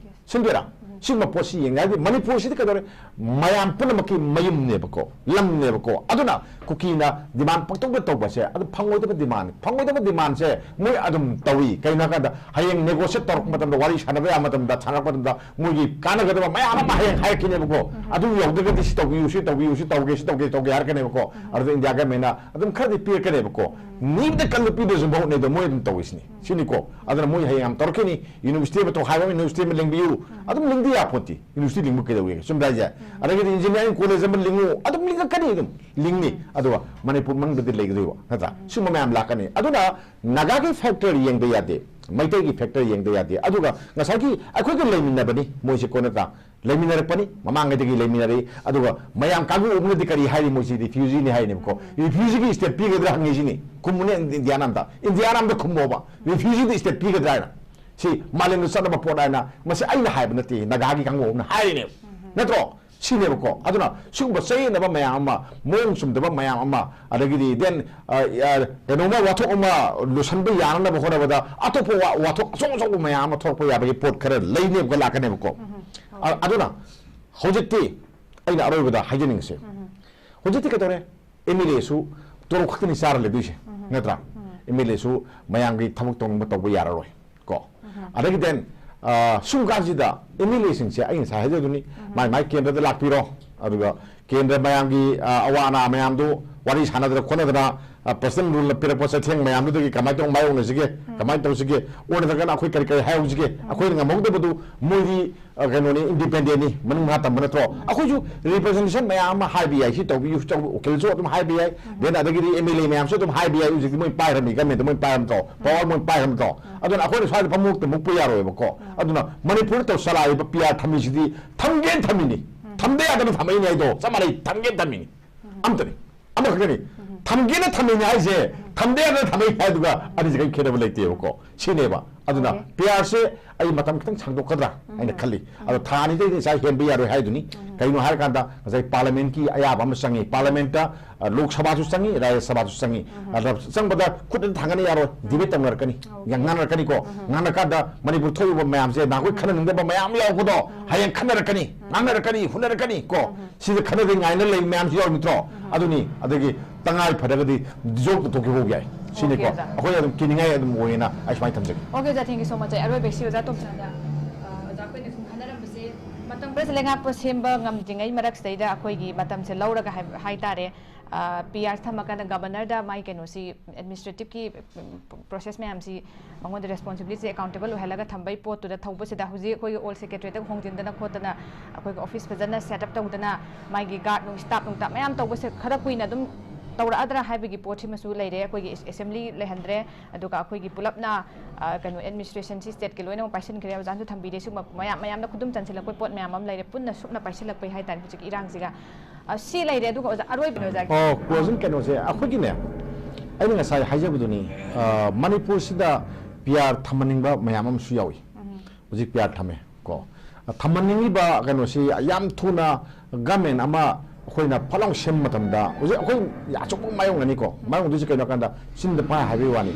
ꯁꯤꯟꯗꯣꯏꯔꯥ? ꯁꯤꯒꯨꯝꯕ ꯄꯣꯠꯁꯤ ꯌꯦꯡꯉꯦ ꯍꯥꯏꯗꯤ ꯃꯅꯤꯄꯨꯔꯁꯤꯗꯤ ꯀꯩꯗꯧꯔꯦ? ꯃꯌꯥꯝ ꯄꯨꯝꯅꯃꯛꯀꯤ ꯃꯌꯨꯝꯅꯦꯕꯀꯣ, ꯂꯝꯅꯦꯕꯀꯣ꯫ ꯑꯗꯨꯅ ꯀꯨꯀꯤꯅ demand ꯄꯪꯇꯧꯗ ꯇꯧꯕꯁꯦ ꯑꯗꯨ ꯐꯪꯉꯣꯏꯗꯕ demand, ꯐꯪꯉꯣꯏꯗꯕ demandꯁꯦ ꯃꯣꯏ ꯑꯗꯨꯝ ꯇꯧꯏ꯫ ꯀꯩꯅꯣ ꯍꯥꯏꯀꯥꯟꯗ ꯍꯌꯦꯡ negotiate ꯇꯧꯔꯛꯄ ꯃꯇꯝꯗ, ꯋꯥꯔꯤ ꯁꯥꯟꯅꯕ ꯌꯥꯕ ꯃꯇꯝꯗ, ꯁꯥꯟꯅꯔꯛꯄ ꯃꯇꯝꯗ ꯃꯣꯏꯒꯤ ꯀꯥꯟꯅꯒꯗꯕ ꯃꯌꯥꯝ ꯑꯃ ꯍꯌꯦꯡ ꯍꯥꯏꯔꯛꯈꯤꯅꯦꯕꯀꯣ꯫ ꯑꯗꯨ ꯌꯧꯗ꯭ꯔꯒꯗꯤ ꯁꯤ ꯇꯧꯕꯤꯌꯨ, ꯁꯤ ꯇꯧꯕꯤꯌꯨ, ꯁꯤ ꯇꯧꯒꯦ, ꯁꯤ ꯇꯧꯒꯦ, ꯁꯤ ꯇꯧꯒꯦ ꯍꯥꯏꯔꯛꯀꯅꯦꯕꯀꯣ꯫ ꯑꯗꯨꯗ India governmentꯅ ꯑꯗꯨꯝ ꯈꯔꯗꯤ ꯄꯤꯔꯛꯀꯅꯦꯕꯀꯣ꯫ ꯅꯤꯕꯗ ꯀꯟꯕ ꯄꯤꯗ꯭ꯔꯁꯨ ꯃꯍꯨꯠꯅꯦ ꯑꯗꯣ ꯃꯣꯏ ꯑꯗꯨꯝ ꯇꯧꯏꯁꯤꯅꯤ꯫ ꯁꯤꯅꯤꯀꯣ꯫ ꯑꯗꯨꯅ ꯃꯣꯏ ꯍꯌꯦꯡ ꯌꯥꯝ ꯇꯧꯔꯛꯈꯤꯅꯤ꯫ University ꯑꯃ ꯇꯧ ꯍꯥꯏꯕ ꯑꯃ, university ꯑꯃ ꯂꯤꯡꯕꯤꯌꯨ꯫ ꯑꯗꯨꯝ ꯂꯤꯡꯗ ꯌꯥꯄꯣꯠꯇꯦ꯫ University ꯂꯤꯡꯕ ꯀꯩꯗꯧꯋꯦ? ꯆꯨꯝꯗ꯭ꯔꯥ ꯍꯥꯏꯁꯦ? ꯑꯗꯒꯤꯗꯤ engineering college ꯑꯃ ꯂꯤꯡꯉꯨ꯫ ꯑꯗꯨꯝ ꯂꯤꯡꯉꯛꯀꯅꯤ ꯑꯗꯨꯝ꯫ ꯂꯤꯡꯅꯤ꯫ ꯑꯗꯨꯒ ꯃꯅꯤꯄꯨꯔ ꯃꯅꯨꯡꯗꯗꯤ ꯂꯩꯒꯗꯣꯏꯕ꯫ ꯅꯠꯇ꯭ꯔꯥ? ꯁꯤꯒꯨꯝꯕ ꯃꯌꯥꯝ ꯂꯥꯛꯀꯅꯤ꯫ ꯑꯗꯨꯅ ꯅꯥꯒꯥꯒꯤ factor ꯌꯦꯡꯗ ꯌꯥꯗꯦ꯫ ꯃꯩꯇꯩꯒꯤ factor ꯌꯦꯡꯗ ꯌꯥꯗꯦ꯫ ꯑꯗꯨꯒ ꯉꯁꯥꯏꯒꯤ ꯑꯩꯈꯣꯏꯒ ꯂꯩꯃꯤꯟꯅꯕꯅꯤ ꯃꯣꯏꯁꯦ ꯀꯣ ꯅꯠꯇ꯭ꯔꯥ? ꯂꯩꯃꯤꯟꯅꯔꯛꯄꯅꯤ, ꯃꯃꯥꯡꯉꯩꯗꯒꯤ ꯂꯩꯃꯤꯟꯅꯔꯛꯏ꯫ ꯑꯗꯨꯒ ꯃꯌꯥꯝ ꯀꯥꯡꯕꯨ ꯑꯃꯅꯗꯤ ꯀꯔꯤ ꯍꯥꯏꯔꯤ? ꯃꯣꯏꯁꯤ refugeeꯅꯤ ꯍꯥꯏꯅꯦꯕꯀꯣ꯫ Refugeeꯒꯤ status ꯄꯤꯒꯗ꯭ꯔꯥ ꯍꯪꯉꯤꯁꯤꯅꯤ꯫ ꯈꯨꯝꯃꯨꯅꯦ ꯏꯟꯗꯤꯌꯥꯅ ꯑꯝꯇ꯫ ꯏꯟꯗꯤꯌꯥꯅ ꯑꯝꯇ ꯈꯨꯝꯃꯣꯕ꯫ Refugeeꯒꯤ status ꯄꯤꯒꯗ꯭ꯔꯥ ꯍꯥꯏꯅ꯫ ꯁꯤ ꯃꯥꯂꯦꯝꯗ ꯆꯠꯅꯕ ꯄꯣꯠ ꯍꯥꯏꯅ꯫ ꯃꯁꯤ ꯑꯩꯅ ꯍꯥꯏꯕ ꯅꯠꯇꯦ, ꯅꯥꯒꯥꯒꯤ ꯀꯥꯡꯕꯨ ꯑꯃꯅ ꯍꯥꯏꯔꯤꯅꯦꯕ꯫ ꯅꯠꯇ꯭ꯔꯣ? ꯁꯤꯅꯦꯕꯀꯣ꯫ ꯑꯗꯨꯅ ꯁꯤꯒꯨꯝꯕ ꯆꯌꯦꯠꯅꯕ ꯃꯌꯥꯝ ꯑꯃ, ꯃꯑꯣꯡ ꯆꯨꯝꯗꯕ ꯃꯌꯥꯝ ꯑꯃ, ꯑꯗꯒꯤꯗꯤ then, ꯑ, ꯑ, ꯀꯩꯅꯣꯝꯃ ꯋꯥꯊꯣꯛ ꯑꯃ ꯂꯣꯏꯁꯟꯕ ꯌꯥꯅꯅꯕ ꯍꯣꯠꯅꯕꯗ ꯑꯇꯣꯞꯄ ꯋꯥ-, ꯋꯥꯊꯣꯛ ꯑꯆꯧ ꯑꯆꯧꯕ ꯃꯌꯥꯝ ꯑꯃ ꯊꯣꯛꯂꯛꯄ ꯌꯥꯕꯒꯤ ꯄꯣꯠ ꯈꯔ ꯂꯩꯅꯦꯕꯀꯣ, ꯂꯥꯛꯀꯅꯦꯕꯀꯣ꯫ ꯑ-, ꯑꯗꯨꯅ ꯍꯧꯖꯤꯛꯇꯤ ꯑꯩꯅ ꯑꯔꯣꯏꯕꯗ ꯍꯥꯏꯖꯅꯤꯡꯉꯤꯁꯦ, ꯍꯧꯖꯤꯛꯇꯤ ꯀꯩꯗꯧꯔꯦ? MLAꯁꯨ ꯇꯣꯂꯣꯞ ꯈꯛꯇꯅꯤ ꯆꯥꯔ ꯂꯩꯗꯣꯏꯁꯦ, ꯅꯠꯇ꯭ꯔꯥ? MLAꯁꯨ ꯃꯌꯥꯝꯒꯤ ꯊꯕꯛ ꯇꯧꯅꯤꯡꯕ ꯇꯧꯕ ꯌꯥꯔꯔꯣꯏ ꯀꯣ꯫ ꯑꯗꯒꯤ then, ꯑ, ꯁꯨꯝ ꯀꯥꯟꯁꯤꯗ MLAꯁꯤꯡꯁꯦ ꯑꯩ ꯉꯁꯥꯏ ꯍꯥꯏꯖꯕꯗꯨꯅꯤ, ꯃꯥꯏ ꯃꯥꯏ ꯀꯦꯟꯗ꯭ꯔꯗ ꯂꯥꯛꯄꯤꯔꯣ, ꯑꯗꯨꯒ ꯀꯦꯟꯗ꯭ꯔ ꯃꯌꯥꯝꯒꯤ, ꯑ, ꯑꯋꯥ ꯑꯅꯥ ꯃꯌꯥꯝꯗꯨ ꯋꯥꯔꯤ ꯁꯥꯟꯅꯗꯅ ꯈꯣꯠꯅꯗꯅ, ꯑ, personal ruleꯅ ꯄꯤꯔꯛꯄ ꯆꯩꯊꯦꯡ ꯃꯌꯥꯝꯗꯨꯗꯒꯤ ꯀꯃꯥꯏꯅ ꯇꯧꯅ ꯃꯥꯏꯌꯣꯛꯅꯁꯤꯒꯦ, ꯀꯃꯥꯏꯅ ꯇꯧꯁꯤꯒꯦ, ꯑꯣꯟꯅꯗ꯭ꯔꯒꯅ ꯑꯩꯈꯣꯏ ꯀꯔꯤ ꯀꯔꯤ ꯍꯥꯏꯍꯧꯁꯤꯒꯦ, ꯑꯩꯈꯣꯏꯅ ꯉꯝꯍꯧꯗꯕꯗꯨ ꯃꯣꯏꯗꯤ, ꯑ, ꯀꯩꯅꯣꯅꯤ, independentꯅꯤ, ꯃꯅꯨꯡ ꯃꯈꯥ ꯇꯝꯕ ꯅꯠꯇ꯭ꯔꯣ? ꯑꯩꯈꯣꯏꯁꯨ representation ꯃꯌꯥꯝ ꯑꯃ ꯍꯥꯏꯕ ꯌꯥꯏ, ꯁꯤ ꯇꯧꯕꯤꯌꯨ, ꯁꯤ ꯇꯧꯕꯤꯌꯨ, ꯎꯀꯤꯜꯁꯨ ꯑꯗꯨꯝ ꯍꯥꯏꯕ ꯌꯥꯏ, then ꯑꯗꯒꯤꯗꯤ MLA ꯃꯌꯥꯝꯁꯨ ꯑꯗꯨꯝ ꯍꯥꯏꯕ ꯌꯥꯏ꯫ ꯍꯧꯖꯤꯛꯇꯤ ꯃꯣꯏ ꯄꯥꯏꯔꯝꯃꯤ, governmentꯇ ꯃꯣꯏ ꯄꯥꯏꯔꯝꯗ꯭ꯔꯣ, power ꯃꯣꯏ ꯄꯥꯏꯔꯝꯗ꯭ꯔꯣ? ꯑꯗꯨꯅ ꯑꯩꯈꯣꯏꯅ ꯁ꯭ꯋꯥꯏꯗ ꯐꯝꯃꯨꯛꯇ ꯃꯨꯛꯄ ꯌꯥꯔꯣꯏꯕꯀꯣ꯫ ꯑꯗꯨꯅ ꯃꯅꯤꯄꯨꯔꯗ ꯇꯧ ꯆꯂꯥꯏꯔꯤꯕ PR ꯊꯝꯃꯤꯁꯤꯗꯤ ꯊꯝꯒꯦꯅ ꯊꯝꯃꯤꯅꯤ, ꯊꯝꯗ ꯌꯥꯗꯅ ꯊꯝꯃꯛꯏꯅꯤ ꯍꯥꯏꯗꯣ ꯆꯞ ꯃꯥꯟꯅꯩ, ꯊꯝꯒꯦꯅ ꯊꯝꯃꯤꯅꯤ꯫ ꯑꯝꯇꯅꯤ, ꯑꯃꯈꯛꯇꯅꯤ꯫ ꯊꯝꯒꯦꯅ ꯊꯝꯃꯤꯅꯦ ꯍꯥꯏꯁꯦ, ꯊꯝꯗꯦ ꯍꯥꯏꯗꯅ ꯊꯝꯃꯤ ꯍꯥꯏꯗꯨꯒ ꯑꯅꯤꯁꯦ ꯀꯔꯤꯝ ꯈꯦꯠꯅꯕ ꯂꯩꯇꯦꯕꯀꯣ꯫ ꯁꯤꯅꯦꯕ꯫ ꯑꯗꯨꯅ Okay. ꯄꯤ ꯑꯥꯔꯁꯦ ꯑꯩ ꯃꯇꯝ ꯈꯤꯇꯪ ꯁꯥꯡꯗꯣꯛꯀꯗ꯭ꯔꯥ ꯍꯥꯏꯅ ꯈꯜꯂꯤ꯫ ꯑꯗꯣ ꯊꯥ ꯑꯅꯤꯗꯩꯗꯤ ꯉꯁꯥꯏ ꯍꯦꯟꯕ ꯌꯥꯔꯣꯏ ꯍꯥꯏꯗꯨꯅꯤ꯫ ꯀꯩꯅꯣ ꯍꯥꯏꯔꯀꯥꯟꯗ ꯉꯁꯥꯏ ꯄꯥꯔꯂꯤꯌꯥꯃꯦꯟꯠꯀꯤ ꯑꯌꯥꯕ ꯑꯃ ꯆꯪꯉꯤ, ꯄꯥꯔꯂꯤꯌꯥꯃꯦꯟꯠꯇ, ꯑ, ꯂꯣꯛ ꯁꯚꯥꯁꯨ ꯆꯪꯉꯤ, ꯔꯥꯖ꯭ꯌ ꯁꯚꯥꯁꯨ ꯆꯪꯉꯤ꯫ ꯑꯗ ꯆꯪꯕꯗ ꯈꯨꯠ ꯑꯗꯨꯝ ꯊꯥꯡꯒꯠꯅ ꯌꯥꯔꯣꯏ, ꯗꯤꯕꯦꯠ ꯇꯧꯅꯔꯛꯀꯅꯤ, ꯌꯥꯝ ꯉꯥꯡꯅꯔꯛꯀꯅꯤꯀꯣ꯫ ꯉꯥꯡꯅꯔꯀꯥꯟꯗ ꯃꯅꯤꯄꯨꯔ ꯊꯣꯛꯏꯕ ꯃꯌꯥꯝꯁꯦ ꯅꯍꯥꯟꯈꯣꯏ ꯈꯟꯅꯅꯤꯡꯗꯕ ꯃꯌꯥꯝ ꯌꯥꯎꯕꯗꯣ ꯍꯌꯦꯡ ꯈꯟꯅꯔꯛꯀꯅꯤ, ꯉꯥꯡꯅꯔꯛꯀꯅꯤ, ꯍꯨꯟꯅꯔꯛꯀꯅꯤ ꯀꯣ꯫ ꯁꯤꯗ ꯈꯟꯅꯗꯦ ꯉꯥꯏꯅ ꯂꯩꯕ ꯃꯌꯥꯝꯁꯨ ꯌꯥꯎꯔꯤ ꯅꯠꯇ꯭ꯔꯣ? ꯑꯗꯨꯅꯤ꯫ ꯑꯗꯒꯤ ꯇꯉꯥꯏ ꯐꯔꯒꯗꯤ ꯗꯤꯖꯣꯜꯕ ꯇꯧꯊꯣꯛꯈꯤꯕ ꯐꯥꯎ ꯌꯥꯏ꯫ ꯁꯤꯅꯤꯀꯣ꯫ Okay, ꯑꯣꯖꯥ꯫ ꯑꯩꯈꯣꯏ ꯑꯗꯨꯝ ꯀꯤꯅꯤꯡꯉꯥꯏ ꯑꯗꯨꯝ ꯑꯣꯏꯌꯦꯅ ꯑꯩ ꯁꯨꯃꯥꯏꯅ ꯊꯝꯖꯒꯦ꯫ Okay, ꯑꯣꯖꯥ, thank you so much꯫ ꯑꯔꯣꯏꯕꯁꯤ ꯑꯣꯖꯥ ꯇꯣꯝꯆꯥꯗ, ꯑ, ꯑꯣꯖꯥ ꯑꯩꯈꯣꯏꯅ ꯁꯨꯝ ꯈꯟꯅꯔꯝꯕꯁꯦ ꯃꯇꯝ ꯈꯔꯁꯦ ꯂꯩꯉꯥꯛꯄ ꯁꯦꯝꯕ ꯉꯝꯗ꯭ꯔꯤꯉꯩ ꯃꯔꯛꯁꯤꯗꯩꯗ ꯑꯩꯈꯣꯏꯒꯤ ꯃꯇꯝꯁꯦ ꯂꯧꯔꯒ ꯍꯥꯏ-, ꯍꯥꯏꯇꯥꯔꯦ, ꯑ, ꯄꯤ ꯑꯥꯔ ꯊꯝꯃꯀꯥꯟꯗ ꯒꯕꯔꯅꯔꯗ ꯃꯥꯒꯤ ꯀꯩꯅꯣꯁꯤ, ꯑꯦꯗꯃꯤꯅꯤꯁꯇ꯭ꯔꯦꯇꯤꯚꯀꯤ ꯄ꯭ꯔꯣꯁꯦꯁ ꯃꯌꯥꯝꯁꯤ ꯃꯉꯣꯟꯗ ꯔꯦꯁꯄꯣꯟꯁꯤꯕꯤꯂꯤꯇꯤꯁꯦ ꯑꯦꯀꯥꯎꯟꯇꯦꯕꯜ ꯑꯣꯏꯍꯜꯂꯒ ꯊꯝꯕꯒꯤ ꯄꯣꯠꯇꯨꯗ ꯊꯧꯕꯁꯤꯗ ꯍꯧꯖꯤꯛ ꯑꯩꯈꯣꯏꯒꯤ ꯑꯣꯜ ꯁꯦꯀ꯭ꯔꯦꯇꯔꯤꯌꯦꯠꯇ ꯍꯣꯡꯖꯤꯟꯗꯅ ꯈꯣꯠꯇꯅ ꯑꯩꯈꯣꯏꯒꯤ ꯑꯣꯐꯤꯁ ꯐꯖꯅ ꯁꯦꯠ ꯑꯞ ꯇꯧꯗꯅ ꯃꯥꯒꯤ ꯒꯥꯔꯗ ꯅꯨꯡ ꯁ꯭ꯇꯥꯐ ꯅꯨꯡ ꯁ꯭ꯇꯥꯐ ꯃꯌꯥꯝ ꯇꯧꯕꯁꯦ ꯈꯔ ꯀꯨꯏꯅ ꯑꯗꯨꯝ ꯇꯧꯔꯛꯑꯗ꯭ꯔꯥ ꯍꯥꯏꯕꯒꯤ ꯄꯣꯠꯁꯤꯃꯁꯨ ꯂꯩꯔꯦ꯫ ꯑꯩꯈꯣꯏꯒꯤ ꯑꯦꯁ-, ꯑꯦꯁꯦꯝꯕ꯭ꯂꯤ ꯂꯩꯍꯟꯗ꯭ꯔꯦ, ꯑꯗꯨꯒ ꯑꯩꯈꯣꯏꯒꯤ ꯄꯨꯂꯞꯅ, ꯑ, ꯀꯩꯅꯣ, ꯑꯦꯗꯃꯤꯅꯤꯁꯇ꯭ꯔꯦꯁꯟꯁꯤ ꯁ꯭ꯇꯦꯠꯀꯤ ꯂꯣꯏꯅꯃꯛ ꯄꯥꯏꯁꯤꯟꯈ꯭ꯔꯦ꯫ ꯑꯣꯖꯥꯅꯁꯨ ꯊꯝꯕꯤꯔꯦ꯫ ꯁꯤꯒꯨꯝꯕ ꯃꯌꯥꯝ, ꯃꯌꯥꯝꯅ ꯈꯨꯗꯨꯝ ꯆꯟꯁꯤꯜꯂꯛꯄ ꯄꯣꯠ ꯃꯌꯥꯝ ꯑꯃ ꯂꯩꯔꯦ꯫ ꯄꯨꯟꯅ ꯁꯨꯞꯅ ꯄꯥꯏꯁꯤꯜꯂꯛꯄꯩ ꯍꯥꯏꯇꯥꯔꯦ ꯍꯧꯖꯤꯛꯀꯤ ꯏꯔꯥꯡꯁꯤꯒ꯫ ꯑ, ꯁꯤ ꯂꯩꯔꯦ꯫ ꯑꯗꯨꯒ ꯑꯣꯖꯥ, ꯑꯔꯣꯏꯕꯅꯦ ꯑꯣꯖꯥꯒꯤ꯫ ꯑꯣ, ꯀ꯭ꯂꯣꯖꯤꯡ ꯀꯩꯅꯣꯁꯦ ꯑꯩꯈꯣꯏꯒꯤꯅꯦ, ꯑꯩꯅ ꯉꯁꯥꯏ ꯍꯥꯏꯖꯕꯗꯨꯅꯤ, ꯑ, ꯃꯅꯤꯄꯨꯔꯁꯤꯗ ꯄꯤ ꯑꯥꯔ ꯊꯝꯍꯟꯅꯤꯡꯕ ꯃꯌꯥꯝ ꯑꯃꯁꯨ ꯌꯥꯎꯏ꯫ ꯍꯧꯖꯤꯛ ꯄꯤ ꯑꯥꯔ ꯊꯝꯃꯦ ꯀꯣ꯫ ꯊꯝꯍꯟꯅꯤꯡꯉꯤꯕ ꯀꯩꯅꯣꯁꯤ ꯌꯥꯝ ꯊꯨꯅ ꯒꯃꯦꯟ ꯑꯃ ꯑꯩꯈꯣꯏꯅ ꯐꯠ ꯂꯥꯎ ꯁꯦꯝꯕ ꯃꯇꯝꯗ ꯍꯧꯖꯤꯛ ꯑꯩꯈꯣꯏ ꯑꯆꯧꯕ ꯃꯥꯌꯣꯛꯅꯅꯤꯀꯣ꯫ ꯃꯥꯌꯣꯛꯅꯗꯣꯏꯁꯦ ꯀꯩꯅꯣ ꯍꯥꯏ ꯀꯥꯟꯗ ꯆꯤꯟꯗ ꯄꯥꯏ ꯍꯥꯏꯕꯒꯤ ꯋꯥꯅꯤ꯫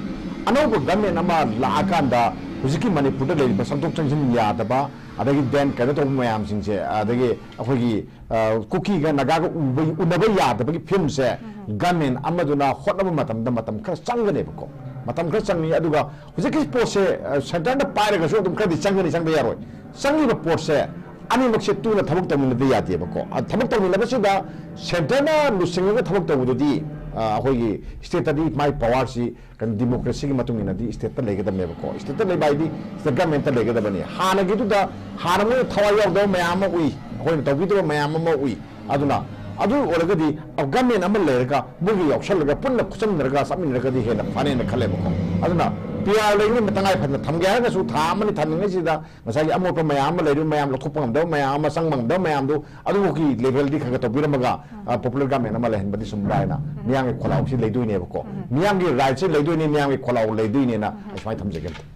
ꯑꯅꯧꯕ ꯒꯃꯦꯟ ꯑꯃ ꯂꯥꯛꯑꯀꯥꯟꯗ ꯍꯧꯖꯤꯛꯀꯤ ꯃꯅꯤꯄꯨꯔꯗ ꯂꯩꯔꯤꯕ ꯆꯪꯊꯣꯛ ꯆꯪꯁꯤꯟ ꯌꯥꯗꯕ, ꯑꯗꯒꯤ ꯗꯦꯟ ꯀꯩꯅꯣ ꯇꯧꯕ ꯃꯌꯥꯝꯁꯤꯡꯁꯦ, ꯑꯗꯒꯤ ꯑꯩꯈꯣꯏꯒꯤ, ꯑ, ꯀꯨꯀꯤꯒ ꯅꯥꯒꯥꯒ ꯎꯕ, ꯎꯅꯕ ꯌꯥꯗꯕꯒꯤ ꯐꯤꯕꯝꯁꯦ ꯒꯃꯦꯟ ꯑꯃꯗꯨꯅ ꯍꯣꯠꯅꯕ ꯃꯇꯝꯗ ꯃꯇꯝ ꯈꯔ ꯆꯪꯒꯅꯦꯕꯀꯣ꯫ ꯃꯇꯝ ꯈꯔ ꯆꯪꯉꯤ꯫ ꯑꯗꯨꯒ ꯍꯧꯖꯤꯛꯀꯤ ꯄꯣꯠꯁꯦ, ꯑ, ꯁꯦꯟꯇꯔꯅ ꯄꯥꯏꯔꯒꯁꯨ ꯑꯗꯨꯝ ꯈꯔꯗꯤ ꯆꯪꯒꯅꯤ, ꯆꯪꯕ ꯌꯥꯔꯣꯏ꯫ ꯆꯪꯉꯤꯕ ꯄꯣꯠꯁꯦ ꯑꯅꯤꯃꯛꯁꯦ ꯇꯨꯅ ꯊꯕꯛ ꯇꯧꯃꯤꯟꯅꯗ ꯌꯥꯗꯦꯕꯀꯣ꯫ ꯑ, ꯊꯕꯛ ꯇꯧꯃꯤꯟꯅꯕꯁꯤꯗ ꯁꯦꯟꯇꯔꯅ ꯂꯨꯆꯤꯡꯉꯒ ꯊꯕꯛ ꯇꯧꯕꯗꯨꯗꯤ, ꯑ, ꯑꯩꯈꯣꯏꯒꯤ ꯁ꯭ꯇꯦꯠꯇꯗꯤ ꯃꯥꯏ ꯄꯋꯥꯔꯁꯤ ꯀꯩꯅꯣ, ꯗꯤꯃꯣꯀ꯭ꯔꯦꯁꯤꯒꯤ ꯃꯇꯨꯡ ꯏꯟꯅꯗꯤ ꯁ꯭ꯇꯦꯠꯇ ꯂꯩꯒꯗꯕꯅꯦꯕꯀꯣ꯫ ꯁ꯭ꯇꯦꯠꯇ ꯂꯩꯕ ꯍꯥꯏꯗꯤ ꯁ꯭ꯇꯦꯠ ꯒꯃꯦꯟꯇ ꯂꯩꯒꯗꯕꯅꯤ꯫ ꯍꯥꯟꯅꯒꯤꯗꯨꯗ ꯍꯥꯟꯅ ꯃꯣꯏꯅ ꯊꯋꯥꯏ ꯌꯥꯎꯗꯕ ꯃꯌꯥꯝ ꯑꯃ ꯎꯏ, ꯑꯩꯈꯣꯏꯅ ꯇꯧꯕꯤꯗꯕ ꯃꯌꯥꯝ ꯑꯃ ꯎꯏ꯫ ꯑꯗꯨꯅ ꯑꯗꯨ ꯑꯣꯏꯔꯒꯗꯤ ꯒꯃꯦꯟ ꯑꯃ ꯂꯩꯔꯒ ꯃꯣꯏꯒ ꯌꯥꯎꯁꯜꯂꯒ ꯄꯨꯟꯅ ꯈꯨꯠꯁꯝꯅꯔꯒ ꯆꯠꯃꯤꯟꯅꯔꯒꯗꯤ ꯍꯦꯟꯅ ꯐꯅꯦꯅ ꯈꯜꯂꯦꯕꯀꯣ꯫ ꯑꯗꯨꯅ ꯄꯤ ꯑꯥꯔ ꯂꯩꯅꯤ ꯇꯉꯥꯏ ꯐꯗꯅ ꯊꯝꯒꯦ ꯍꯥꯏꯔꯒꯁꯨ ꯊꯥ ꯑꯃꯅꯤ ꯊꯝꯃꯤꯉꯩꯁꯤꯗ ꯉꯁꯥꯏꯒꯤ ꯑꯃꯣꯠꯄ ꯃꯌꯥꯝ ꯑꯃ ꯂꯩꯔꯤꯕ ꯃꯌꯥꯝ, ꯂꯧꯊꯣꯛꯄ ꯉꯝꯗꯕ ꯃꯌꯥꯝ ꯑꯃ, ꯆꯪꯕ ꯉꯝꯗꯕ ꯃꯌꯥꯝꯗꯨ ꯑꯗꯨꯒꯤ ꯂꯦꯚꯦꯜꯗꯤ ꯈꯔ ꯈꯔ ꯇꯧꯕꯤꯔꯝꯃꯒ, ꯑ, ꯄꯣꯄꯨꯂꯔ ꯒꯃꯦꯟ ꯑꯃ ꯂꯩꯍꯟꯕꯗꯤ ꯆꯨꯝꯕ꯭ꯔꯥ ꯍꯥꯏꯅ ꯃꯤꯌꯥꯝꯒꯤ ꯈꯣꯜꯂꯥꯎꯁꯤ ꯂꯩꯗꯣꯏꯅꯦꯕꯀꯣ꯫ ꯃꯤꯌꯥꯝꯒꯤ ꯔꯥꯏꯠꯁꯤ ꯂꯩꯗꯣꯏꯅꯤ, ꯃꯤꯌꯥꯝꯒꯤ ꯈꯣꯜꯂꯥꯎ ꯂꯩꯗꯣꯏꯅꯦꯅ ꯑꯩ ꯁꯨꯃꯥꯏꯅ ꯊꯝꯖꯒꯦ꯫